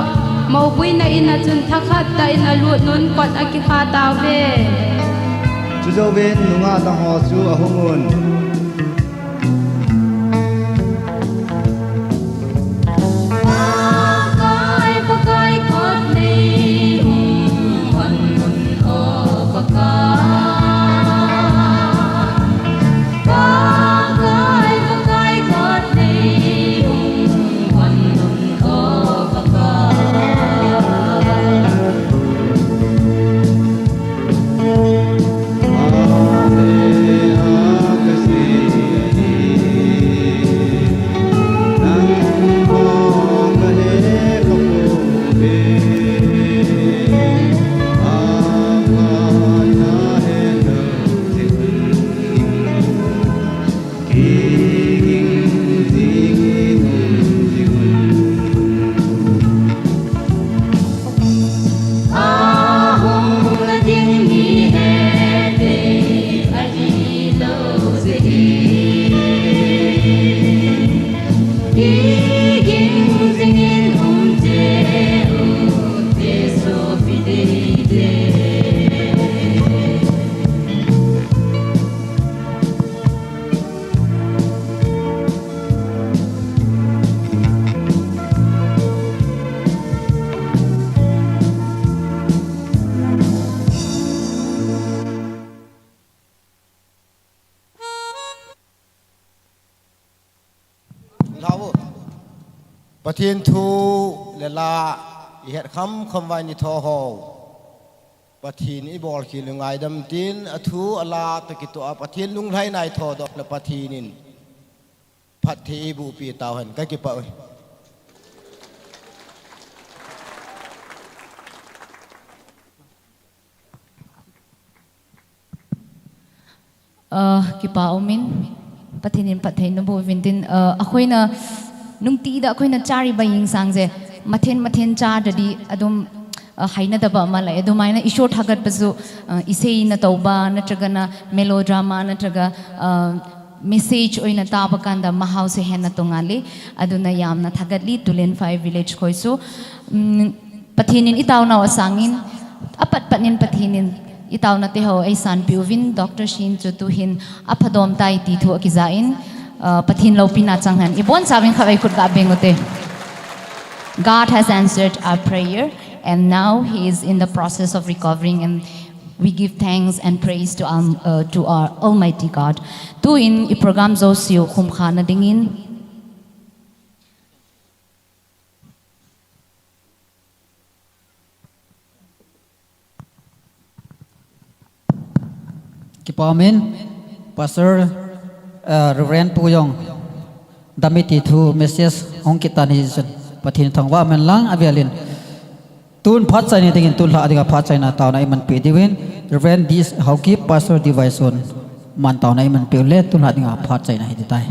mopuina in a chun thakhat tah in alut un kot akikha tauve. Chujouvin nungah dang ho chu ahung un. Lau. Pathen thu le la i het kham kham vai ni tho ho. Pathen i bol khel u ngaidam tin, a thu a la toh kitoh a Pathen lunglhaina i thodoh le Pathen in phatthei eiboh pi tau hen, ka kipah uve. Ah, kipa umin, Pathen in phatthei naboh uvin tin, ah, ꯑꯩꯈꯣꯏꯅ ꯅꯨꯡꯇꯤꯗ ꯑꯩꯈꯣꯏꯅ ꯆꯥꯔꯤꯕ ꯌꯦꯟꯁꯥꯡꯁꯦ ꯃꯊꯦꯜ ꯃꯊꯦꯜ ꯆꯥꯗ꯭ꯔꯗꯤ ꯑꯗꯨꯝ, ah, ꯍꯩꯅꯗꯕ ꯑꯃ ꯂꯩ꯫ ꯑꯗꯨꯃꯥꯏꯅ ꯏꯁꯣꯔ ꯊꯥꯒꯠꯄꯁꯨ, ah, ꯏꯁꯩꯅ ꯇꯧꯕ ꯅꯠꯇ꯭ꯔꯒꯅ melodrama ꯅꯠꯇ꯭ꯔꯒ, ah, message ꯑꯣꯏꯅ ꯇꯥꯕ ꯀꯥꯟꯗ ꯃꯍꯥꯎꯁꯦ ꯍꯦꯟꯅ ꯇꯣꯉꯥꯜꯂꯤ꯫ ꯑꯗꯨꯅ ꯌꯥꯝꯅ ꯊꯥꯒꯠꯂꯤ Tulen Five Village ꯈꯣꯏꯁꯨ꯫ ꯎꯝ, Pathen in itaonao asangin, apatpat in Pathen in itaonao teho eisanpi uvin, Doctor Shin chu tuhin aphadom tai ti thu akijain, uh, Pathen loupina chang hen. Ibonchauvin khatvei khut gabeng ute. God has answered our prayer, and now he is in the process of recovering, and we give thanks and praise to, um, uh, to our Almighty God. Tuin i program jouse u khumkhana dingin. Kipa umin, Pastor, eh, Reverend Pu jong, damiti thu message hung kit tan hichun, Pathen thangvah hen lang avelin. Tun phat chaina dingin, tun lha dinga phat chaina taona imanpi diuvin, Reverend D Haokip, Pastor D Vaison, man taona imanpi ule, tun lha dinga phat chaina hiti tai.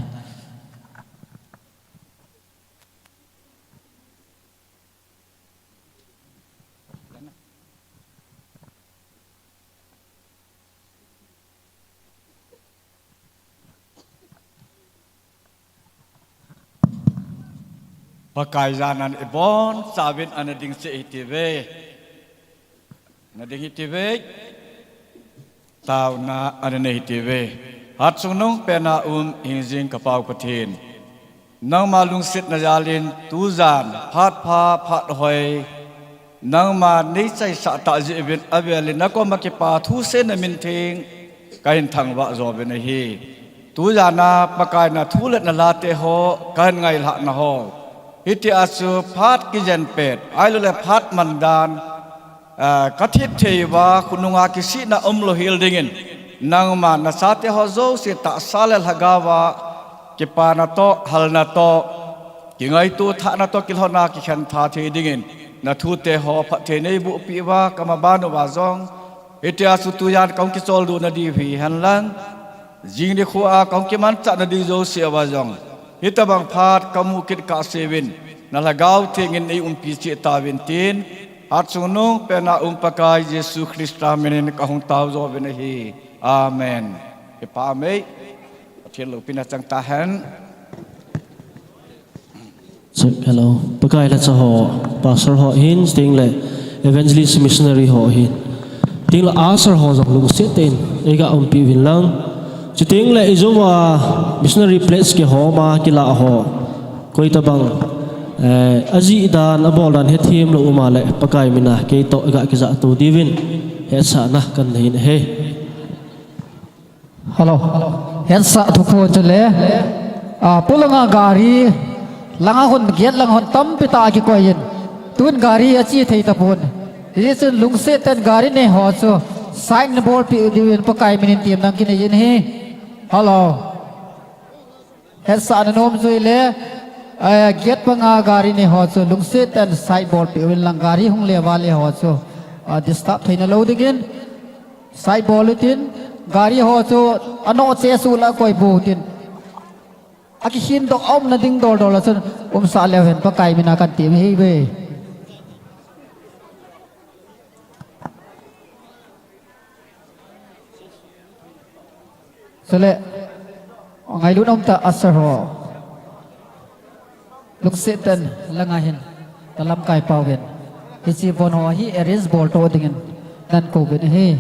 Pakai janan ibonchauvin ana ding cheh hitiuve. Ana ding hitiuve. Taona ana nei hitiuve. Hatchungnung pena um hingjing ka Pa u Pathen, nangma lungsetna jalin tujan phat pha phat hoi nangma neichaisah tah jeh uvin avelin nakoma kipa thusei na min theng kahin thangvah jouvin ahi. Tujana Pakai na thu le na la teho kahin ngailhah naho, hitia chu phat kijen pet, ahilouleh phat mandan, ah, ka thip thei uva, khonunga kisihna umlou hel dingin, nangma na chate ho jouse tahsa le lhagao a, kipana toh, halna toh, kingaito thahna toh, kilhona kikhen tha thei dingin, na thute ho phatthei neiboh pi uva, ka maban uva jong, hitia chu tujan kahung kicholdo na diu hihen lang, jing nikho a kahung kimanchah na diu jouse uva jong, hitobang phat kamu kit kahseuvin, na Lhagao Theng in nei umpi cheh tauvin tin, Achungnung pena um Pakai Jesu Christa minin kahung tao jouvin ahi. Amen. Kipa mei. Pathen loupina chang tahen. Check, hello. Pakai lhacha ho, pastor ho hin, chuteng le evangelist missionary ho hin. Chuteng le usher ho jong lungset tah in eiga umpi uvin lang. Chuteng le ijou a missionary pledge kihom a kilah ho. Koi tabang, eh, ajih dan, abol dan hethem lou um a le, Pakai mina kei toh eiga kijah to diuvin. Hetsahna kanei in ahi. Hello. Hetsah thu khu chule, ah, polanga gari, langa hon, gate langa hon tampi tah akikoi in. Tun gari ache thei tapon. Hichun lungset tah in gari nei ho chu, side na bolpeh diuvin Pakai minin temna kanei in ahi. Hello. Hetsahna nom chu ahile, eh, gate panga gari nei ho chu, lungset tah in side bolpeh uvin lang gari hung le vale ho chu, ah, disturb theina lou dingin. Side bol utin, gari ho chu anoh cheh suh la koi pou tin. Akikhin doh aumna ding dol dol a chun umsah leu hen Pakai mina katem ahi ve. Chule, ngailut um tah usher ho. Lungset tah in langa hin, na lamkai pau hin. Hiche von ho hi arrange bol to dingin, nakou uvin ahi.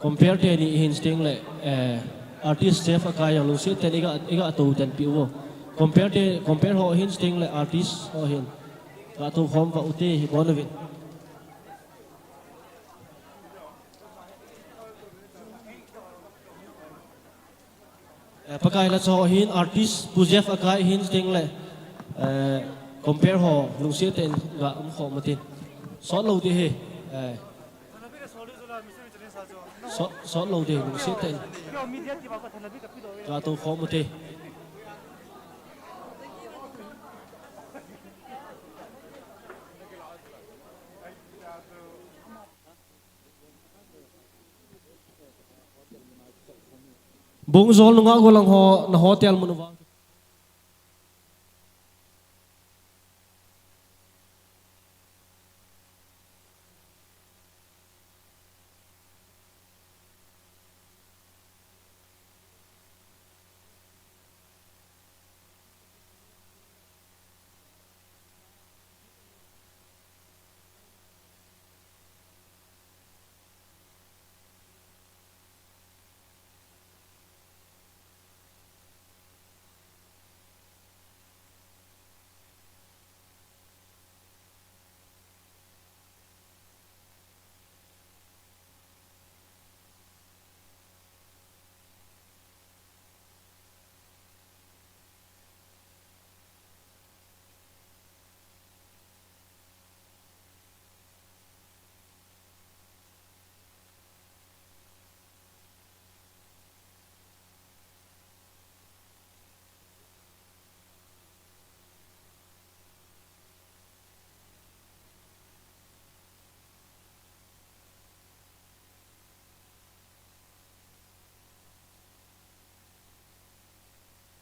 Compere teni hin chuteng le, eh, artist Jeff Akai jong lungset tah in eiga, eiga tou tanpeh uvo. Compere te, compere ho hin chuteng le artist ho hin. Ga tou khom uva ute hi bon uvin. Eh, Pakai lhacha ho hin artist Pu Jeff Akai hin chuteng le, eh, compere ho lungset tah in ga um khom utin. Sot lou ding ahi, eh, sot, sot lou ding, lungset tah in. Ga tou khom ute. Bungjol nungah golang ho, na hotel mun uva.